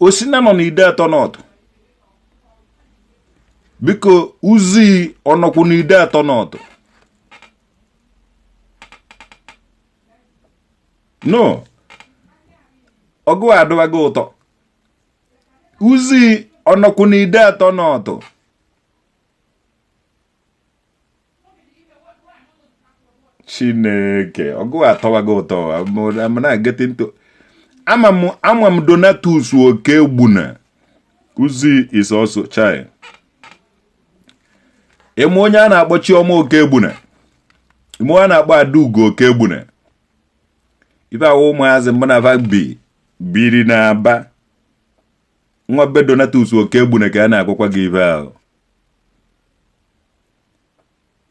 A: Osina nọ n'Ideato North. Biko uzi ọnọkwu n'Ideato North? No ọgụ adịwago ụtọ. Uzi ọnọkwu n'Ideato North? Chineke ọgụ atọwago ụtọ. I'm not getting to ama m Donatus Okegbuna. Uzi is also chai. Ịma onye a na-akpọ Chioma Okegbune, ịma onye a na-akpọ Adaugo Okegbune. Ife ahụ ụmụazị mụ na fa bi biri na Aba, nwa be Donatus Okegbune ka a na-agwakwa gị ife ahụ.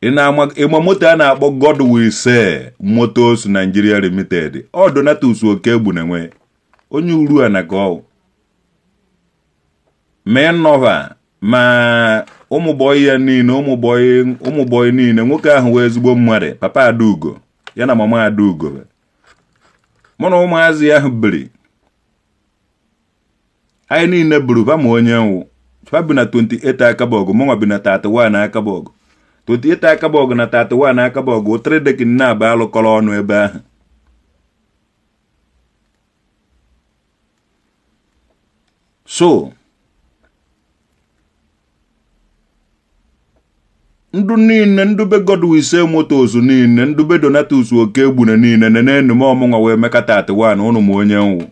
A: Ị na-ama ịma moto a na-akpọ God Will Say Motors Nigeria Limited? Ọ Donatus Okegbune nwe, onye uru a na ka ọ mee nnọva ma ụmụ bọyị ya niile, ụmụ bọyị niile. Nwoke ahụ wee ezigbo mmadụ. Papa Adaugo ya na mama Adaugo, mụ na ụmụazị ahụ biri, anyị niile buru fa. Ma onye nwụ fa bi na 28 Akabọgụ, mụnwa bi na 31 Akabọgụ. 28 Akabọgụ na 31 Akabọgụ, ụtịrị dịka nne abụ alụkọrọ ọnụ ebe ahụ. So ndụ niile, ndube Godwill Motors niile, ndube Donatus Okegbune niile, nenenu m ọmụnwa wee meka 31 ụnụ. Ma onye nwụ,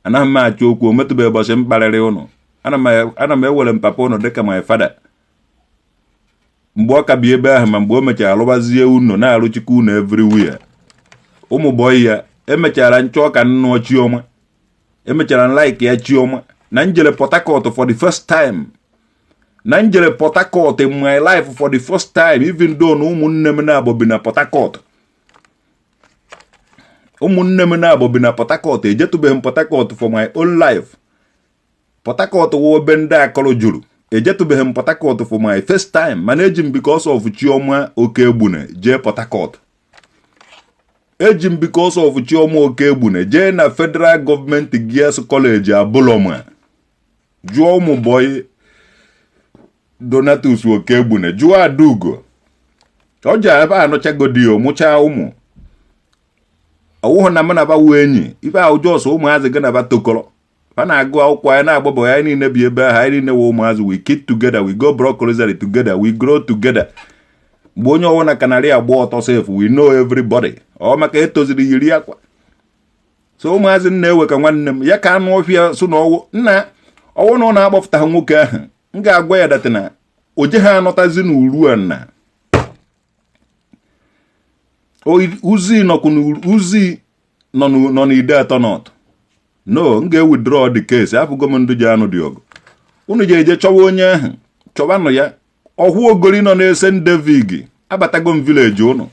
A: anaghị m achọ okwu. O metụbeghị ụbọchị m kparịrị ụnụ. Ana m ewere mpapa ụnụ dịka my father mgbe ọ ka bi ebe ahụ, ma mgbe o mechara alụbazie unu na-arụchikwa unu everywhere. Ụmụ bọyị ya emechara nchọ ka nnụọ Chioma, emechara m like ya Chioma na njere Port Harcourt for the first time, na njere Port Harcourt in my life for the first time, even though na ụmụnne m na-abụ bi na Port Harcourt. Ụmụnne m na-abụ bi na Port Harcourt, ejetụbeghị m Port Harcourt for my own life. Port Harcourt wụ ebe ndị akọrọ juru. Ejetụbeghị m Port Harcourt for my first time, mana eji m because of Chioma Okegbune jee Port Harcourt. Eji m because of Chioma Okegbune jee na Federal Government Girls College Abuloma. Jụọ ụmụ bọyị Donatus Okegbune, jụọ Adaugo. Ọ ji ebe anụchagodi o mụchaa ụmụ ọwụhụ na mụ na bawu enyi. Ife ahụ just ụmụazị gị na ba tokọrọ, fa na-agụ akwụkwọ, anyị na-agbabọ, anyị niile bi ebe ahụ, anyị niile wụ ụmụazị. We keep together, we go Block Rosary together, we grow together. Mgbe onye ọwụna kanarị agba ọtọ sef, we know everybody. Ọ maka etoziri yiri akwa so ụmụazị m na-ewe ka nwanne m ya ka anụ ọfịa. So na ọwụ nna ọwụ na ọ na-agbapụta nwoke ahụ, m ga-agwa ya that na o je ha anọtazi n'uru a na uzi nọkwu uzi nọ n'Ide Atọ North. No, m ga-ewithdraw the case. Afụgo m ndị ji anụ dị ọgụ. Unu ji eje chọwa onye ahụ, chọwanụ ya. Ọhụ ogori nọ na-ese David abatago m village unu.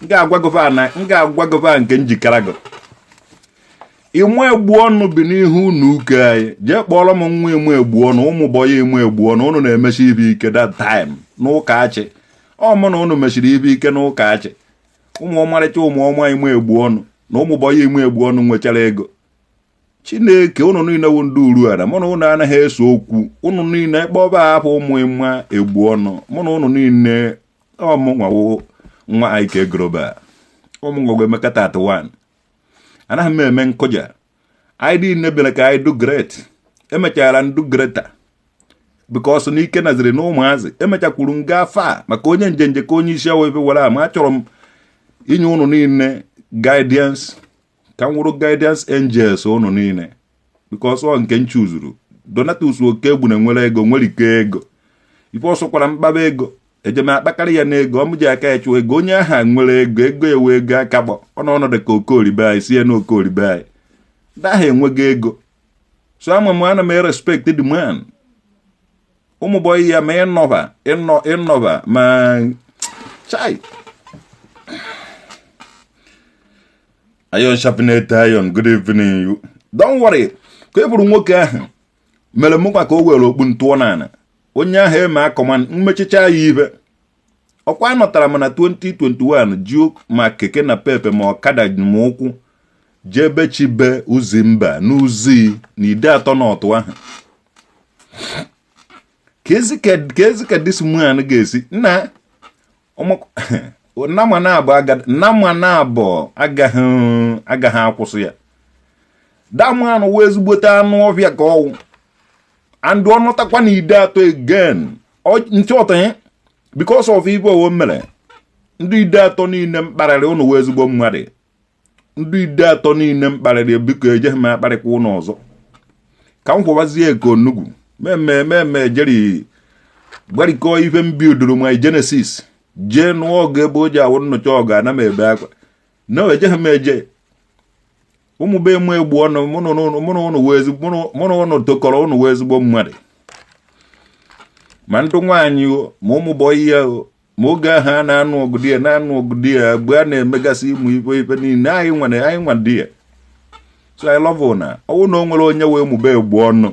A: M ga-agwa gova na m ga-agwa gova nke njikara gị. Ịmụ egbu ọnụ bi n'ihu unu uke anyị. Jee kpọrọ m nwa ịmụ egbu ọnụ, ụmụ bọya ịmụ egbu ọnụ. Unu na-emechi ibe ike that time n'ụka achị. Ọ mụ na unu mechiri ibe ike n'ụka achị. Ụmụ ọmarịcha, ụmụ ọma ịmụ egbu ọnụ na ụmụ bọya ịmụ egbu ọnụ nwechara ego. Chineke, unu niile wụ ndị uru ara. Mụ na unu anaghị eso okwu. Unu niile kpọba afọ ụmụ ịma egbu ọnụ. Mụ na unu niile ọmụ nwawo nwa Ike Global, ụmụ nwago Emeka 31. Anaghị m eme nkụja. Anyị niile bịara ka anyị do great. Emechara ndu greater because n'ike naziri na ụmụazị emechakwuru nga afọ a maka onye njenje ka onye isi awa ebe were ama. Achọrọ m inye unu niile guidance, ka m wụrụ guidance angels unu niile, because ọ nke m chuzuru. Donatus Okegbune nwere ego, nwere ike ego. Ife ọsọkwara mkpaba ego ejem akpakarị ya n'ego ọ m ji aka ya chụọ ego. Onye aha nwere ego, ego ewe ego akagbọ ọ nọ ọnọdụ ka okoribe anyị sie na okoribe anyị ndị ahụ enwego ego. So ama m, ana m respect the man. Ụmụ bọyị ya ma ịnọba ịnọ ịnọba ma chai. Iron sharpened iron. Good evening you. Don't worry, ka e bụrụ nwoke ahụ mere mụkwa ka o were okpu ntụọ n'ala. Onye ahụ eme akọma mmechicha ya ibe ọkwa anọtara m na 2021 ji ma keke na pepe ma ọkada ma ụkwụ jebe chibe uzi mba n'uzi na Ide Atọ n'ọtụ ahụ. Ka ezi ka this man ga-esi nna nama na-abụ agaghị akwụsị ya. Damanụ wee ezigbote anụ ọfịa ka ọwụ and ọ nọtakwa na Ide Atọ again ntị ọtọ ya because of ibe owo mere. Ndị Ide Atọ niile mkparịrị ụnụ wee ezigbo mmadụ. Ndị Ide Atọ niile mkparịrị, biko, ejeghị m akparịkwa ụnụ ọzọ. Ka m kwụwazie eko nnukwu memme memme jeri gbarikọọ ife m bilduru my genesis, jee nụọ ọgụ ebe o ji awụ nnụcha ọgụ, ana m ebe akwa na ejeghị m eje. Ụmụ be m egbu ọnụ, mụ na ụnụ tokọrọ, ụnụ wee ezigbo mmadụ, ma ndụ nwaanyị o, ma ụmụ bọyị ya o, ma oge ahụ a na-anụ ọgụ di ya, na-anụ ọgụ di ya, mgbe a na-emegasị ịmụ ife ife niile anyị nwere, anyị nwa di ya. So I love una. Ọwụ na o nwere onye wee mụbe egbu ọnụ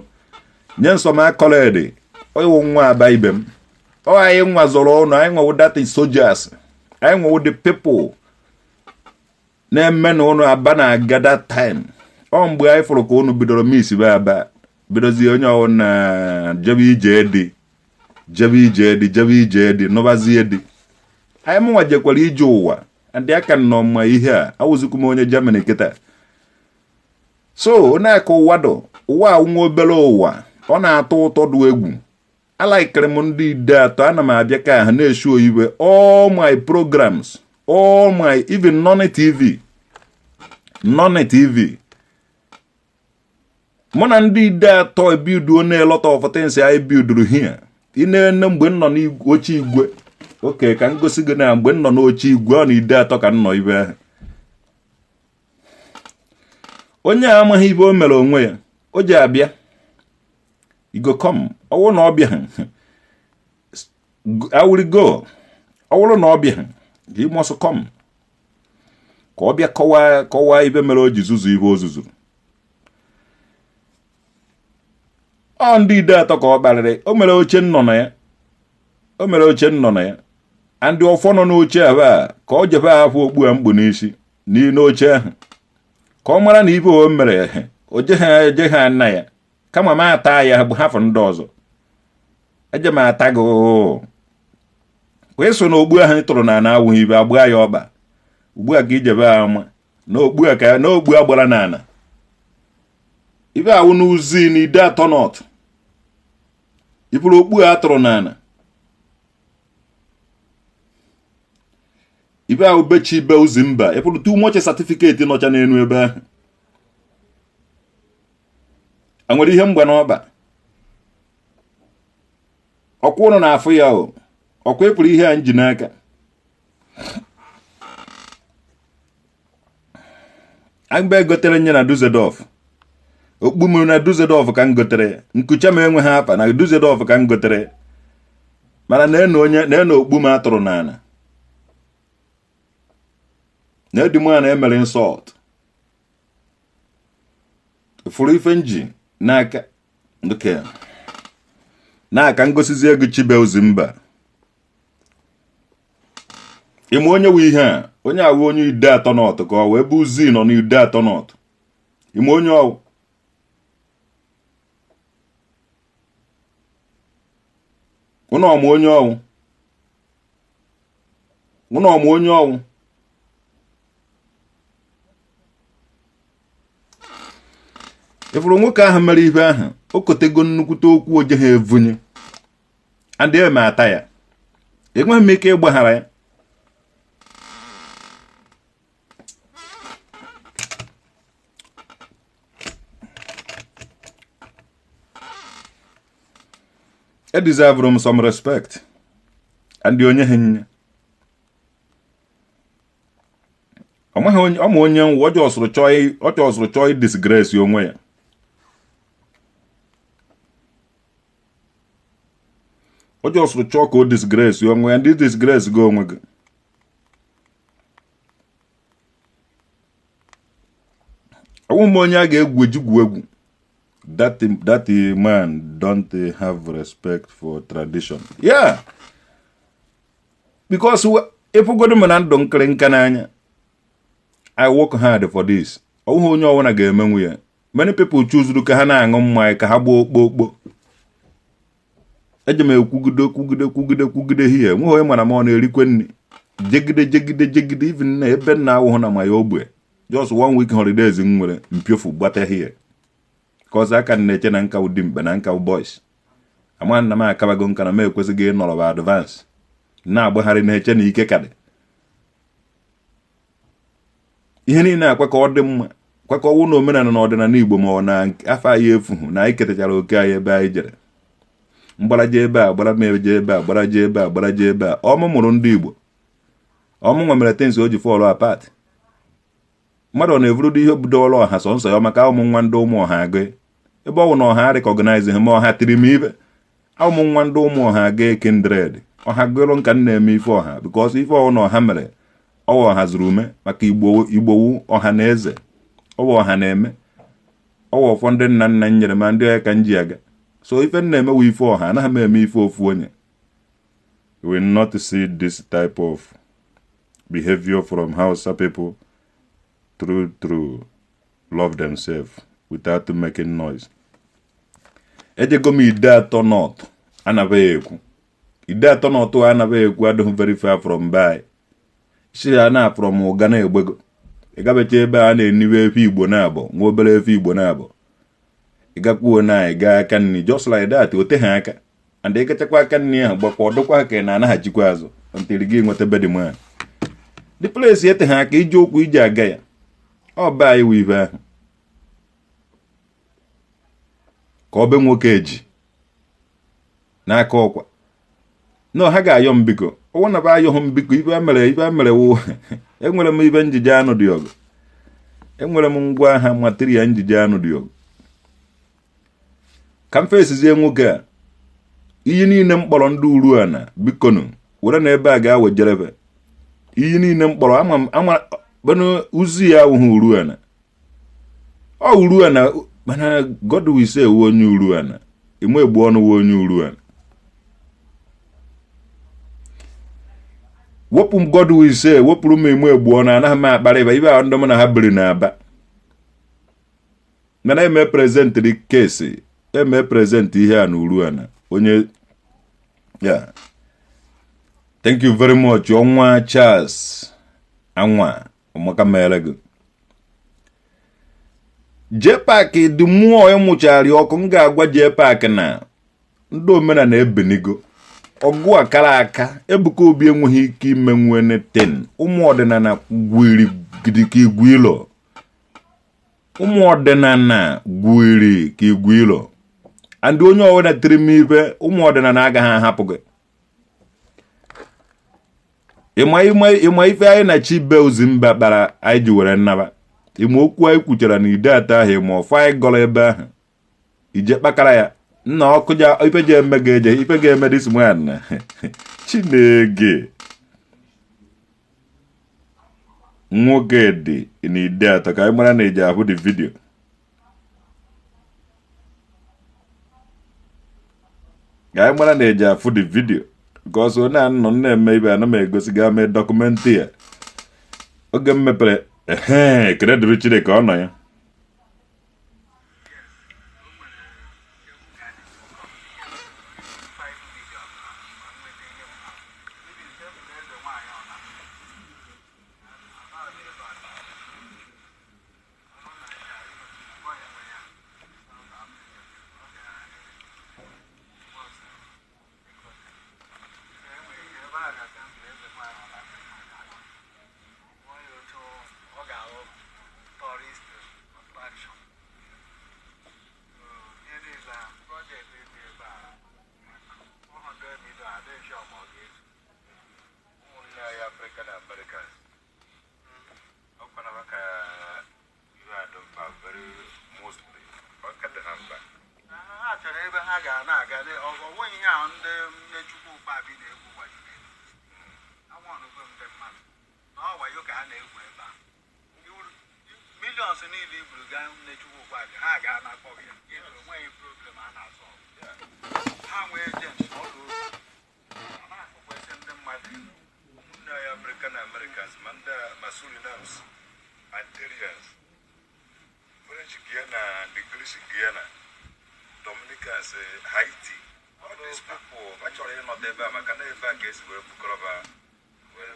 A: nye nsọ m akọledi ọwụ nwa aba ibe m. Ọ anyị nwa zọrọ ụnụ, anyị nwawo that soldiers, anyị nwawo the people na-eme na ụnụ aba na-aga that time. Ọ mgbe anyị fụrụ ka ụnụ bidoro miss be aba, bidozie onye ọwụ na jebe ije dị, jebe ije dị, jebe ije dị, nụbazie dị. Anyị mụnwa jekwara ije ụwa ndị aka nọ mma ihe a awụzikwu m onye Germany kịta. So na-aka ụwa dụ ụwa nwa obere ụwa, ọ na-atọ ụtọ dụ egwu. Alaikere m ndị ide atọ, ana m abịa ka ha na-eshu oyiwe all my programs, all my even Nonny TV, Nonny TV. Mụ na ndị ide atọ ebiduo na a lot of things anyị bidoro here. Ị na-ene mgbe m nọ n'oche igwe oke ka m gosi gị na mgbe m nọ n'oche igwe, ọ na ide atọ ka m nọ ibe ahụ. Onye a amaghị ibe o mere onwe ya, o ji abịa igo kom. Ọwụ na ọ bịa, I will go. Ọ bụrụ na ọ bịa, he must come ka ọ bịa kọwaa kọwaa ibe mere o ji zuzu ibe o zuzuru. Ọ ndị ide atọ ka ọ kparịrị. O mere oche nnọ na ya, o mere oche nnọ na ya, andị ọfọ nọ n'oche ahụ a ka ọ jebe ahapụ okpu a mkpu n'isi n'oche ahụ, ka ọ mara na ibe o mere o jeghị ejeghị ana ya. Kama m ata ya hafụ ndị ọzọ eje m ata gị wee so na okpu ahụ tụrụ na ana awụghị ibe agbaa ya ọkpa ugbu a ka ijebe ama na okpu a ka na okpu a gbara n'ala ibe awụ n'uzi na ide atọ nọt ifuru okpu a tụrụ n'ala ibe ahụ bechi ibe uzi mba ifuru too much certificate nọcha n'elu ebe ahụ a nwere ihe mgba n'ọkpa ọkwa ụnụ na-afụ ya o ọkwa ịpụrụ ihe a nji n'aka. Agba egotere nye na Dusseldorf, okpu m na Dusseldorf ka m gotere, nkucha m enweghị afa na Dusseldorf ka m gotere, mana na-eno onye na-eno okpu m atụrụ n'ala na edi m a na-emere insult fụrụ ife nji n'aka nke na-aka ngosizi ego chibe ozi mba ịma onye wụ ihe a, onye awụ onye ide atọ nọtụ ka ọ wee bụ uzi nọ n'ide atọ nọtụ. Ịma onye ọwụ ụnụ ọmụ onye ọwụ ụnụ ọmụ onye ọwụ. Ịfụrụ nwoke ahụ mere ife ahụ, o kotego nnukwute okwu oje ha evunye and eme ata ya, enweghị m ike ịgbaghara ya. E deserve m some respect and onye ha nye ọ maghị onye ọ ma onye nwa ọ chọsụrụ chọọ disgrace onwe ya. Ọ jọsụrụ chọọ ka o disgrace onwe ya, ndị disgrace gị onwe gị. Ọwụ m onye a ga-egwu ejigwu egwu. That man don't have respect for tradition. Yeah, because ịfụgodo m na ndụ nkiri nka n'anya, I work hard for this. Ọwụghị onye ọbụla ga-emenwu ya. Many people choose ka ha na-aṅụ mmanya ka ha gbaa okpokpo. Eji m ekwugide kwugide kwugide kwugide hie nweghị onye mara ma ọ na-erikwe nri jegide jegide jegide even na ebe nna awụhụ na maya ogbe just one week holidays m nwere mpiofu gbata hie ka ọzọ aka na-eche na nka ụdị mkpe na nka boys ama nna m akabago nka na m ekwesịghị ịnọrọ ba advance na-agbagharị na-eche na ike ka dị ihe niile akwa ka ọ dị mma. Kwakọwụ na omenala na ọdịnala Igbo ma ọ na afọ anyị efuhu na anyị ketachara oke anyị ebe anyị jere. Mgbaraje ebe a, gbara m eje ebe a, gbaraje ebe a, gbaraje ebe a. Ọmụ mụrụ ndị Igbo. Ọmụ nwa mere things o ji fall apart. Mmadụ ọ na-evurudo ihe budowara ọha sọ nsọ ya maka ụmụ nwa ndị ụmụ ọha agụ ebe ọ bụ na ọha recognize ha, ma ọha tiri m ibe ụmụ nwa ndị ụmụ ọha aga kindred ọha gụrụ nka m na-eme ife ọha, because ife ọwụ na ọha mere ọwa ọha zuru ume maka Igbo. Igbowu ọha na eze, ọwa ọha na-eme ọwa ọfọ ndị nna nna m nyere ma ndị ọya ka m ji aga. So ife m na-emewu ife ọha, anaghị m eme ife ofu onye. You will not see this type of behavior from Hausa people. True, true, love themselves without making noise. Ejego m Ideato North, anabaghị ekwu Ideato North a anabaghị ekwu, adịghị very far from by si ya na from ụga na-egbego. Ịgabecha ebe a na-eniwe efe Igbo na-abọ nwa obere efe Igbo na-abọ, ịgakwuo na anyị gaa aka nri, just like that, o teghị aka. And ịgachakwa aka nri ahụ, gbakwa ọdụkwa ka ị na-anaghachikwa azụ until gị nweta be the man. The place eteghị aka ije ụkwụ iji aga ya. Ọ be anyị wụ ife ahụ ka ọ be nwoke eji n'aka ọkwa no ha ga-ayọ m biko. Ọwụ na be ayọghị m biko, ife mere, ife mere wụ enwere m ibe njije anụ dị ọgụ, enwere m ngwa agha material njije anụ dị ọgụ ka m fesizie nwoke a. Iyi niile m kpọrọ ndị uru ana, bikonu, were na ebe a ga-awejerebe iyi niile m kpọrọ ama m ama benu uzi ya awụghị uru ana, ọ uru ana, mana God will say wu onye uru ana ime egbu ọnụ wu onye uru ana. Wepụ m God will say, wepụrụ m ime egbu ọnụ. Anaghị m akparị ibe ahụ ndị mụ na ha biri n'Aba, mana eme presentịrị kesi, eme present ihe a na uru ana onye ya. Thank you very much, ọnwa Charles anwa ọmaka mere gị. JPAC dị mmụọ ịmụchari ọkụ. M ga-agwa JPAC na ndị omenala ebenigo ọgụ a kara aka. Ebuka Obi enweghị ike imenwu anything. Ụmụ ọdịnala gwiri gidi ka igwe ilo, ụmụ ọdịnala gwiri ka igwe ilo, and onye ọbụla tiri m ibe, ụmụ ọdịnala agaghị ahapụ gị. Ịma ife anyị na Chibe Ozimba kpara anyị ji were nnaba, ịma okwu anyị kwuchara na Ideato ahụ, ịma ọfọ anyị gọrọ ebe ahụ ije kpakara ya nna ọkụ ja. Ife ji eme ga-eje, ife ga-eme this man. Chineke nwoke dị na Ideato ka anyị mara na eji ahụ the video, ka anyị mara na eji afụ the video, because onye a nọ na-eme ibe ana m egosi gaa mee document ya oge m mepere. Ehe, ekele dịrị Chineke, ọ nọ ya.
D: Ụmụnne anyị Afrịka na Americas, ọkwana maka ihe a dị mkpa, very mostly ọ ka dị ha mkpa.
E: Ha chọrọ ebe ha ga na-aga. Ọ nweghị ihe ahụ ndị nne Chukwu Ukpabi na-egwu wayo n'elu anwụọnụgo ndị mmadụ na ọ wayo ka ha na-egwu ebe a. Millions niile i buru gaa nne Chukwu Ukpabi, ha ga na-akpọ gị ya, onweghị problem a na-asọ. Ha nwee agent ọrụ a na-akpọkwesị ndị mmadụ ego.
D: Ụmụnne anyị Afrịka na Americas, ma ndị ma Surinams, Antillians, French Guiana and the English Guiana, Dominicans, Haiti, all these people ha chọrọ ịnọta ebe a maka na ebe a ka esi wee bukọrọba wee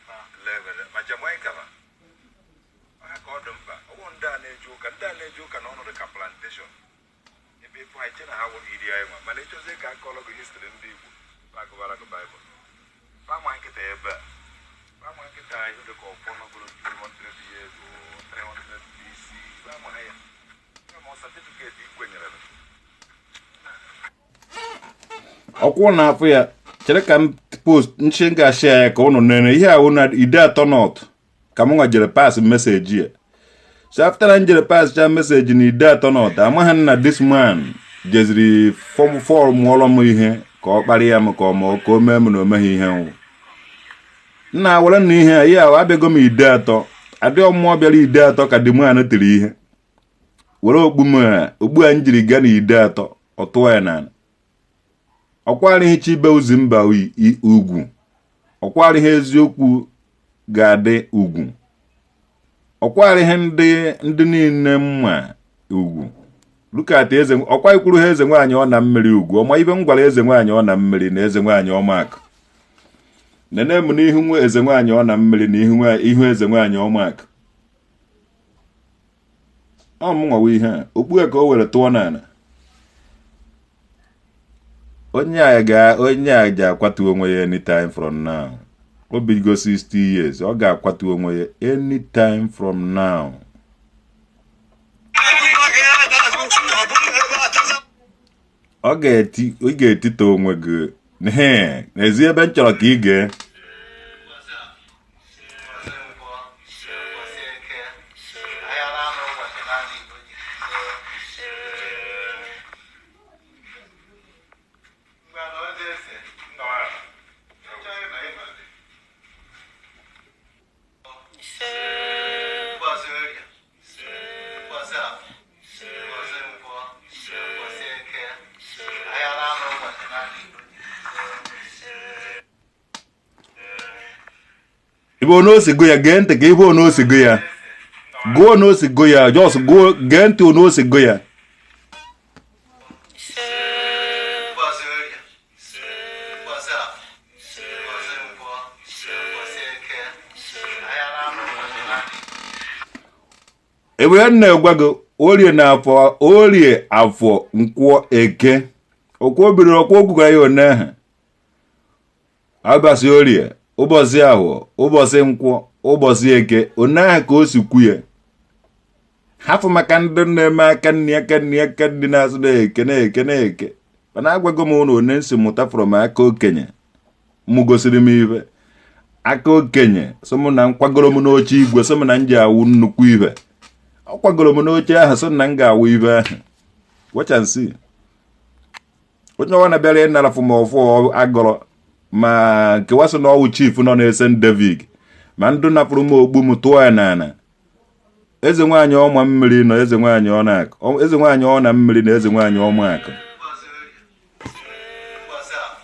D: level ma Jamaica ma ha ka ọ dị mkpa. Ọwụ ndị a na-eje ụka, ndị a na-eje ụka na ọnọdụ ka plantation ebe ịfụ anyị che na ha wụ iri anyị nwa, mana ịchọzie ka akọrọ gị history ndị Igbo, agụbara gị Baịbụl. Fama nkịta ebe a, fama nkịta ihe dị ka ọfọ nọgoro 200 years or 300 BC, fama ya.
A: Ọkwụ na afọ ya chere ka m post nchi m ga-ashia ya ka ụnụ nene ihe ahụ na Ideato North ka m nwa jere pass message ya. So after na njere pass cha message na Ideato North, amaghị na this man jeziri form ọlọ m ihe ka ọ kparịa m ka ọ ma ka o mee m na o meghị ihe nwụ nna were na ihe a ihe ahụ abịago m Ideato adịghị mmụọ bịara Ideato ka the man tiri ihe were okpu m a okpu a m jiri gaa na Ideato ọ tụọ ya n'ala. Ọkwarịghị chibe uzi mba ugwu, ọkwarịghị eziokwu ga-adị ugwu, ọkwarịghị ndị niile mma ugwu. Look at eze ọkwa ikwuru ha eze nwaanyị ọ na mmiri ugwu ọma ibe m gwara eze nwaanyị ọ na mmiri na eze nwaanyị ọmakụ nene m n'ihu nwa eze nwaanyị ọ na mmiri na ihu ihu eze nwaanyị ọmakụ ọ m nwawa ihe a okpu a ka o were tụọ n'ala. Onye a ga onye a ji akwatu onwe ya anytime from now. O bigo 60 years, ọ ga-akwatu onwe ya anytime from now. Ọ ga-eti ị ga-etite onwe gị. Ee, n'ezi ebe m chọrọ ka ị gee.
E: Ụbọchị nkwọ, ụbọchị eke, ahịa na-anọ ụbọchị naanị Igbo ji ngwa na onye eze ịchọ ịnọ ịnọ dị. Ụbọchị orie, ụbọchị afọ, ụbọchị nkwọ, ụbọchị eke, ahịa na-anọ ụbọchị naanị Igbo ji.
A: Ibe ono osi gụ ya, gee ntị ka ibe ono osi gụ ya, gụọ ono osi gụ ya, just gụọ, gee ntị ono osi gụ ya.
E: Ụbọchị orie, ụbọchị afọ, ụbọchị nkwọ, ụbọchị eke, ahịa na-anọ ụbọchị naanị Igbo.
A: Ebe m na-egwa gị, orie na afọ, orie, afọ, nkwọ, eke, okwu obiri ọkwa okwukwara ya one ahụ abasị orie, ụbọchị ahụ, ụbọchị nkwọ, ụbọchị eke, one ahụ ka o si kwu ya. Hafụ maka ndị na-eme aka nri aka nri aka nri na-asụ na-eke na-eke na-eke, mana agwago m ụnụ one nsi mụta from aka okenye mụ gosiri m ife aka okenye sị m na nkwagoro m n'oche igwe, sị m na m ji awụ nnukwu ife. Ọ kwagoro m n'oche ahụ, sị na m ga-awụ ife ahụ. Watch and see. Onye ọbụla bịara ịnara fụ m ọfụ agọrọ ma nkewa sị na ọwụ chief nọ na-ese David ma ndụ napụrụ m okpu m tụọ ya n'ala. Eze nwaanyị ọma mmiri na eze nwaanyị ọ na-akụ, eze nwaanyị ọ na mmiri na eze nwaanyị ọma akụ.
E: Ụbọchị orie, ụbọchị afọ,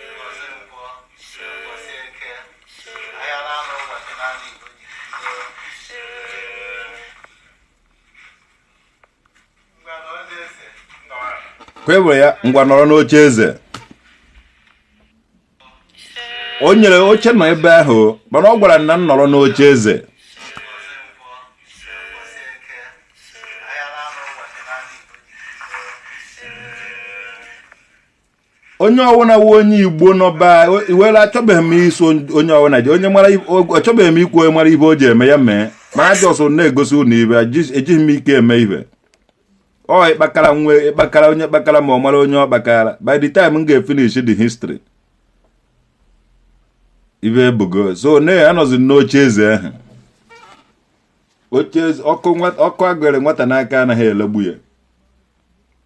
E: ụbọchị nkwọ, ụbọchị eke, ahịa na-anọ ụbọchị naanị Igbo ji. Ngwa na onye eze.
A: Kwebere ya ngwa nọrọ n'oche eze o nyere oche nọ ebe ahụ, mana ọ gwara na m nọrọ n'oche eze.
E: Ụbọchị nkwọ, ụbọchị eke, ahịa na-anọ ụbọchị naanị Igbo ji.
A: Onye ọwụna wu onye Igbo nọba iwere, achọbeghị m iso onye ọwụna ji onye mara, achọbeghị m ikwu onye mara ibe o ji eme ya mee, mana ajọsọ na-egosi unu ibe ejighị m ike eme ibe ọ ịkpakara nwe ịkpakara onye kpakara ma ọ mara onye ọ kpakara. By the time m ga-efinish the history ibe ebugo so na anọzi n'oche eze ahụ, oche eze ọkụ ọkụ agụrụ nwata n'aka anaghị elegbu ya.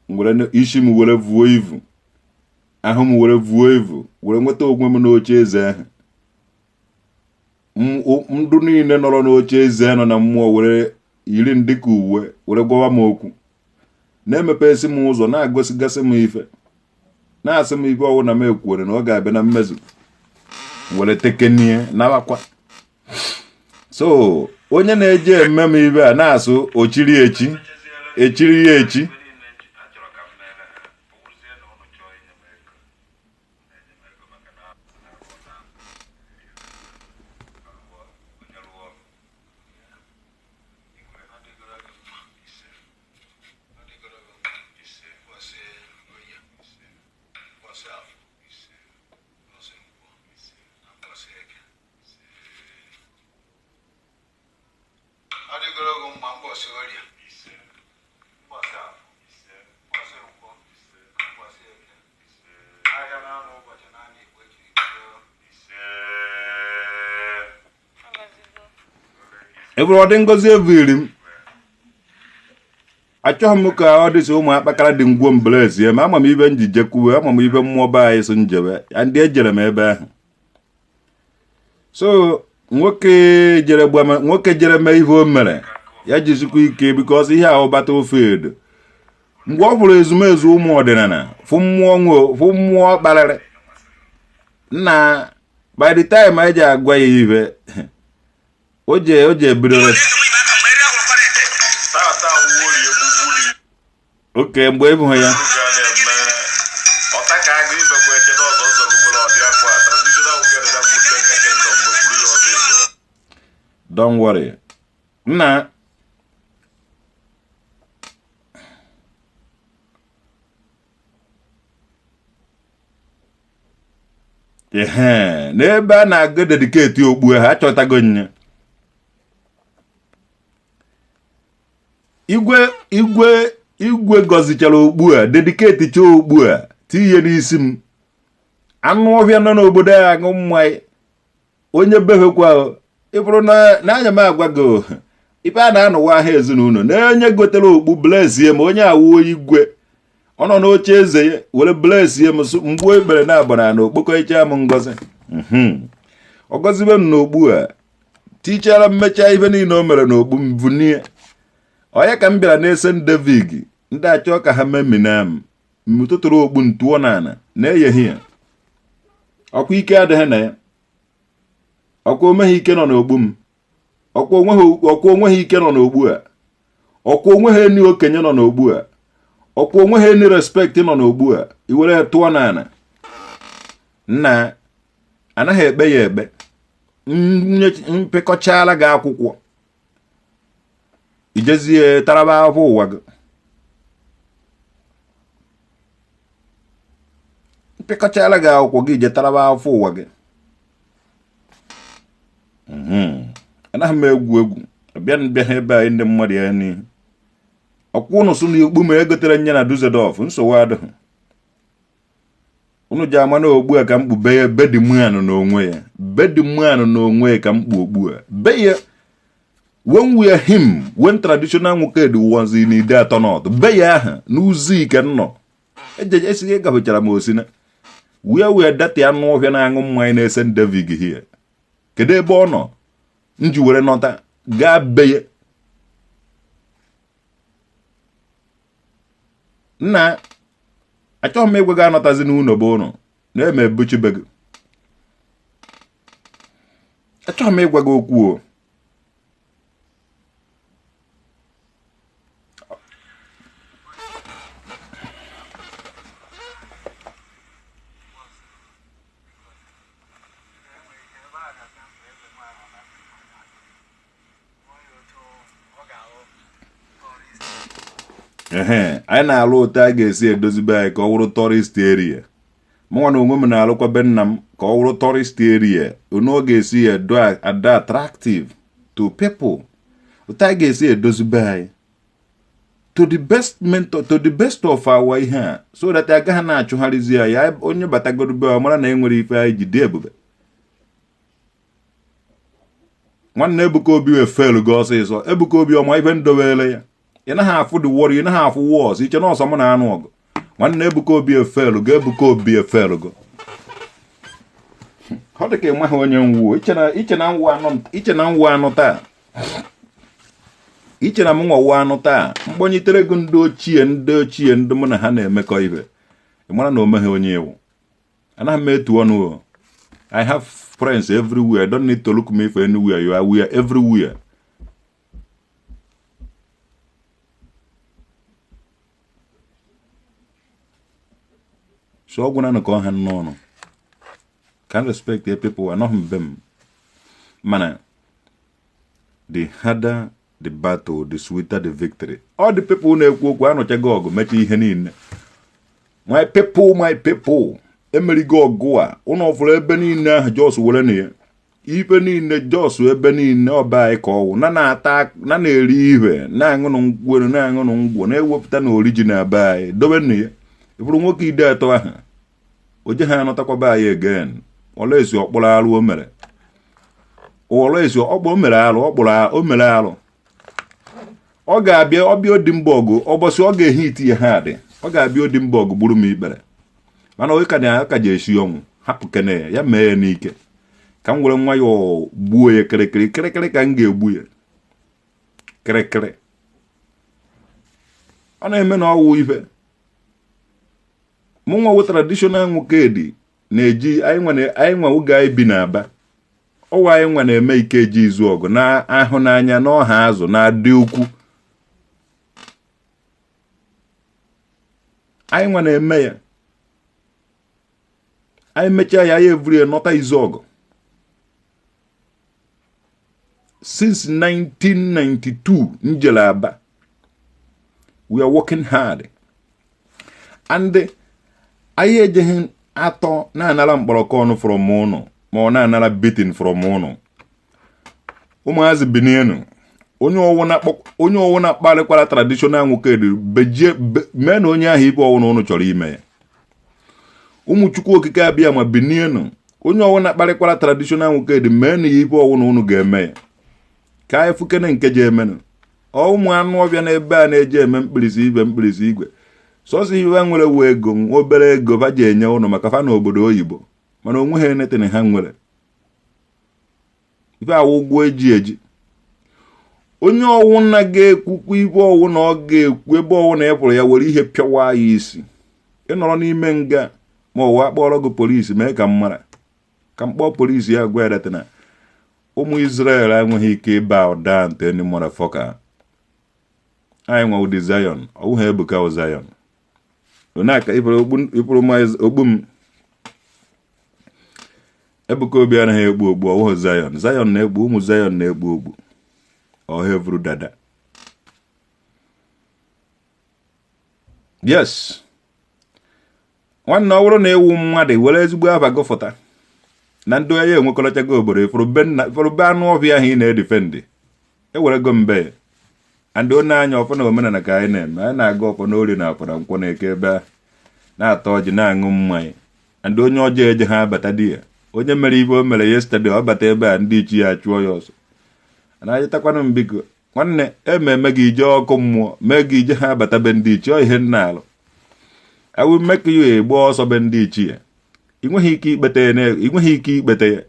A: M were isi m were vuo ivu ahụ m were vuo ivu were nweta onwe m n'oche eze ahụ. Ndụ niile nọrọ n'oche eze nọ na mmụọ were yiri m dịka uwe were gwawa m okwu, na-emepesi m ụzọ, na-agosigasị m ife, na-asị m ife ọwụ na m ekwuere na ọ ga-abịa na mmezu, were tekenie nawakwa. So onye na-eje eme m ibe a na-asụ ochiri echi echiri ya echi.
D: Achọrọ ka m mere ha ọ bụrụzie na ụnụ chọọ inye m ego, na-enye m ego maka na na onye rụọ igwe.
E: Ọ dịgoro gị mma.
D: Ise.
E: Ọ dịgoro gị mma.
D: Ise.
E: Ụbọchị orie,
D: Ise.
E: ụbọchị afọ,
D: Ise.
E: ụbọchị nkwọ,
D: Ise.
E: na ụbọchị eke. Ọ dịgoro gị mma ụbọchị orie,
D: Ise.
E: ụbọchị afọ,
D: Ise.
E: ụbọchị nkwọ,
D: Ise.
E: ụbọchị eke.
D: Ise.
E: Ahịa.
A: Ebụrụ ọ dị ngozi eviri m, achọghị m ka ọ dịsị ụmụ akpakara dị ngwo mbelezie ma ama m ibe njije kwuwe, ama m ibe mmụọ be anyị so njebe ndị ejere m ebe ahụ. So nwoke jere gba nwoke jere mee ihe o mere ya jizikwa ike, because ihe ahụ battlefield. Mgbe ọ fụrụ ezumezu ụmụ ọdịnala, fụ mmụọ nwe, fụ mmụọ kparịrị nna, by the time anyị ji agwa ya ibe o je bidoro.
D: Tata wuo rie gbugbu na
A: oke mgbe ịbụ ya.
D: Ibu ga na-eme ọta ka agụ ibekwa eche na ọzọ ụzọ gị nwere ọdị afọ a traditional nwoke na nwute kingdom mekwuru ya ọsịsọ.
A: Don't worry, nna. Ehe, n'ebe a na-agụ dedicate okpu ha achọtago nya igwe igwe igwe gọzichara okpu a, dedicate cha okpu a, tinye n'isi m. Anụ ọhịa nọ n'obodo a aṅụ mmanya onye behekwa ịbụrụ na n'anya m agwa gị, ife a na-anụwa aha ezinụlọ na onye gotere okpu blesie m, onye awuo igwe ọ nọ n'oche eze ya were blesie m mgbuo ikpere na agbara na okpokọcha m ngozi. Ọ gọzibe m n'okpu a, tichara mmecha ife niile o mere n'okpu m vunie onye ka m bịara na-ese David ndị achọ ka ha memina m. M tụtụrụ okpu ntụọ n'ala na-eyeghi ya. Ọkwa ike adịghị na ya, ọkwa onweghị ike nọ n'okpu m, ọkwa onweghị ike nọ n'okpu a, ọkwa onweghị eni okenye nọ n'okpu a, ọkwa onweghị eni respect nọ n'okpu a. Iwere ya tụọ n'ala, nna, anaghị ekpe ya ekpe. Mpịkọchala gị akwụkwọ, ijezie taraba akwụkwọ ụwa gị. Mpịkọchala gị akwụkwọ gị, ije taraba akwụkwọ ụwa gị. Anaghị m egwu egwu. Abịa bịa ha ebe anyị ndị mmadụ ya n'ihu ọkwa ụnụ sụ na okpu ma egotere nye na Dusseldorf. Nsogbu adịghị. Unu ji ama na okpu a ka mkpu be ya bedimanụ n'onwe ya, bedimanụ n'onwe ya ka mkpu okpu a be ya. When we are him, when traditional nwoke dị was in ide atọ north be ya aha n'ụzọ ike nnọ eje esighị gafechara m osina wee wee data anụ ọhịa na-aṅụ mmanya na-ese David here. Kedu ebe ọ nọ m ji were nọta gaa be ya? Nna, achọghị m ịgwa gị anọtazi n'ụlọ bụ ụnụ na-eme ebuchibe gị. Achọghị m ịgwa gị okwu o.
E: Enwere ike ebe a ga-asa mkpa eze nwaanyị ọ na-akpọ ya otu ọ ga-ahụ tourist.
A: Ehe, anyị na-alụ otu a ga-esi edozibe anyị ka ọ wụrụ tourist area. Mụnwa na onwe m na-alụkwa be nna m ka ọ wụrụ tourist area, onu ọ ga-esi edo ada attractive to people, otu a ga-esi edozibe anyị to the best mentor, to the best of our ihe a, so that agaghị na-achụgharịzi ya ya. Onye batagodo be ọ mara na e nwere ife anyị ji dị ebube. Nwanne Ebuka Obi wee felu gị ọsịsọ. Ebuka Obi ọma ife ndobere ya, ị naghị afụ the warrior, ị naghị afụ wars iche na ọsọ m na-anụ ọgụ. Nwanne Ebuka Obi efelu go, Ebuka Obi efelu go. Ọ dị ka ị maghị onye nwuo. Iche na nwụ anụ, iche na nwụ anụ taa, iche na m nwawo anụ taa. Mkpọnyitere ego ndị ochie, ndị ochie, ndị mụ na ha na-emekọ ibe, ị mara na o meghị onye iwu. Anaghị m etu ọnụ o. I have friends everywhere. I don't need to look me for anywhere. You are, we are everywhere. So ọgwụ na ka ọha n'ọnụ can respect the people. Anọghị m be m, mana the harder the battle, the sweeter the victory. All the people na-ekwu okwu anọchago ọgụ, mechaa ihe niile. My people, my people emerigo ọgụ a. Ụnụ ọfụrụ ebe niile ahụ jos were na ya ife niile jos ebe niile ọba anyị ka ọwụ na na-ata na na-eri ihe, na-aṅụnụ nkwụ, na-aṅụnụ ngwọ, na-ewepụta na original be anyị dobe nụ ya. Ịbụrụ nwoke ide atọ ahụ o je ha anọtakwa be anyị again. Ọla esi ọkpụrụ arụ o mere. Ụghọrọ esi ọkpụ o mere alụ, ọ kpụrụ o mere alụ. Ọ ga-abịa, ọbịa Odimba ọgụ ụbọchị ọ ga-ehi iti ya ha dị. Ọ ga-abịa Odimba ọgụ gburu m ikpere, mana onye ka na aka ji esi ọnwụ hapụ kene ya, ya mee ya n'ike ka m were nwayọọ gbuo ya kịrịkịrị kịrịkịrị, ka m ga-egbu ya kịrịkịrị. Ọ na-eme na ọwụ ife mụ nwa wụ traditional nwoke dị na-eji anyị nwa oge anyị bi n'Aba. Ọwa anyị nwa na-eme ikeji izu ọgụ na-ahụ n'anya na ọha azụ na-adị ukwu. Anyị nwa na-eme ya. Anyị mechaa ya, anyị evuru ya nọta izu ọgụ. Since 1992 njele Aba, we are working hard and anyị ejeghị atọ na-anara mkpọrọkọ ọnụ from ụnụ, ma ọ na-anara beating from ụnụ. Ụmụazị binienu, onye ọwụ na-akparịkwara traditional nwoke dị bejie mee na onye ahụ ibe ọwụ na ụnụ chọrọ ime ya. Ụmụ Chukwu Okike abịa ma binienu, onye ọwụ na-akparịkwara traditional nwoke dị mee na ya ibe ọwụ na ụnụ ga-eme ya, ka anyị fukene nke ji emenụ. Ọ ụmụ anụ ọbịa n'ebe a na-eji eme mkpirisi igwe, mkpirisi igwe, sọsọ iwe nwere wu ego, obere ego fa ji enye ụnụ maka fa n'obodo oyibo, mana onwe ha enetin ha nwere ife awụ ụgwọ eji eji. Onye ọwụ na ga-ekwukwa ibe ọwụ na ọ ga-ekwu ebe ọwụ na ị pụrụ ya were ihe pịawa ya isi, ịnọrọ n'ime nga ma ọwụ akpọrọ gị polisi, mee ka m mara, ka m kpọọ polisi ya gwa ya na ụmụ Israel enweghị ike ịba down to any motherfucker. Anyị nwa ụdị Zion, ọwụ ha Ebuka wụ Zion. Onaka ịpụrụ okpu m. Ebuka Obi anaghị ekpu okpu, ọwụghị Zion. Zion na-ekpu, ụmụ Zion na-ekpu okpu ọha evuru dada. Yes, nwanne, ọ bụrụ na ewu mmadụ were ezigbo afa gụfụta na ndị onye enwekọrọchago obodo, ifuru be anụ ọhịa ahụ ị na-edifendị ewerego mbe and onye anya ọfọ na omenala ka anyị na-eme. Anyị na-aga ọfọ n'ori na afọ na nkwọ na eke ebe ahụ na-ata ọjị, na-aṅụ mmanya, and onye ọjọọ eje ha abata di ya. Onye mere ibe o mere yesterday, ọ bata ebe a, ndị ichie ya chụọ ya ọsọ. Na-ajitakwanụ m, biko nwanne, ememe gị ije ọkụ mmụọ mee gị ije ha abata be ndị ichie. Ọ ihe nna alụ, I will make you egbe ọsọ be ndị ichie. Ị nweghị ike ikpete ya, ị nweghị ike ikpete ya.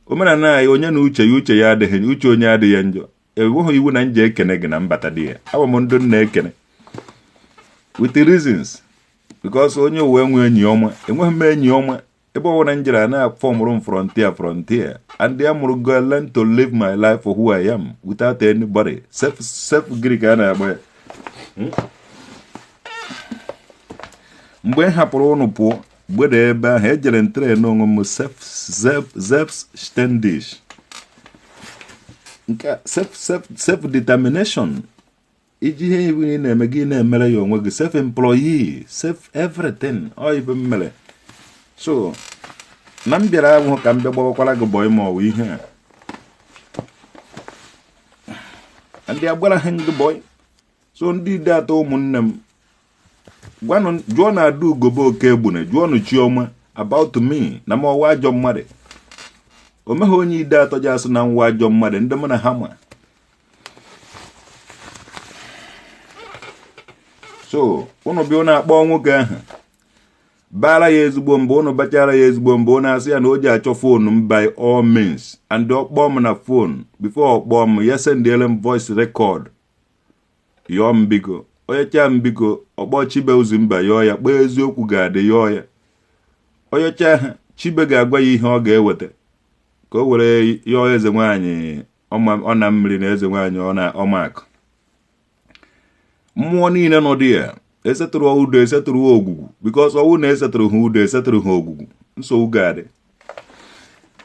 A: Omenala anyị, onye na uche ya, uche ya adịghị, uche onye adịghị njọ. Enweghị iwu na nje ekene gị na mbata di ya. Abụ m ndụ nna ekene with the reasons, because onye uwe enwe enyi ọma, enweghị m enyi ọma. Ebe ọ bụla m jere na fọmụrụ m frontier, frontier, and ya mụrụ go learn to live my life for who I am without anybody. Self self gịnị ka a na-agba ya? Mgbe m hapụrụ ụnụ pụọ gbede ebe ahụ ejere m train onwe m self self selbstständig, nke self self self determination, iji ihe iwu ị na-eme gị na-emere ya onwe gị, self employee, self everything. Ọ ibe m mere so na m bịara ahụ ka m bịa gbawakwara gị boy, ma ọ bụ ihe a ndị agbara ha gị boy. So ndị ide atọ, ụmụnne m, gwanụ, jụọ na ada Ugobe oke egbune, jụọnụ Chioma about me na m ọwa ajọ mmadụ. O meghị onye ide atọ ji asụ na nwa ajọ mmadụ ndị mụ na ha ma. So ụnụ bịa, ụnụ akpọ nwoke ahụ bara ya ezigbo mbụ, ụnụ bachara ya ezigbo mbụ, ụnụ asị ya na o ji achọ phone m by all means, and ọ kpọọ m na phone. Before ọ kpọọ m, ya sendiele m voice record, yọọ m biko. Onye chaa m biko, ọkpọ Chibe Uzumba yọọ ya, kpọọ eziokwu ga-adị, yọọ ya. Onye chaa ha, Chibe ga-agwa ya ihe ọ ga-eweta ka o were yọọ eze nwaanyị ọ na mmiri na eze nwaanyị ọ na ọmakụ mmụọ niile nọ dị ya. Esetụrụ udo, esetụrụ ogwugwu, because ọwụ na esetụrụ ha udo, esetụrụ ha ogwugwu, nsogbu ga-adị.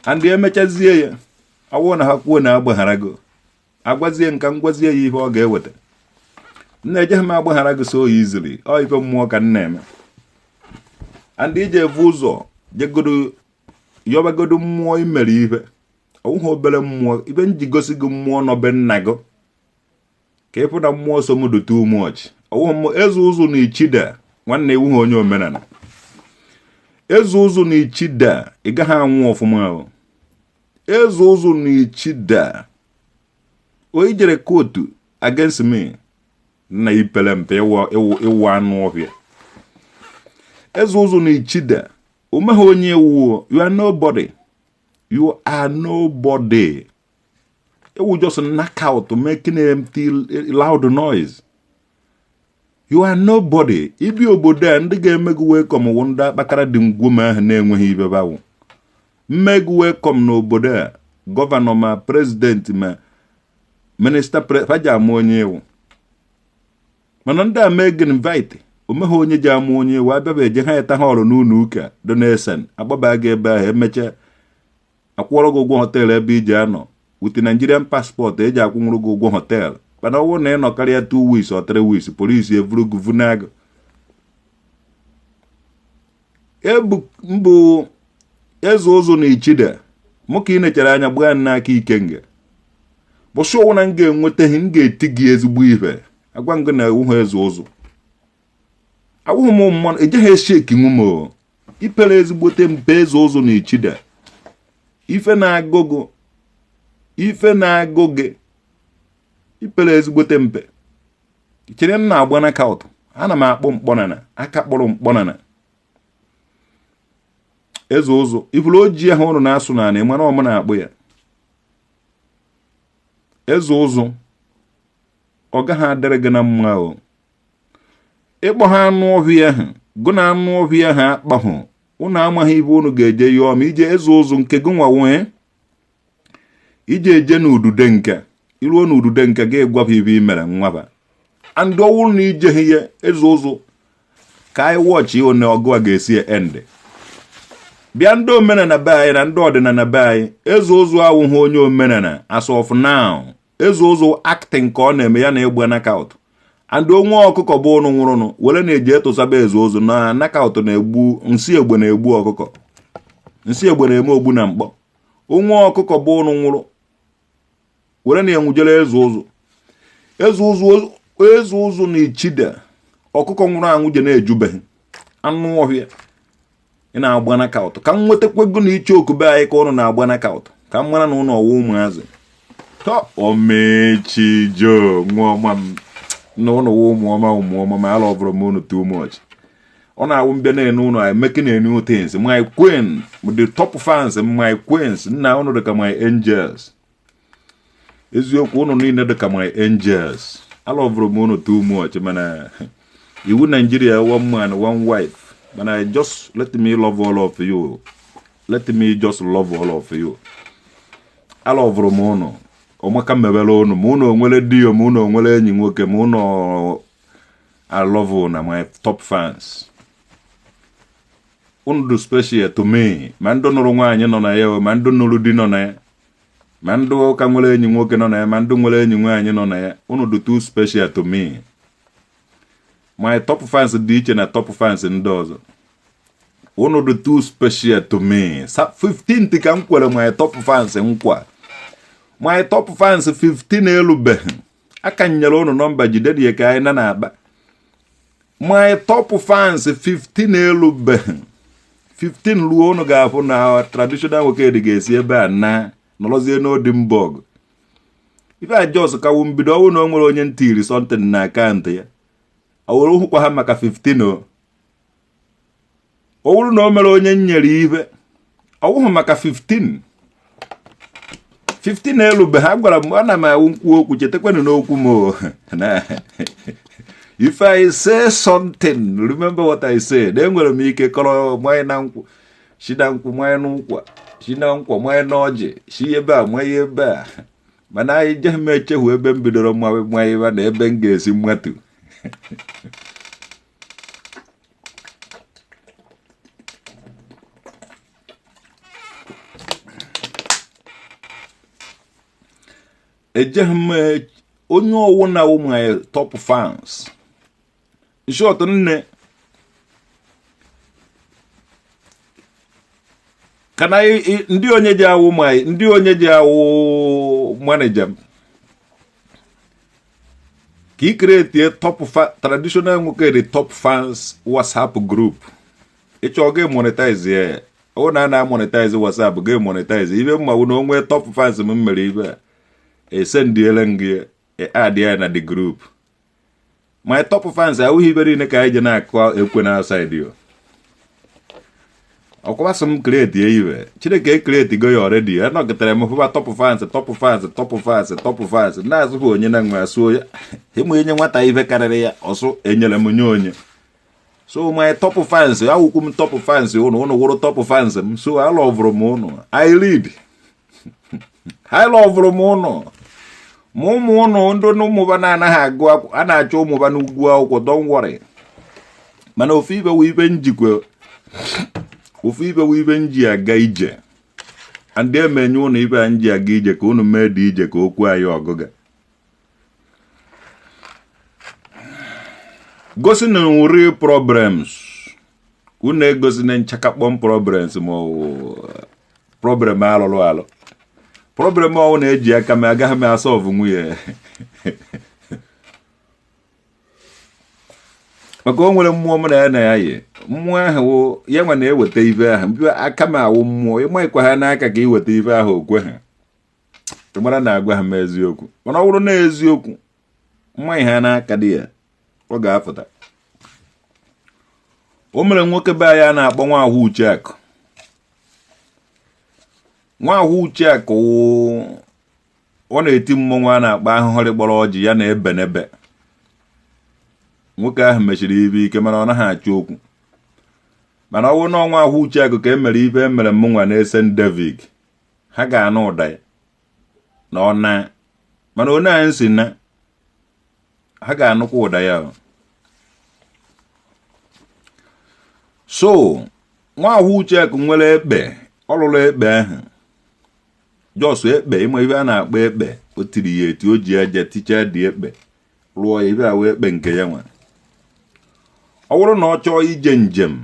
A: And emechazie ya, ọwụ na ha kwuo na agbagharago, agwazie nka ngwazie ya ihe ọ ga-eweta. Nna, ejeghị m agbaghara gị so easily. Ọ ife mmụọ ka m na-eme, and ije evu ụzọ jegodo yọbagodo mmụọ imere ife ọwụghị obere mmụọ ife nji gosi gị mmụọ nọ be nna gị, ka ịfụ na mmụọ so m dị too much. Ọwụghị mmụọ eze ụzụ na ichida nwanne, iwu ha onye omenala eze ụzụ na ichida, ị gaghị anwụ ọfụma ahụ. Eze ụzụ na Ichida, o ijere court against me na ipele mpe ịwụ anụ ọhịa. Eze ụzụ na Ichida, omeghị onye wuo. You are nobody, you are nobody. It will just knock out making empty loud noise. You are nobody. Ibi obodo a, ndị ga-eme gị welcome wụ ndị akpakara dị ngwom ahụ na-enweghị ibe bawụ mme gị welcome n'obodo a. Governor ma president ma minister faji ama onye ewu, mana ndị a mee gị invite, omeghe onye ji ama onye ewu. Abịaba eje ha eta ha ọrụ n'ụlọ ụka donation, agbaba gị ebe ahụ, emechaa akwụọrọ gị ụgwọ hotel ebe iji anọ with Nigerian passport eji akwụnwụrụ gị ụgwọ hotel. Mana ọ bụrụ na ị nọ karịa 2 weeks or 3 weeks, polisi evuru gị vunagụ ebu mbụ. Eze ụzụ na Ichida, mụ ka ị nechere anya gbaa n'aka ikenga bụsị ọwụ na m ga-enwetaghị, m ga-eti gị ezigbo ife. Agwa m gị na ewughị eze ụzụ, awụghị m mmanụ ejeghị esheki nwu m o. Ipere ezigbote mpe. Eze ụzụ na Ichida, ife na-agụ gị, ife na-agụ gị, ipere ezigbote mpe. Chere m na-agba knockout, ana m akpụ mkpọnana aka kpụrụ mkpọnana. Eze ụzụ, ifuru ojii ahụ ụnụ na-asụ n'ala, mara ọmụ na-akpụ ya. Eze ụzụ, ọ gaghị adịrị gị na mma o. Ịkpọ ha anụ ọhịa ahụ, gụ na anụ ọhịa ahụ akpahụ ụnụ amaghị ibe ụnụ ga-eje yọọ ma ije. Eze ụzụ nke gị nwa nwee ije eje n'udude nke iruo n'udude nke gị gwapụ ibe i mere nwaba and ọwụrụ na ijeghị ya. Eze ụzụ, ka anyị wọchị one ọgụ a ga-esi end. Bịa, ndị omenala be anyị na ndị ọdịnala be anyị, eze ụzụ awụghị onye omenala as of now. Eze ụzụ, acting ka ọ na-eme ya na egbe knockout and onwe ọkụkọ bụ ụnụ nwụrụnụ were na-eji etụsaba eze ụzụ na knockout na-egbu nsị egbe, na-egbu ọkụkọ nsị egbe, na-eme ogbu na mkpọ. Onwe ọkụkọ bụ ụnụ nwụrụ were na-enwujere eze ụzụ, eze ụzụ, eze ụzụ na Ichida, ọkụkọ nwụrụ anwụ je na-ejubeghị. Anụ ọhịa, ị na-agba knockout ka m nwetakwa ego na iche okube anyị ka ụnụ na-agba knockout ka m mara na ụnụ ọwa ụmụazị tọ omechijo nwa ọma m na ụnụ wụ ụmụ ọma, ụmụ ọma ma alọvụrụ m unu too much. Ọ na-awụ mbịa na-ene ụnụ, I making a new things. My queen, the top fans, my queens, nna, ụnụ dịka my angels. Eziokwu, ụnụ niile dịka my angels. Alọvụrụ m ụnụ too much, mana iwu Nigeria, one man one wife, mana just let me love all of you. Let me just love all of you. Alọvụrụ m ụnụ ọmaka mebere ụnụ, ma ụnụ onwere di ya, ma ụnụ onwere enyi nwoke, ma ụnụ. I love na my top fans, unu dị special to me. Ma ndị nụrụ nwaanyị nọ na ya, ma ndị nụrụ di nọ na ya, ma ndị ụka nwere enyi nwoke nọ na ya, ma ndị nwere enyi nwaanyị nọ na ya, unu dị too special to me. My top fans dị iche na top fans ndị ọzọ. Unu dị too special to me. 15th ka m kwere my top fans nkwa. My top fans 15 elubeghị aka m nyere unu nọmba, jide dị ka anyị na na-akpa. My top fans 15 elubeghị. 15 ruo, unu ga-afụ na traditional nwoke dị ga-esi ebe a na nọrọzie n'Odinburgh. Ife a jos kawu mbido ọnwụ na o nwere onye ntiri something na akaụntụ ya, ọ were hụkwa ha maka 15 o. Ọ bụrụ na o mere onye nyere ife ọwụhụ maka 15, 15 elube ha gwara m, ana m awụ nkwu okwu, chetakwanụ n'okwu m o. Na if I say something, remember what I said. Enwere m ike kọrọ mmanya na nkwụ, shi na nkwụ mmanya n'ụkwa, shi na nkwa mmanya n'ọjị, shi ebe a mmanya ebe a, mana anyị jeghị m echehu ebe m bidoro mmanya na ebe m ga-esi mmatu. Ejeghị m onye ọwụ na my top fans. In short, nne, kana ndị onye ji awụ my, ndị onye ji awụ manager m ka ị create top traditional nwoke, the top fans WhatsApp group. Ịchọ gị monetize ya. Ọ na ana monetize WhatsApp ga monetize ibe mma na onwe top fans m mere ibe a esendiele m gị, add ya na the group. My top fans awụghị ibe niile ka anyị ji na-akụ ekwe na outside yo. Ọkwasị m create ibe Chineke e-create go ya already. Anọgịtara m hụba top fans, top fans, top fans, top fans na-azụghị onye na nwe asụ onye ịmụ enye nwata ibe karịrị ya ọsụ enyere m nye onye. So my top fans, awụkwu m top fans ụnụ, ụnụ wụrụ top fans m. So alọvụrụ m ụnụ, I lead, I lọvụrụ m ụnụ, ma ụmụ ụnụ ndị ụmụba na-anaghị agụ akwụkwọ a na-achọ ụmụba n'ugwu akwụkwọ. Don't worry. Mana ofu ibe wụ ibe njikwa, ofu ibe wụ ibe nji aga ije and emenye ụnụ ibe a nji aga ije ka ụnụ mee dị ije ka okwu anyị ọgụga gosi na real problems unu egosi na nchakakpọm problems ma ọ wụ problem alụrụ alụ problem ọwụ na-eji aka m agaghị m asọvụ nwunye maka o nwere mmụọ m na ya na ya yi mmụọ ahụ ya nwe na-eweta ibe ahụ mbịa aka m awụ mmụọ ịma ịkwa ha n'aka ka iweta ibe ahụ okwe ha mara na-agwa ha m eziokwu. Mana ọ bụrụ na eziokwu mmanya ha n'aka dị ya ọ ga-apụta. O mere nwoke be anyị a na-akpọ Nwaahụ Ucheakụ. Nwaahụ Ucheakụ ọ na-eti mmọnwụ a na-akpọ ahụhụrị gbọrọ ọjị ya na ebenebe. Nwoke ahụ mechiri ibe ike mana ọ naghị achọ okwu. Mana ọ bụrụ na ọnwa ahụ Ucheakụ ka e mere ibe e mere mụnwa na-ese David, ha ga-anụ ụda ya na ọ na mana onye anyị si na ha ga-anụkwa ụda ya. So Nwaahụ Ucheakụ nwere ekpe, ọ lụrụ ekpe ahụ jos ekpe ịma ibe a na-akpọ ekpe, o tiri ya eti, o ji aja tichaa dị ekpe rụọ ya ibe awụ ekpe nke ya nwe. Ọ bụrụ na ọ chọọ ije njem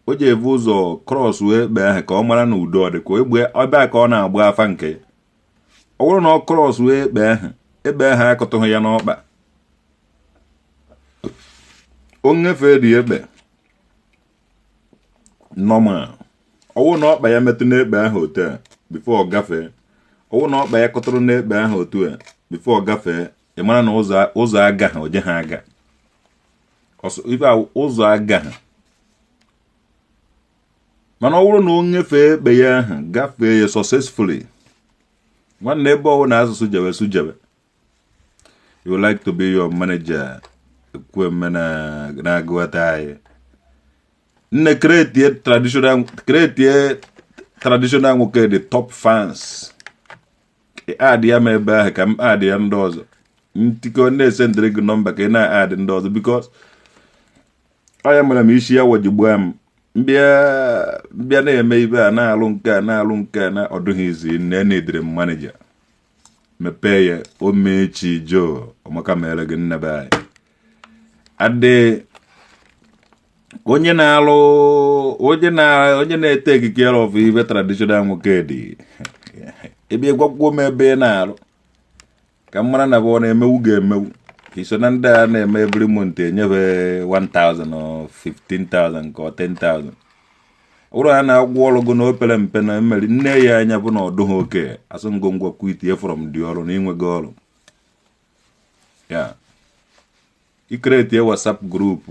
A: o ji evu ụzọ krọs wee ekpe ahụ ka ọ mara na udo ọ dị ka ebe a ka ọ na-agba afa nke ya. Ọ bụrụ na ọ krọs wee ekpe ahụ, ekpe ahụ akụtụghị ya n'ọkpa, o nyefee dị ekpe normal. Ọ bụrụ na ọkpa ya metụ n'ekpe ahụ otu a before ọ gafee, ọ bụrụ na ọkpa ya kụtụrụ n'ekpe ahụ otu a before ọ gafee, ị mara na ụzọ aga ha oje ha aga ibe ụzọ aga ha. Mana ọ bụrụ na o nyefee ekpe ya ahụ gafee ya successfully, nwanne ebe ọwụ na asụsụ jebe sujebe. You would like to be your manager ekweme na-agụghọta anyị nne create traditional nwoke the top fans add ya ma ebe ahụ ka m add ya ndị ọzọ ntikọ na-esendịrị gị nọmba ka ị na-add ndị ọzọ because ọ ya mere m isi ya wajigbuo m mbịa na-eme ibe a na-alụ nke a na-alụ nke a na ọdụghị izi nne na-edere m manager mepee ya omechi Joe ọmaka mere gị nnebe anyị adị onye na-alụ onye na-ete ekike of ibe traditional nwoke dị ebe gwakwuo m ebe ị na-alụ ka m mara na bụ ọ na-emewu ga-emewu ka iso na ndị a na-eme every month enyebe 1000 or 15,000 ka ọ 10,000. Ụlọ a na-agwọ ọrụ gị na o pere mpe na mmeri nne ya anya bụ na ọdụ ha oke asụ ngwongwo kwitie from dị ọrụ na inwego ọrụ ya ikreti WhatsApp group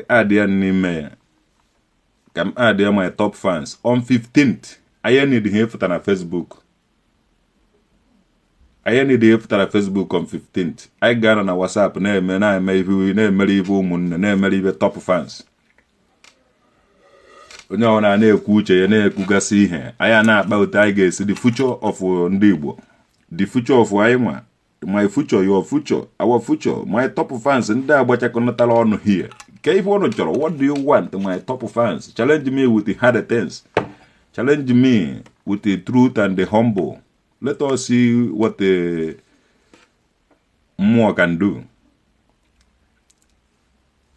A: add ya n'ime ya ka m add ya my top fans on 15th. Anyị need ha ịfụta na Facebook, anyị need ha ịfụta na Facebook on 15th. Anyị ga-anọ na WhatsApp na-eme na-eme ibe na-emere ibe ụmụnne na-emere ibe top fans. Onye ọbụla na-ekwu uche ya na-ekwugasị ihe anyị a na-akpa otu anyị ga-esi the future of ndị Igbo, the future of anyị nwa, my future, your future, our future, my top fans ndị agbachakọnatara ọnụ here. Ka ife ụnụ chọrọ, what do you want my top fans? Challenge me with the hard things, challenge me with the truth and the humble. Let us see what the mmụọ can do.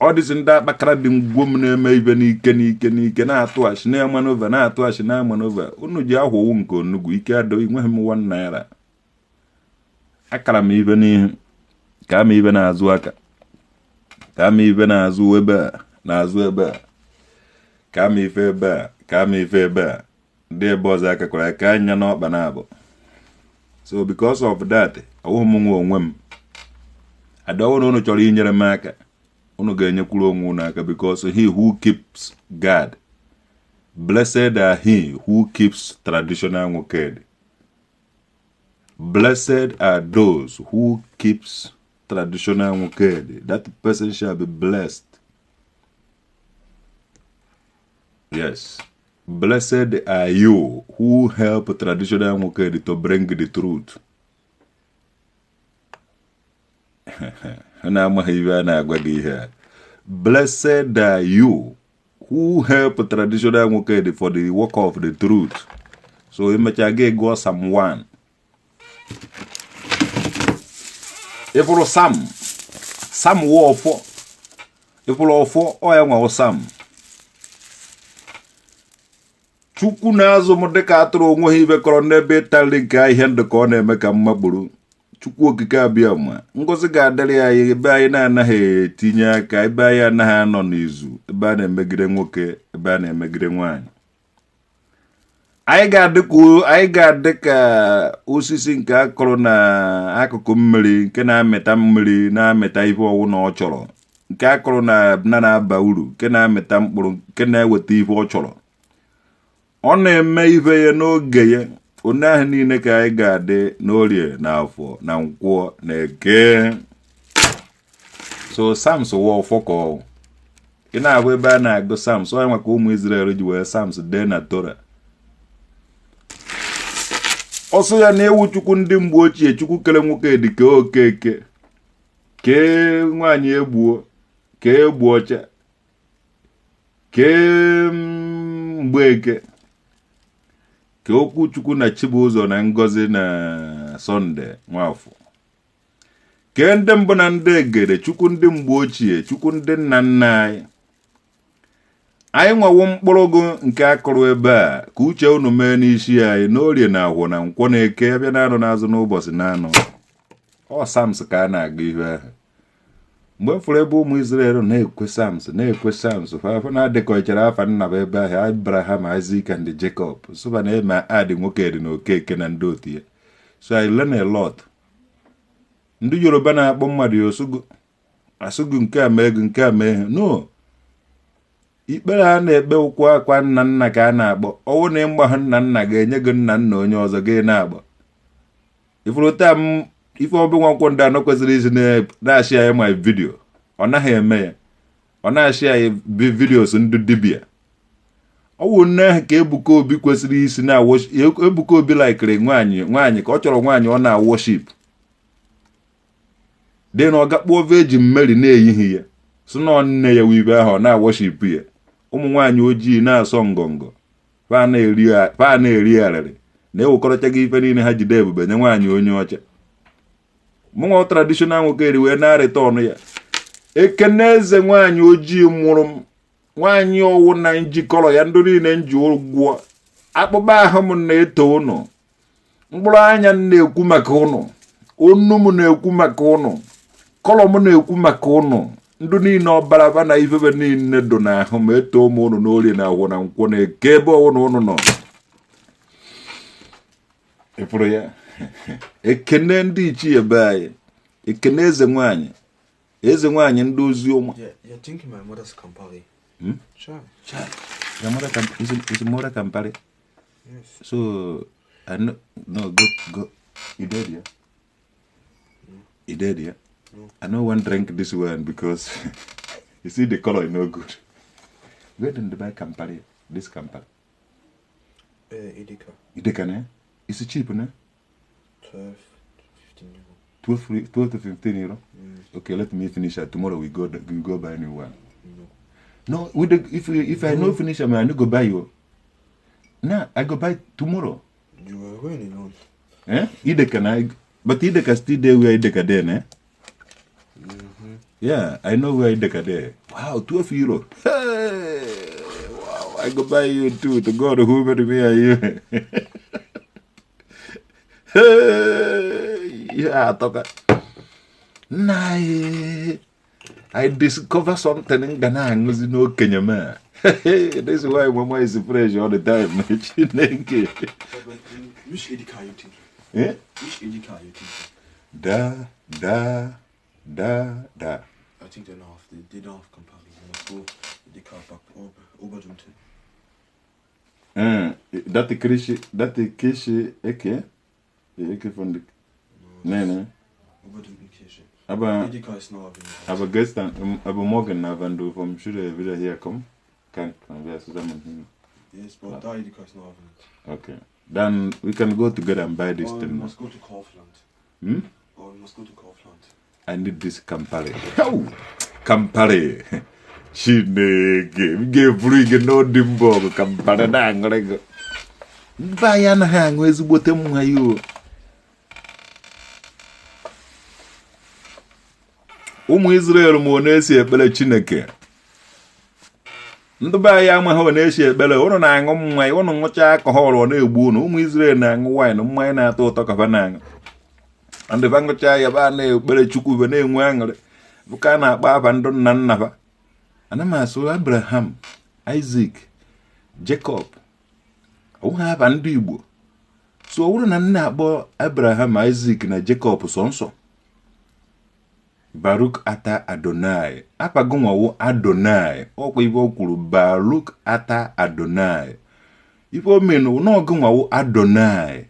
A: Ọ dịzị ndị akpakara dị ngwo m na-eme ibe n'ike n'ike n'ike na-atụ achị na-amanova na-atụ achị na-amanova. Unu ji ahụwụ nke onugbu ike adọ inweghị m 1 naira. Akara m ibe n'ihu ka ama ibe na-azụ aka ka ama ibe na-azụ ebe a na-azụ ebe a ka ama ife ebe a Ka m ife ebe a ndị ebe ọzọ akakwara aka anya n'ọkpa na abụ. So because of that, ọwụghị m nwe onwe m adọwụ na unu chọrọ inyere m aka, unu ga-enyekwuru onwe unu aka, because he who keeps God, blessed are he who keeps traditional nwoke. Blessed are those who keeps traditional nwoke. That person shall be blessed. Yes, blessed are you who help traditional nwoke to bring the truth. Na-amaghị ibe a na-agwa gị ihe a. Blessed are you who help traditional nwoke for the work of the truth. So emechaa gị gụọ Psalm 1. Ịfụrụ Psalm, Psalm wụ ọfọ. Ịfụrụ ọfọ, ọ ya nwawo Psalm. Chukwu na-azụ m dịka atụrụ, onwe ha ibe kọrọ n'ebe ịtali nke ahịhịa ndụ ka ọ na-eme ka mma gburu. Chukwu Okike abịa ma ngọzi ga-adịrị anyị ebe anyị na-anaghị etinye aka, ebe anyị anaghị anọ n'izu, ebe a na-emegide nwoke, ebe a na-emegide nwaanyị. Anyị ga-adị ka osisi nke a kụrụ na akụkụ mmiri, nke na-amịta mmiri, na-amịta ihe ọwụ na ọ chọrọ, nke a kụrụ na na-aba uru, nke na-amịta mkpụrụ, nke na-eweta ihe ọ chọrọ. Ọ na-eme ife ya n'oge ya. Onye ahụ niile ka anyị ga-adị n'orie na afọ na nkwọ na eke. So Psalms wụ ọfọ ka ọ ị na-ahụ ebe a na-agụ Psalms, ọ maka ụmụ Israel ji wee Psalms dee na Torah. Ọsọ ya na-ewu Chukwu ndị mgbe ochie, Chukwu kere nwoke dị ka okeke, kee nwaanyị egbuo, kee egbu ọcha, kee mgbeke, ka okwu Chukwu na Chibụzọ na Ngọzi na Sọnde Nwafọ, kee ndị mbụ na ndị egede, Chukwu ndị mgbe ochie, Chukwu ndị nna nna anyị. Anyị nwewo mkpụrụ gụ nke akụrụ ebe a ka uche unu mee n'isi anyị n'orie na ahwọ na nkwọ na eke, abịa na-anọ n'azụ n'ụbọchị na-anọ. Ọ Psalms ka a na-agụ ihe ahụ. Mgbe m fụrụ ebe ụmụ Israel na-ekwe Psalms, na-ekwe Psalms, fa na-adịkọchara afa nna bụ ebe ahụ Abraham, Isaac and Jacob, sụba na eme adị nwoke dị na okeke na ndị otu ya. So I learn a lot. Ndị Yoruba na-akpọ mmadụ ya osugo asụgụ nke a mee gị, nke a mee ha. No, ikpere a na-ekpe ụkwụ akwa nna nna ka a na-akpọ. Ọwụ na ịmgbahụ nna nna ga-enye gị nna nna onye ọzọ gị na-akpọ. Ifuru taa m ife ọbụ nwankwọ ndị anọ kwesịrị isi na-achị anyị ma video, ọ naghị eme ya. Ọ na-achị anyị videos ndị dibịa. Ọ wụ nne ahụ ka Ebuka Obi kwesịrị isi na Ebuka Obi laikiri nwaanyị, nwaanyị ka ọ chọrọ, nwaanyị ọ na-worship dị na ọ gakpuo Virgin Mary na-eyighị ya, si na nne ya wibe ahụ ọ na-worship ya. Ụmụ nwaanyị ojii na-asọ ngọngọ, fa na-eri arịrị na-ewekọrọcha gị ife niile ha jide ebube nye nwaanyị onye ọcha. Mụnwa traditional nwoke eri wee na-arịta ọnụ ya. Ekene eze nwaanyị ojii mụrụ m, nwaanyị ọwụ na njikọrọ ya, ndị niile nji ụgwọ akpụkpọ ahụ m na-eto ụnụ, mkpụrụ anya m na-ekwu maka ụnụ, onu m na-ekwu maka ụnụ, colour m na-ekwu maka ụnụ, ndụ niile ọbaraba na ifebe niile do n'ahụ ma eto m ụnụ n'orie na ahụ na nkwọ na eke ebe ọwụ na ụnụ nọ. Ịfụrụ ya, ekene ndị ichie be anyị, ekene eze nwaanyị, eze nwaanyị ndị ozi ọma.
F: Yeah, you're drinking my mother's Campari.
A: Hmm?
F: Try.
A: Chai. Your mother can is mother Campari?
F: Yes.
A: So I know, no, go go. You dead, yeah? You dead, yeah?
F: No.
A: I no want drink this one because you see the color is no good. Where did they buy Campari? This Campari.
F: Edeka.
A: Edeka, ne? Is it cheap, ne?
F: 12, 15 euro.
A: 12 to 15 euro.
F: Mm.
A: Okay, let me finish it. Tomorrow we go buy new one.
F: No.
A: No, with the, if I no finish, I no go buy you. Nah, I go buy tomorrow.
F: You were going alone.
A: Eh? Edeka na, but Edeka still there where Edeka there, ne?
F: Mm-hmm.
A: Yeah, I know where Edeka there. Wow, 12 euro. Hey, wow, I go buy you too. To God who made me and you. Hey, yeah, toka. Nai. I discover something m ga na-aṅụzi n'okenye m a. This is why mama is fresh all the time. Chineke.
F: Aber nicht Edeka trinken.
A: Eh?
F: Nicht Edeka trinken.
A: Da, da, da, da.
F: I think they don't have, they don't have Campari. They must go Edeka back Oberdunten.
A: Dat de Kirche, dat de Kirche Ecke, die Ecke von der, nee, nee.
F: Oberduntenkirche.
A: Aber,
F: Edeka ist noch
A: aber gestern, aber morgen, na, wenn du vom Schule wieder herkommst, kann wir zusammen hin.
F: Yes, but da Edeka ist noch
A: Okay. Then we can go together and buy this
F: Or we
A: thing.
F: must go to Kaufland.
A: Hmm?
F: Or we must go to Kaufland.
A: I need this Campari. Oh, Campari. Chineke, m ga-eburu ige n'ọdị mbọ ọgụ Campari na-aṅụrị gị. Mba anyị anaghị aṅụ ezigbote mmanya o. Ụmụ Izrel ma ọ na-esi ekpere Chineke. Ndị be anyị amaghị ọ na-esi ekpere, ụnụ na-aṅụ mmanya, ụnụ ṅụcha alcohol ọ na-egbu ụnụ. Ụmụ Izrel na-aṅụ wine, mmanya na-atọ ụtọ ka fa na-aṅụ. Ndị fa ṅụcha ya ba na-ekpere Chukwu be na-enwe aṅụrị. Bụ ka a na-akpọ afa ndụ nna nna fa. Ana m asụ Abraham, Isaac, Jacob. Ọ bụghị afa ndị Igbo. So ọ bụrụ na m na-akpọ Abraham, Isaac na Jacob sọ nsọ. Baruk ata Adonai. Apagonwawo Adonai. Ọkwa ife o kwuru Baruk ata Adonai. Ife o menu na ọgụnwawo Adonai.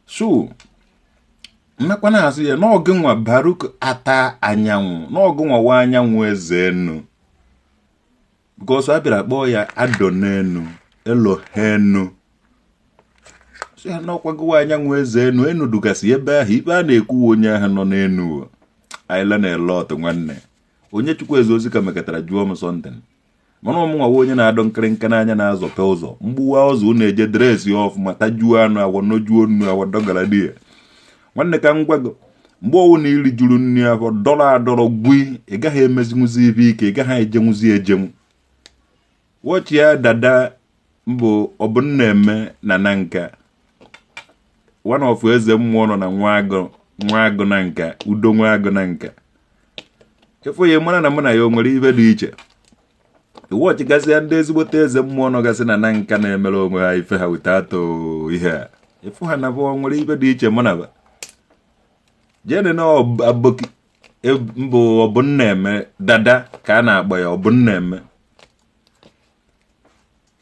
A: So nnakwa na-asị ya na ọgụnwa Baruk ata anyanwụ na ọgụnwawo anyanwụ eze enu. Because a bịara kpọọ ya Adonenu, Elohenu. Sị ha na ọkwagowa anyanwụ eze enu, enu dugasị ebe ahụ ibe a na-ekwu onye ahụ nọ n'enu. I learn a lot nwanne. Onye Chukwu eze ozi ka mekọtara jụọ m something. Mana ọmụnwa onye na-adọ nkịrịnka n'anya na-azọpe ụzọ. Mgbuwa ụzọ unu eje dresị ya ọfụma tajuo anụ awọ nojuo nnu awọ dọgara di ya. Nwanne ka m gwago, mgbe ọwụ na iri juru nri afọ dọrọ adọrọ gwi, ị gaghị emezinwuzi ife ike, ị gaghị ejenwuzi ejenwu. Wọchị ya dada mbụ ọbụna eme na na nka. One of eze mmụọ nọ na nwa agụ na nka, udo nwa agụ na nka. Efu ya mara na mụ na ya o nwere ife dị iche. Iwọchịgasịa ndị ezigbote eze mmụọ nọgasị na na nka na-emere onwe ha ife ha without ihe a. Efu ha na bụ o nwere ife dị iche mụ na ba. Jene na aboki mbụ ọbụna eme dada ka a na-akpọ ya ọbụna eme.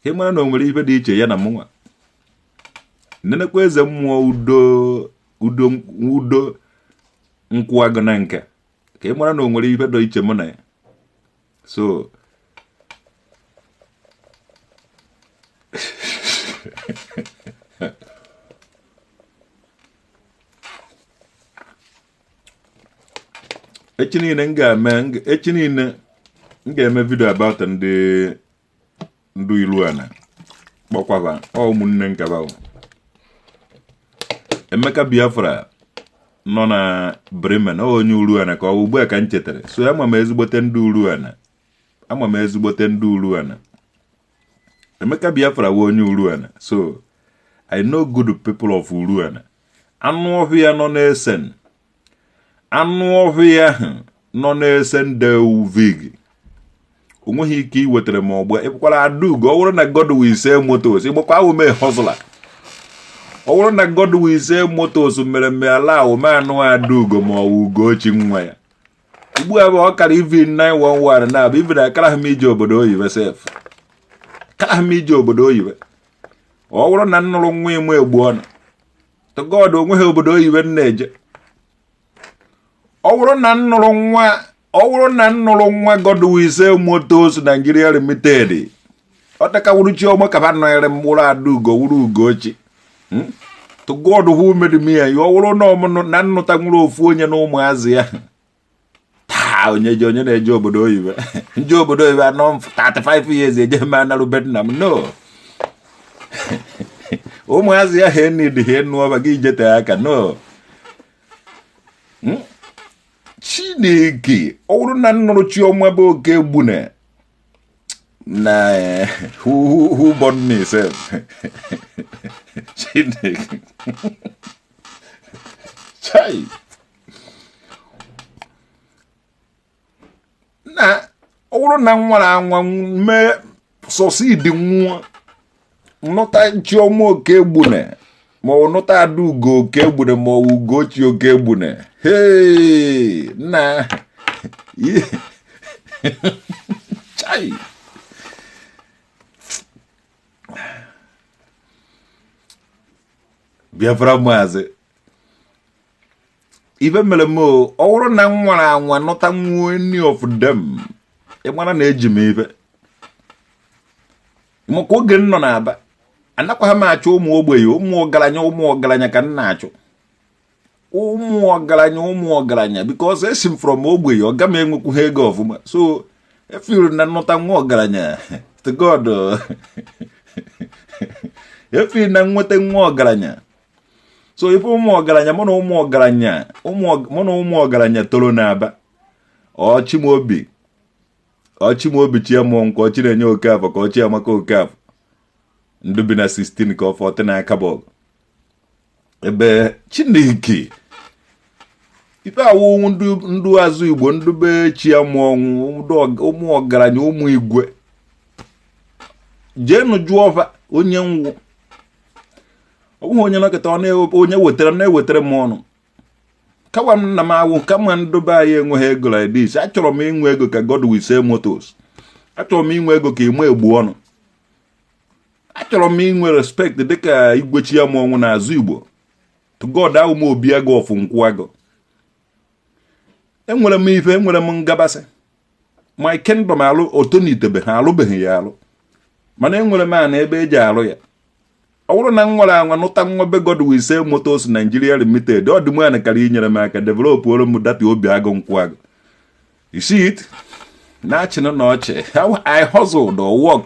A: Ka ị mara na o nwere ife dị iche ya na mụnwa. Nnenekwa eze mmụọ udo udo udo nkwụ agụ na nka. Ka ị mara na o nwere ife dị iche mụ na ya. So echi niile m ga-eme echi niile m ga-eme video about ndị ndụ ilu ana kpọkwaba ọ ụmụnne nkaba. Emeka Biafra nọ na Bremen, ọ onye Uruana ka ọ ugbu a ka m chetara. So ama m ezigbote ndị Uruana. Ama m ezigbote ndị Uruana. Emeka Biafra wụ onye Uruana. So I know good people of Uruana. Anụ ọhịa nọ n'Esen. Anụ ọhịa ahụ nọ n'Esen Delvig. O nweghị ike iwetara m ọgbọ. Ịbụkwara Adaugo, ọ bụrụ na God will sell motors, ịgbakwa awụ mee hustler. Ọ bụrụ na God will sell motors mere mme ala ahụ mee anụ Adaugo ma ọ wụ Ugochi nwa ya. Ugbu a bụ ọ kara even 911 na abụ even akara m ije obodo oyibo sef. Akara m ije obodo oyibo. Ọ bụrụ na m nụrụ nwa ịmụ egbu ọnụ. To God onweghị obodo oyibo m na-eje. Ọ bụrụ na m nụrụ nwa ọ bụrụ na m nụrụ nwa God will sell motors Nigeria Limited. Ọ takawuru Chioma ka ha nọnyere m wụrụ Adaugo wụrụ Ugochi. To God who made me and you, ọ bụrụ na ọmụnụ na nnụta nwere ofu onye na ụmụazị ya. Taa onye ji onye na-eje obodo oyibo. Nje obodo oyibo anọ 35 years eje m analụ be nna m. No. Ụmụazị ya ha enid ha enu ọba gị jete aka. No. Chineke, ọ bụrụ na nnụrụ Chioma bụ oke egbune na who born me sef. Chineke. Chai. Na ọ bụrụ na m nwara anwa mee succeed nwụọ, nụta Chioma Okegbune ma ọ nụta Adaugo Okegbune ma ọ Ugochi Okegbune, hey, nna, chai, Biafra maazị ife mere m. Ọ bụrụ na m nwara anwa nụta nwuo any of them, ị mara na eji m ife, maka oge m nọ n'Aba anakwa m achọ ụmụ ogbenye, ụmụ ọgaranya, ụmụ ọgaranya ka m na-achọ, ụmụ ọgaranya, ụmụ ọgaranya, because esi m from ogbenye, ọga m enwekwu ha ego ọfụma. So efiru na nnụta nwa ọgaranya, to God, efiru na nweta nwa ọgaranya. So ife ụmụ ọgaranya, mụ na ụmụ ọgaranya, mụ na ụmụ ọgaranya toro n'Aba. Ọchimobi, Ọchimobi Chiamụọ nke ọchị na-enye Okafọ ka ọchị Amaka Okafọ, ndị bi na 16 ka ọ 14 Akabọg ebe Chineke ife awụ ndụ azụ Igbo, ndụ be Chiamụọ, ụmụ ọgaranya, ụmụ igwe. Jeenụ jụọ ọfa onye nwụ. Ọ bụghị onye nọkịta onye wetara na-ewetara m ọnụ kawa m nna m awụ kama ndụ be anyị enweghị ego like this. Achọrọ m inwe ego ka God will say motors. Achọrọ m inwe ego ka ime egbu ọnụ. Achọrọ m inwe respect dịka igwe Chiamụọnwụ na azụ Igbo. To God, awụ m obi agụ ọfụ nkwụ agụ. Enwere m ife, enwere m ngabasị. My kingdom alụ otonitebe ha alụbeghị ya alụ, mana enwere m ana ebe eji alụ ya. Ọ bụrụ na m nwere anwa nụta nwa be God will say Motors Nigeria Limited, ọ dị m ana karịa inyere m aka develop oro m data obi agụ nkwụ agụ. You see it na-achị na ọchị. I hustled or work.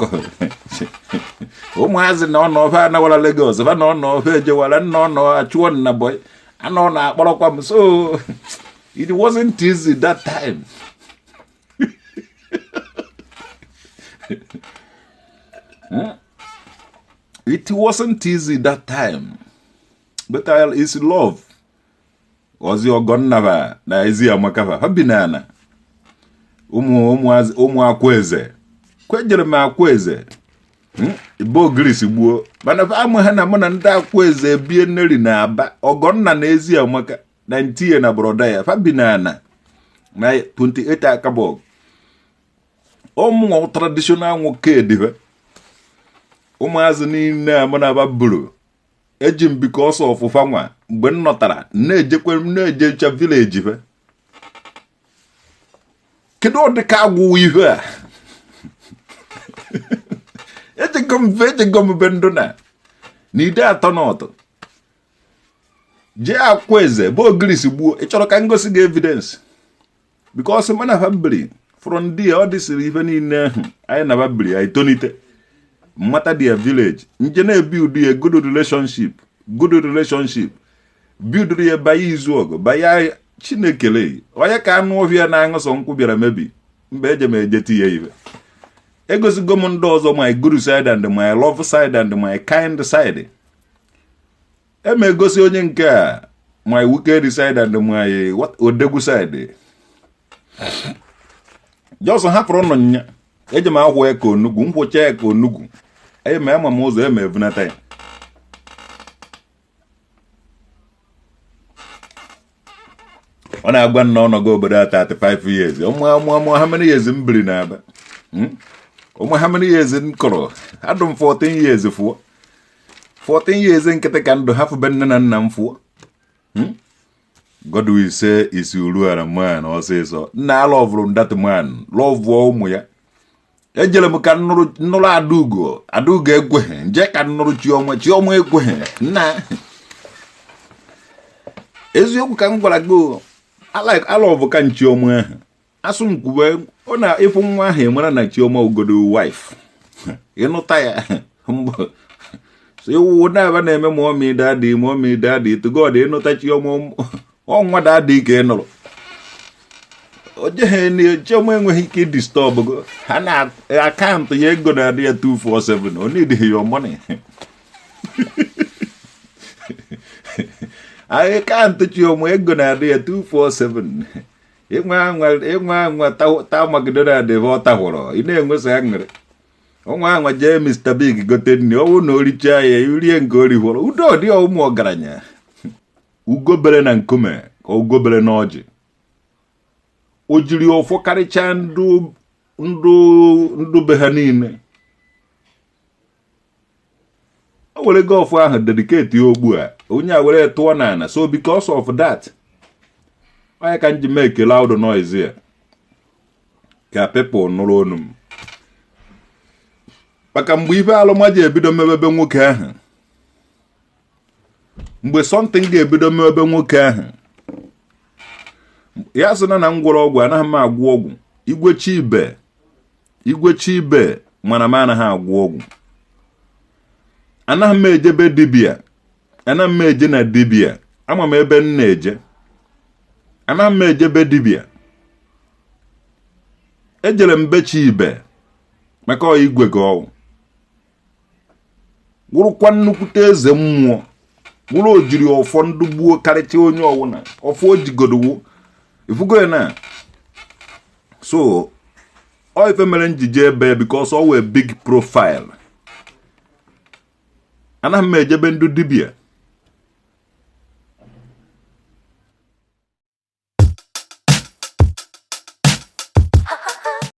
A: Ụmụazị na ọnọ ofe anawara Lagos, fa na ọnọ ofe ejewara nna ọnọ achụọ nna boy anọ na akpọrọkwa m. So it wasn't easy that time. It wasn't easy that time, but it's love. Ozi ọgọnnaba na ezi amakafa ha bi n'ana ụmụ ụmụ akwa eze kwejere m akwa eze ibe ogirisi gbuo, mana fa ama ha na mụ na ndị akwa eze bie nneri na Aba. Ọgọnna na ezi amaka na ntiye na brother ya fa bi n'ana na 28 Akabọg. Ụmụ traditional nwoke edibe ụmụazị niile a mụ na aba buru eji m biko ọsọ ọfụfa nwa mgbe m nọtara na-ejekwe m na-ejecha village fe. Kedu ọ dịka agwụ ihe a ejego m ejego m be ndụ na ide atọ na ọtọ jee akwa eze bụ ogirisi gbuo. Ị chọrọ ka m gosi gị evidence? Because mana fa biri from there, ọ dịsịrị ife niile ahụ anyị na fa biri, anyị tonite mmata their village nje na-ebuild a good relationship, good relationship build ya banye izu ọgụ banye Chinekele onye ka anụ ọhịa na-aṅụ sọ nkwụ bịara mebi mgbe eje m eje tinye ife. Egosigo m ndị ọzọ my good side and my love side and my kind side. Eme egosi onye nke a my wicked side and my what odegwu side. Just hapụrụ nọ nya eji m akwụ ya ka onugwu nkwụcha ya ka onugwu eme ama m ụzọ eme ebunata ya. Ọ na-agwa nna ọnọgo obodo a 35 years. Ụmụ ụmụ how many years m biri n'Aba? Ụmụ how many years m kọrọ adụ m 14 years fụọ 14 years nkịtị ka ndụ hafụ be nne na nna m fụọ. God will say isi uruara man ọsịsọ. Nna alọvụrụ m that man, lọvụọ ụmụ ya. Ejere m ka nnụrụ Adaugo, Adaugo ekweghị nje ka nnụrụ Chioma, Chioma ekweghị. Nna, eziokwu ka m gwara gị, alọvụ ka Chioma ahụ asụ nkwube ọ na ịfụ nwa ahụ enwere na Chioma ugodo wife ịnụta ya mbụ. So iwu na-aba na-eme mommy, daddy, mommy, daddy. To God, ịnụta Chioma, ọnwa daddy ka ị nụrụ o jeghị. Chioma enweghị ike idisturb go ha na account ya ego na-adị ya 247. O need your money. Account Chioma ego na-adị ya 247. Ịnwe anwa, ịnwe anwa ta McDonald ebe ọ tahụrụ, ị na-enwesa aṅụrị. Ọnwa anwa jee Mr Big gote nri, ọwụ na orichaa ya, rie nke o rihụrụ. Udo dị ụmụ ọgaranya. Ugo bere na nkume ka ugo bere n'ọjị. O jiri ọfọ karịchaa ndụ ndụ ndụ be ha niile. O were go ọfọ ahụ dedicate ya ogbu a, onye a were tụọ n'ala. So because of that, onye ka m ji make loud noise ya ka people nụrụ onu m, maka mgbe ife alụma ji ebido mebebe nwoke ahụ, mgbe something ga-ebido mebebe nwoke ahụ, ya sị na na m gwọrọ ọgwụ. Anaghị m agwọ ọgwụ. Igwe Chibe, Igwe Chibe, mana m anaghị agwọ ọgwụ. Anaghị m ejebe dibịa, anaghị m eje na dibịa. Ama m ebe m na-eje. Anaghị m ejebe dibịa. Ejere m be Chibe maka ọ igwe gị ọwụ, wụrụkwa nnukwute eze mmụọ, wụrụ ojiri ọfọ ndụ gbuo karịcha onye ọwụna ọfọ ojigodowo ifugo ya na. So ọ ife mere njije ebe because ọ wee big profile. Anaghị m ejebe ndụ dibịa.